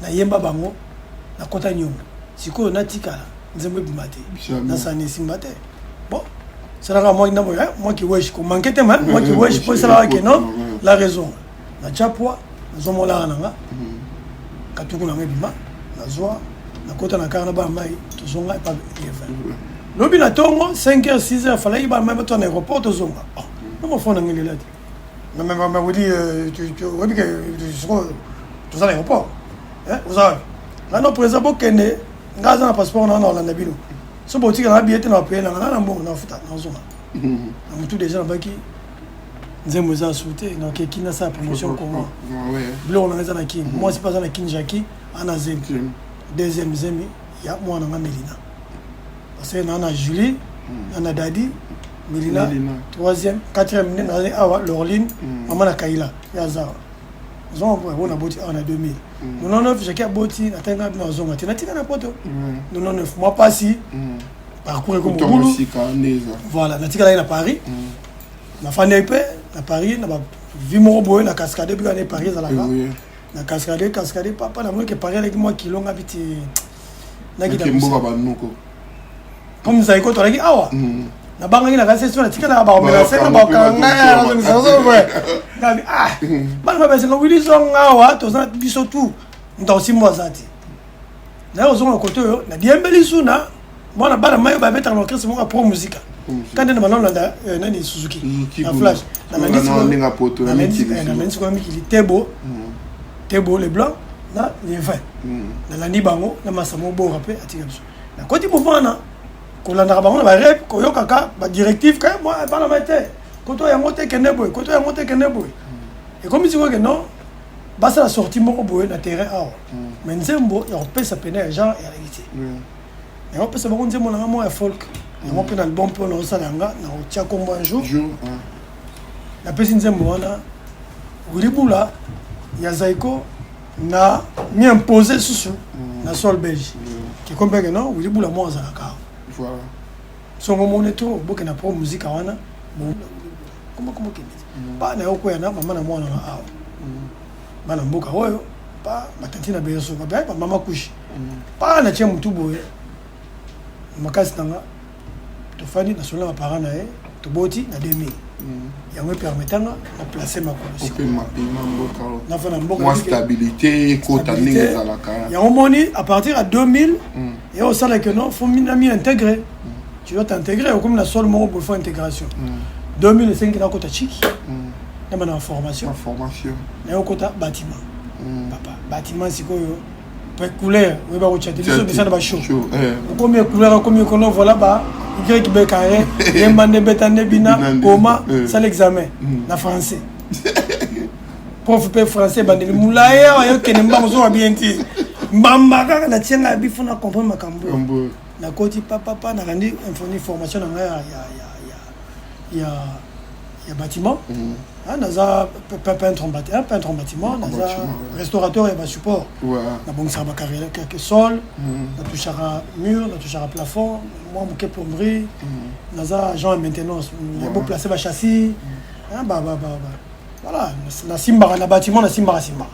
nayemba bango nakota niongo sikoyo natikala nzembo ebima te nasani esimba te. Bon, esalaka mwa ndambo mwa kiwesh komanke te mwa kiwesh mpo esalaka ke non la raison natya poids nazwa molaka na nga katuku na nga ebima nazwa nakota na kar na bana mai tozonga epa lievin lobi na ntongo 5 heures 6 heures falaki bana mai bato na aéroport tozonga. No mofo na ngai lela te mais odi oyebi ke sikoyo toza na aéroport oza wapi? Nga no président bokende nga aza na passeport na na olanda bino. So botika na billet te na paye nanga na mbongo na futa nazonga. Na mutu déjà na baki nzembo eza su te na okeki na sala promotion comment. Biloko nanga eza na kin. Mwasi mpe aza na kin Jackie ana zemi. Deuxième zemi ya mwana nga Melina. Parce que na na Julie, na na Dadi, Melina, troisième, quatrième nde nazali awa Lorline, mama na Kaila ya aza. Zonga mpo yango naboti awa na 2000. 99 Jackie aboti natangi nga bino azonga te natika na poto. 99 mwa pasi parcours eko mobulu. Voilà, natikalaki na Paris. Nafandaki mpe na Paris na ba vie moko boye na cascade bika na Paris ezalaka. Na cascade cascade papa namoni ke Paris alaki mwa kilo nga biti nakita mboka banoko. Comme Zaiko tolaki awa. Nabangaki na kasi so natikalaka bakomela senga bakanga ngabi ah bana babesenga wili zonga awa toza biso tu moto akosimba aza te naye kozonga kote oyo nadiembeli su na mwana bana mai oyo babetaka na orchestre moko ya pro musica kande na banolanda nani Suzuki na flash nalandi sikoyo mikili Tebo Tebo le blanc na Levin nalandi bango na Masamo Bora mpe atika biso nakoti mouvement wana kolandaka bango na barep koyokaka badirective ka bana mai te koto yango te kende boye koto yango te kende boye ekomi sikoyo ke non basala sortie moko boye na terrain awa mais nzembo ya kopesa pene ya genre eyalaki te yango opesa bango nzembo nanga moko ya folk yango mpe na album mpe naosala yanga nakotia kombo un jour napesi nzembo wana Willy Bula ya Zaiko na mi impose susu na sol belge kekompeke non Willy Bula moko azalaka awa songo mone to bokenda pro musika wana koma koma kende pa na yo koya na mama na mwana na awa bana mboka oyo pa batanti na berso babe ba mama kushi pa na tie mutu boye makasi nanga tofandi na solo na baparent na ye toboti na 2000 yango epermetanga na place makolo nafa na mboka mwa stabilité ekota ndenge ezalaka yango moni à partir ya 2000 ye osala ke non faut na mi intégrer. Tu dois t'intégrer okomi na sol moko boye faut intégration. 2005 nakota chiki na bana formation formation naye okota bâtiment papa bâtiment sikoyo couleur oyeba kotya te biso bisa na bashow okomi couleur okomi kono voilà ba y b carré yemba nde beta nde bina koma sala examen na français prof mpe français ebandeli molai awa yokende mbango ozonga bien te mbamba kaka na tienga ya bifo na comprendre makambo nakoti papapa nalandi formation na ngai ya bâtiment. Naza peintre en bâtiment, naza restaurateur ya basupport, nabongisaka bacarrière sol, natouchaka mur, natouchaka plafond, mwa moke plomberie, naza agent ya maintenance ya boplace bachâssis, voilà, nasimbaka na bâtiment, nasimbaka simbaka,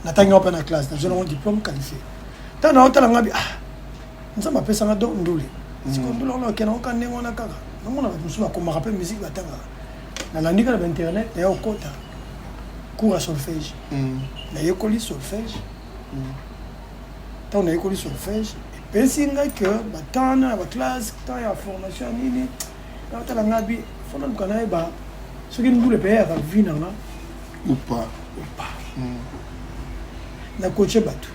natangi mpe na classe, nazwi nango diplôme qualifié. Ntango naotala nga bi ah nzambe apesanga do ndule sikoyo ndule wana okenda oka ndenge wana kaka namona bato mosusu bakomaka mpe musique batangaka nalandi kaka na bainternet naya okota cours ya solfège nayekoli solfège. Ntango nayekoli solfège epesi ngai ke batana ya baclasse temps ya formation ya nini naotala ngai bi fo naluka nayeba soki ndule mpe eyaka vie na nga ou pas ou pas. Nakoche bato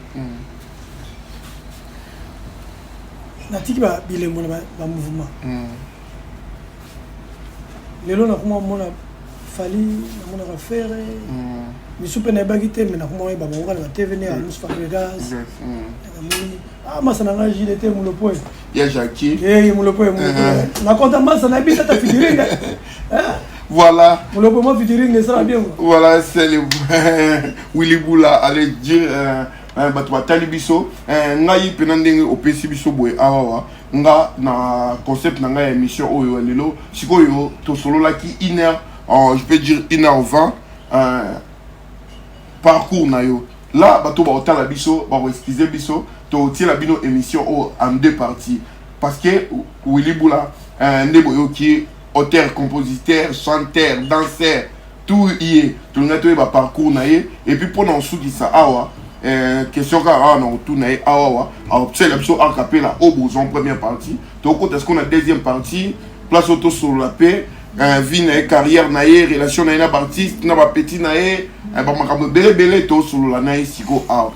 natiki bilembo na bamouvement lelo nakoma mona Fally namonaka Ferre misu mpe nayebaki te me nakoma oyeba bango kaka na batv nde ya Mus Fabregas namoni ah masa na ngai jile te mulopo ya Jackie eh mulopo mulopo nakonta masa nayebi tata featuring. Voilà. Mulopo mo featuring esala bien. Voilà, c'est le Willy Bula allez dire bato batali biso ngai mpena ndenge opesi biso boye awawa nga na concept na ngai ya émission oyo ya lelo sikoyo tosololaki une heure, je peux dire 1h20 parcours na yo là. Bato baotala biso bakoexcuse biso totiela bino émission oyo en deux parties parce que Willy Bula nde boyoki auteur, compositeur, chanteur, danseur, tout ye tolingai toyeba parcours na ye. Et puis mpona osukisa awa question kaka awa na kotuna ye awawa akotiela biso acapella oyo bozwa en première partie. Tokota sikoyo na deuxième partie, place oyo tosolola mpe vie na ye, carrière na ye, relation na ye na baartiste na bapeti na ye, bamakambo ebele ebele tosolola na ye sikoyo awa.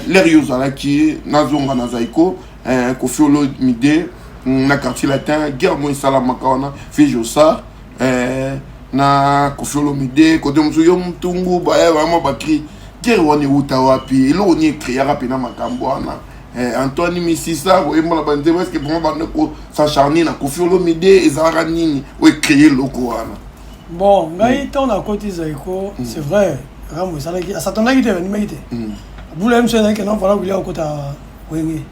L'heure yo ozalaki nazonga na Zaiko. eh, Koffi Olomide na quartier latin guerre moko esalamaka wana vieux Jossart eh, na Koffi Olomide kote mosusu yo mutungu baya vraiment bacri guerre wana ewuta wapi eloko nini ecréaka mpena makambo wana eh, Antoine Misisa boyemba na banzembo est-ce que vraiment bande kosacharne na Koffi Olomide ezalaka nini oyo ecréer eloko wana? Bon, ngai ntango nakoti Zaiko, c'est vrai, Rambo esalaki, asatandaki te, andimaki te. Bula ye mosu ezalaki non, voilà, Willy akota Wenge,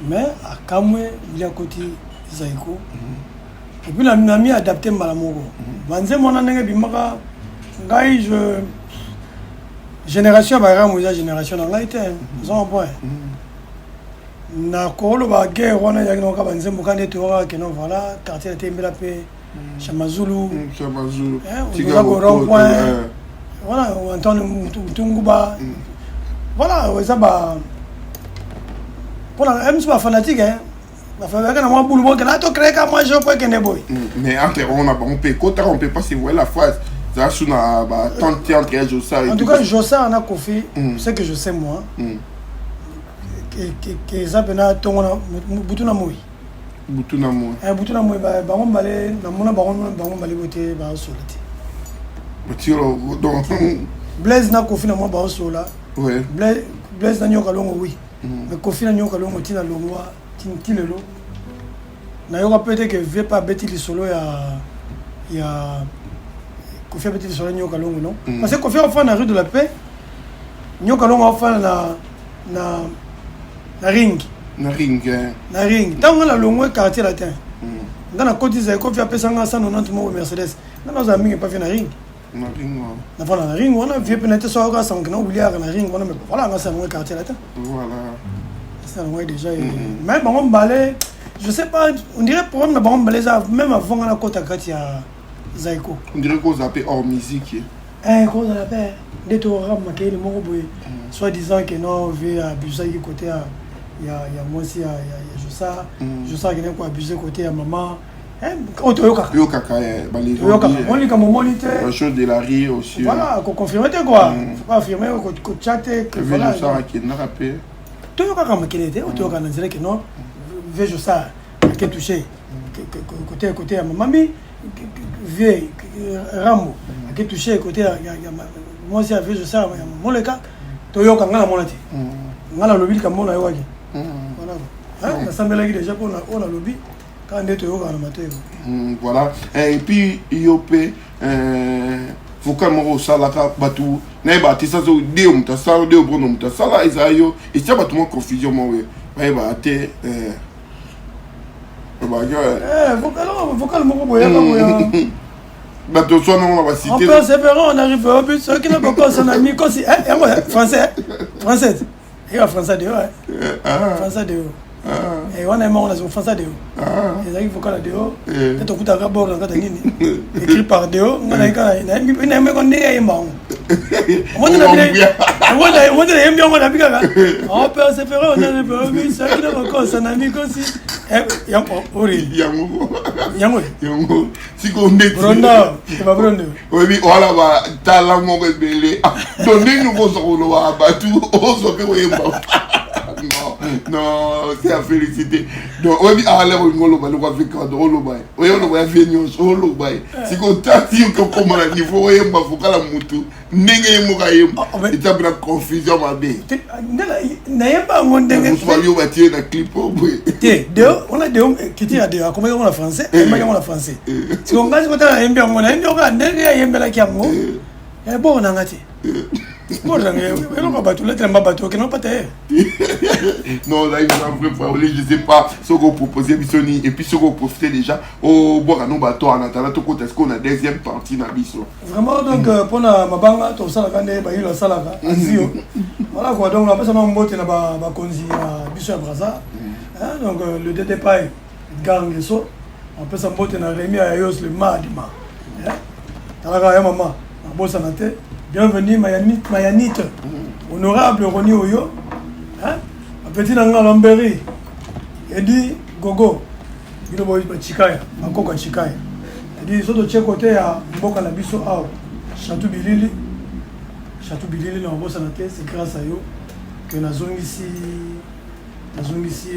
mais akamwe Willy akoti Zaiko. Et puis nami adapté mbala moko banzembo wana ndenge ebimaka. Ngai, je génération ya baRambo eza génération na ngai te, oza point. Nakoloba guerre wana ezalaki nakoka banzembo ka nde toyokaka keno, voilà, quartier atembela mpe Shamazulu. Shamazulu. Oza ko rond point, voilà, Antoine Mutunguba, voilà, eza ba mpona miso bafanatique bafanatique na mwa bulu bokende tocrée ka mwa jeu po ekende boye. Mais entre on a bango mpe ekotaka, on peut pas se voir la face ezala su na batente entre Jossart. En tout cas, Jossart na Kofi, ce que je sais moi, eza mpena ntongo na butu na moi. Butu na moi. Butu na moi. Bango mbale namona bango mbale boye te, baosola te. Batiro donc. Blaise na Kofi na mwa baosola. Blaise na Nyoka Longo, oui, mais Kofi na Nyoka Longo, ntina longwa ti lelo nayoka mpe te ke vie mpe abeti lisolo ya Kofi, abeti lisolo ya Nyoka Longo, non, parce que Kofi afanda na rue de la Paix, Nyoka Longo afanda na ring. Na ring. Na ring. Ntango nga nalongwe quartier latin, nga nakoti Zaiko, Kofi apesanga 190 moko Mercedes. Nga nazala mingi epa vie na ring. Na ring wana. Nafanda na ring wana. Vie mpe na te so ayoka sango na Willy aka na ring wana. Mais voilà, nga salongwe quartier latin. Salongwe déjà, mais bango mbale, je sais pas, on dirait problème na bango mbale eza même avant nga nakota kati ya Zaiko. On dirait koza mpe hors musique. Kozala mpe nde toram makeyeli moko boye, soit disant que non, vie abusaki côté ya mwasi ya Jossart. Jossart akendaki koabuse côté ya mama oyo toyokaka. Toyokaka. Toyokaka mo likambo omoni te. Chose de la rue aussi. Voilà, koconfirme te quoi, faut pas affirmer, kotya te. Voilà, akendaka mpe. Toyokaka makele te oyo toyokaka na nzela ke non, vie Jossart ake touché côté ya mamami vie Rambo, ake touché côté ya mwasi ya vie Jossart ya Moleka. Toyoka, nga namona te. Nga nalobi likambo nayokaki, voilà, nasambelaki déjà mpona oyo nalobi kaka nde toyokaka na matoi. Voilà, et puis yo mpe vocal moko osalaka, bato nayeba te sa so de moto asala de obono moto asala ezala yo, etia bato mwa confusion moko bayebaka te. Vocal moko boyaka boya. Bato oswanango na basite. En persévérant, on arrive au but. Soki na kokosa na mikosi yango français, français eka français de français de wana yemango na français de ezalaki vocal ya Deo te. Tokutaka bord na kati ya nini, écrit par Deo. Nga nayembeko ndenge ayemba yango, omoni nayembi yango, nabi kaka en persévérant on arrive au but, soki na kokosa na mikosi yango. Yango. Yango sikoyo ndeti. Brondo babrondo. Oyebi wala batala moko ebele to ndenge okozwa koloba bato ozwa mpe koyemba. Non non, c'est à féliciter. Donc oyebi ale olingi oloba loko afrika oloba ye oye oloba ya vie nyonso oloba ye sikoyo tati yoki okoma na niveau oyemba vocal ya mutu ndenge ye moko ayemba, eza mpena confusion mabe. Nayemba yango ndenge. Mosu bayo batie na clip oyo boye. Te, Deo wana, Deo kiti ya Deo akomaki yango na français, ayembaki yango na français. Siko ngai siko tala, nayembi yango, nayembi yango kaka ndenge ayembelaki yango. Boko nanga te, boko nanga eloko bato letremba bato okende opata ye. Non, là, il un vrai problème, je sais pas ce qu'on proposait, biso ni, et puis ce qu'on profitait déjà, au boire nous bateau en attendant, tout côté, est-ce qu'on a deuxième partie na biso? Vraiment, donc, mpona mabanga tosalaka nde bayilo asalaka azio, voilà quoi. Donc napesa na mbote na bakonzi ya biso ya Braza, donc le DD Pai Edgar Ngeso. Apesa mbote na Remi Ayayos le Madima, talaka ya mama nabosana te. Bienvenue Mayanite, honorable Roni Oyo, apeti na nga Lamberi Edi Gogo, bino boyi bachikaya bakoko ya chikaya edi. So totie kote ya mboka na biso awa, Chateau Bilili, Chateau Bilili na babosana te. C'est grâce à yo que nazongisi. Nazongisi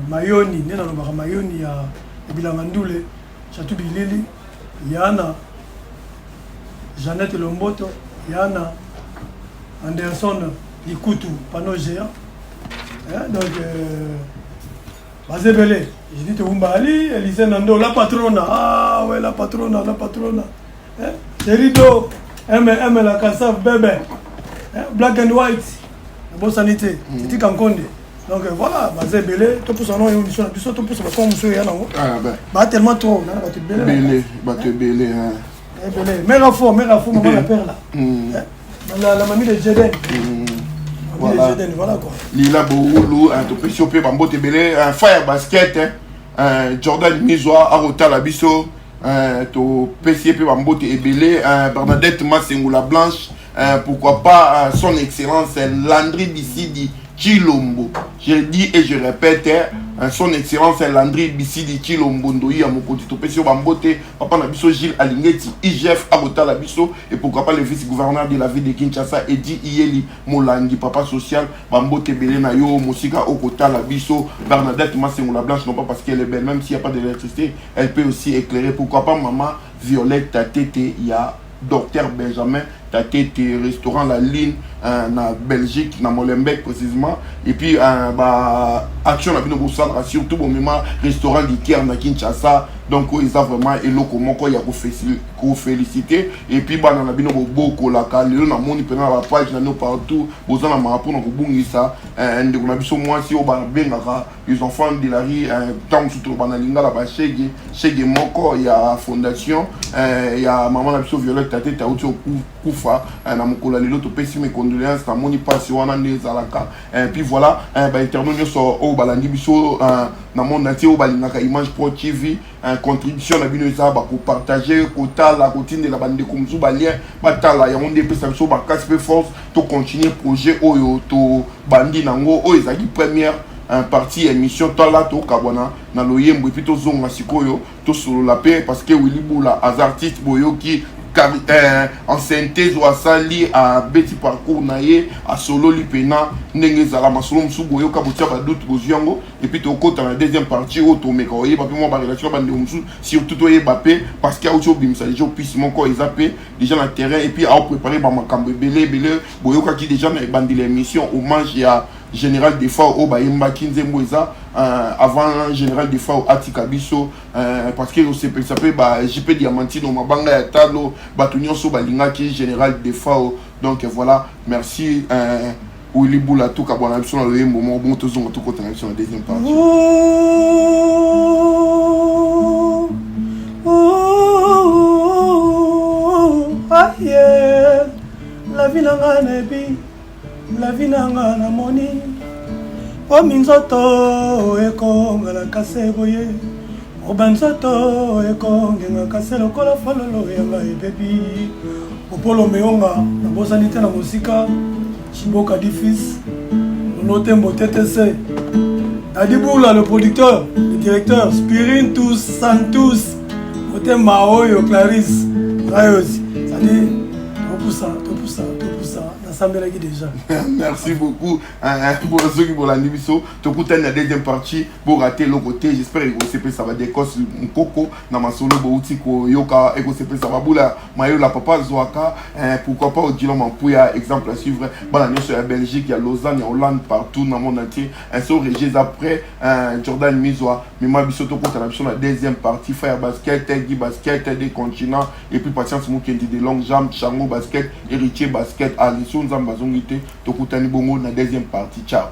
Mayoni nde nalobaka Mayoni ya bilanga ndule Chatou Bilili Yana Jeannette Lomboto Yana Anderson Likutu panneau géant hein, donc baza ebele. Judith Wumba Ali Elise Nando la patrona, ah ouais, la patrona, la patrona, hein? Cherido M M la Kassav bebe, hein? Black and white nabosani te. Titi Kankonde. Donc voilà, baza ebele. Topusa no émission na biso, topusa bakongo mosusu eya nango. Ah, ben. Ba tellement trop nana bato ebele. Ebele, bato ebele, hein. Ebele. Mère fort, mère fort, maman la perle là. La mamie de Jeden. Voilà. Jeden, voilà quoi. Lila Boulu, hein, topesi yo mpe bambote ebele, hein, Fire Basket, hein, hein, Jordan Mizwa akotala biso, hein, topesi ye mpe bambote ebele, hein, Bernadette Masengola Blanche, hein, pourquoi pas, hein, son excellence Landry Bissidi Chilombo. Je dis et je répète, hein, son excellence Landry Bissidi Chilombo Ndoyi ya mokonzi, topesi yo bambote. Papa na biso Gilles Alingeti IGF akotala biso, et pourquoi pas le vice-gouverneur de la ville de Kinshasa Edi Iyeli Molangi, papa social, bambote ebele na yo mosika okotala biso. Bernadette Masengola Blanche, non pas parce qu'elle est belle, même s'il n'y a pas d'électricité, elle peut aussi éclairer. Pourquoi pas maman Violette Tatete ya docteur Benjamin Tatete, restaurant La Ligne na Belgique, na Molenbeek précisément. Et puis ba action na bino bosalaka, surtout bomema restaurant Liqueur na Kinshasa. Donc oyo eza vraiment eloko moko ya koféliciter. Et puis bana na bino bobokolaka, lelo namoni mpena na bapage na bino partout boza na maka mpona kobungisa ndeko na biso mwasi oyo babengaka les enfants de la rue, ntango mosusu toloba na lingala bashege shege moko ya fondation ya mama na biso Violette Tatete auti okufa na mokolo ya lelo. Topesi mes condoléances. Namoni mpasi wana nde ezalaka. Puis voilà, bainternaute nyonso oyo balandi biso na monde entier, oyo balingaka Image Pro TV, contribution na bino eza bakopartage, kotala, kotindela bandeko mosusu balien batala yango, nde epesa biso makasi mpe force tocontinue projet oyo tobandi nango. Oyo ezalaki première partie ya émission. Tala, tokabwana na loyembo et puis tozonga sikoyo tosolola mpe, parce que Willy Bula aza artiste. Boyoki en synthèse oyo asali, abeti parcours na ye, asololi mpena ndenge ezala masolo mosusu. Boyoka, botia badoute, bozwi yango. Et puis tokota na deuxième partie oyo tomeka oyeba mpe mwa barelation ya bandeko mosusu, surtout toyeba mpe parce que auti obimisa déjà opisi moko eza mpe déjà na terrain et puis aopréparé bamakambo ebele ebele. Boyokaki déjà na ebandeli ya émission hommage ya Général Defao oyo bayembaki nzembo eza avant Général Defao atika biso, parce que osepelisa mpe ba JP Diamantino, mabanga ya talo, bato nyonso balingaki Général Defao. Donc voilà, merci Willy Bula. Tokabwana biso na loyembo moko bongo, tozonga, tokota na biso na deuxième partie. Ouh, ah yeah. La vie na nga nayebi, la vie na nga namoni po minzoto ekongalaka se boye, oba nzoto ekongengaka se lokola fololo yanga ebebi. Popolo Meonga nabosani te na mosika, Chiboka Difis Nono Tembo TTC Dadi Bula le producteur, le directeur Spirintus Santus motema oyo Clarisse Rayos, c'est-à-dire topusa, topusa, topusa, nasambelaki déjà. Merci beaucoup. Soki bolandi biso, tokutani na deuxième partie. Borate eloko te. J'espère ekosepelisa badekos mokoko na masolo bouti koyoka, ekosepelisa babula mayola papa zwaka, pourquoi pas Odilon Mampuya, exemple à suivre, bana nyonso ya Belgique, ya Lausanne, ya Hollande, partout na monde entier. So régie eza prêt, Jordan Mizwa mema biso, tokota na biso na deuxième partie. Fire Basket, Guy Basket des continents, et puis Patience Mukendi de longue jambe, Chango Basket, Héritier Basket, Aliso Nzambe azongi te. Tokutani bongo na deuxième partie. Ciao.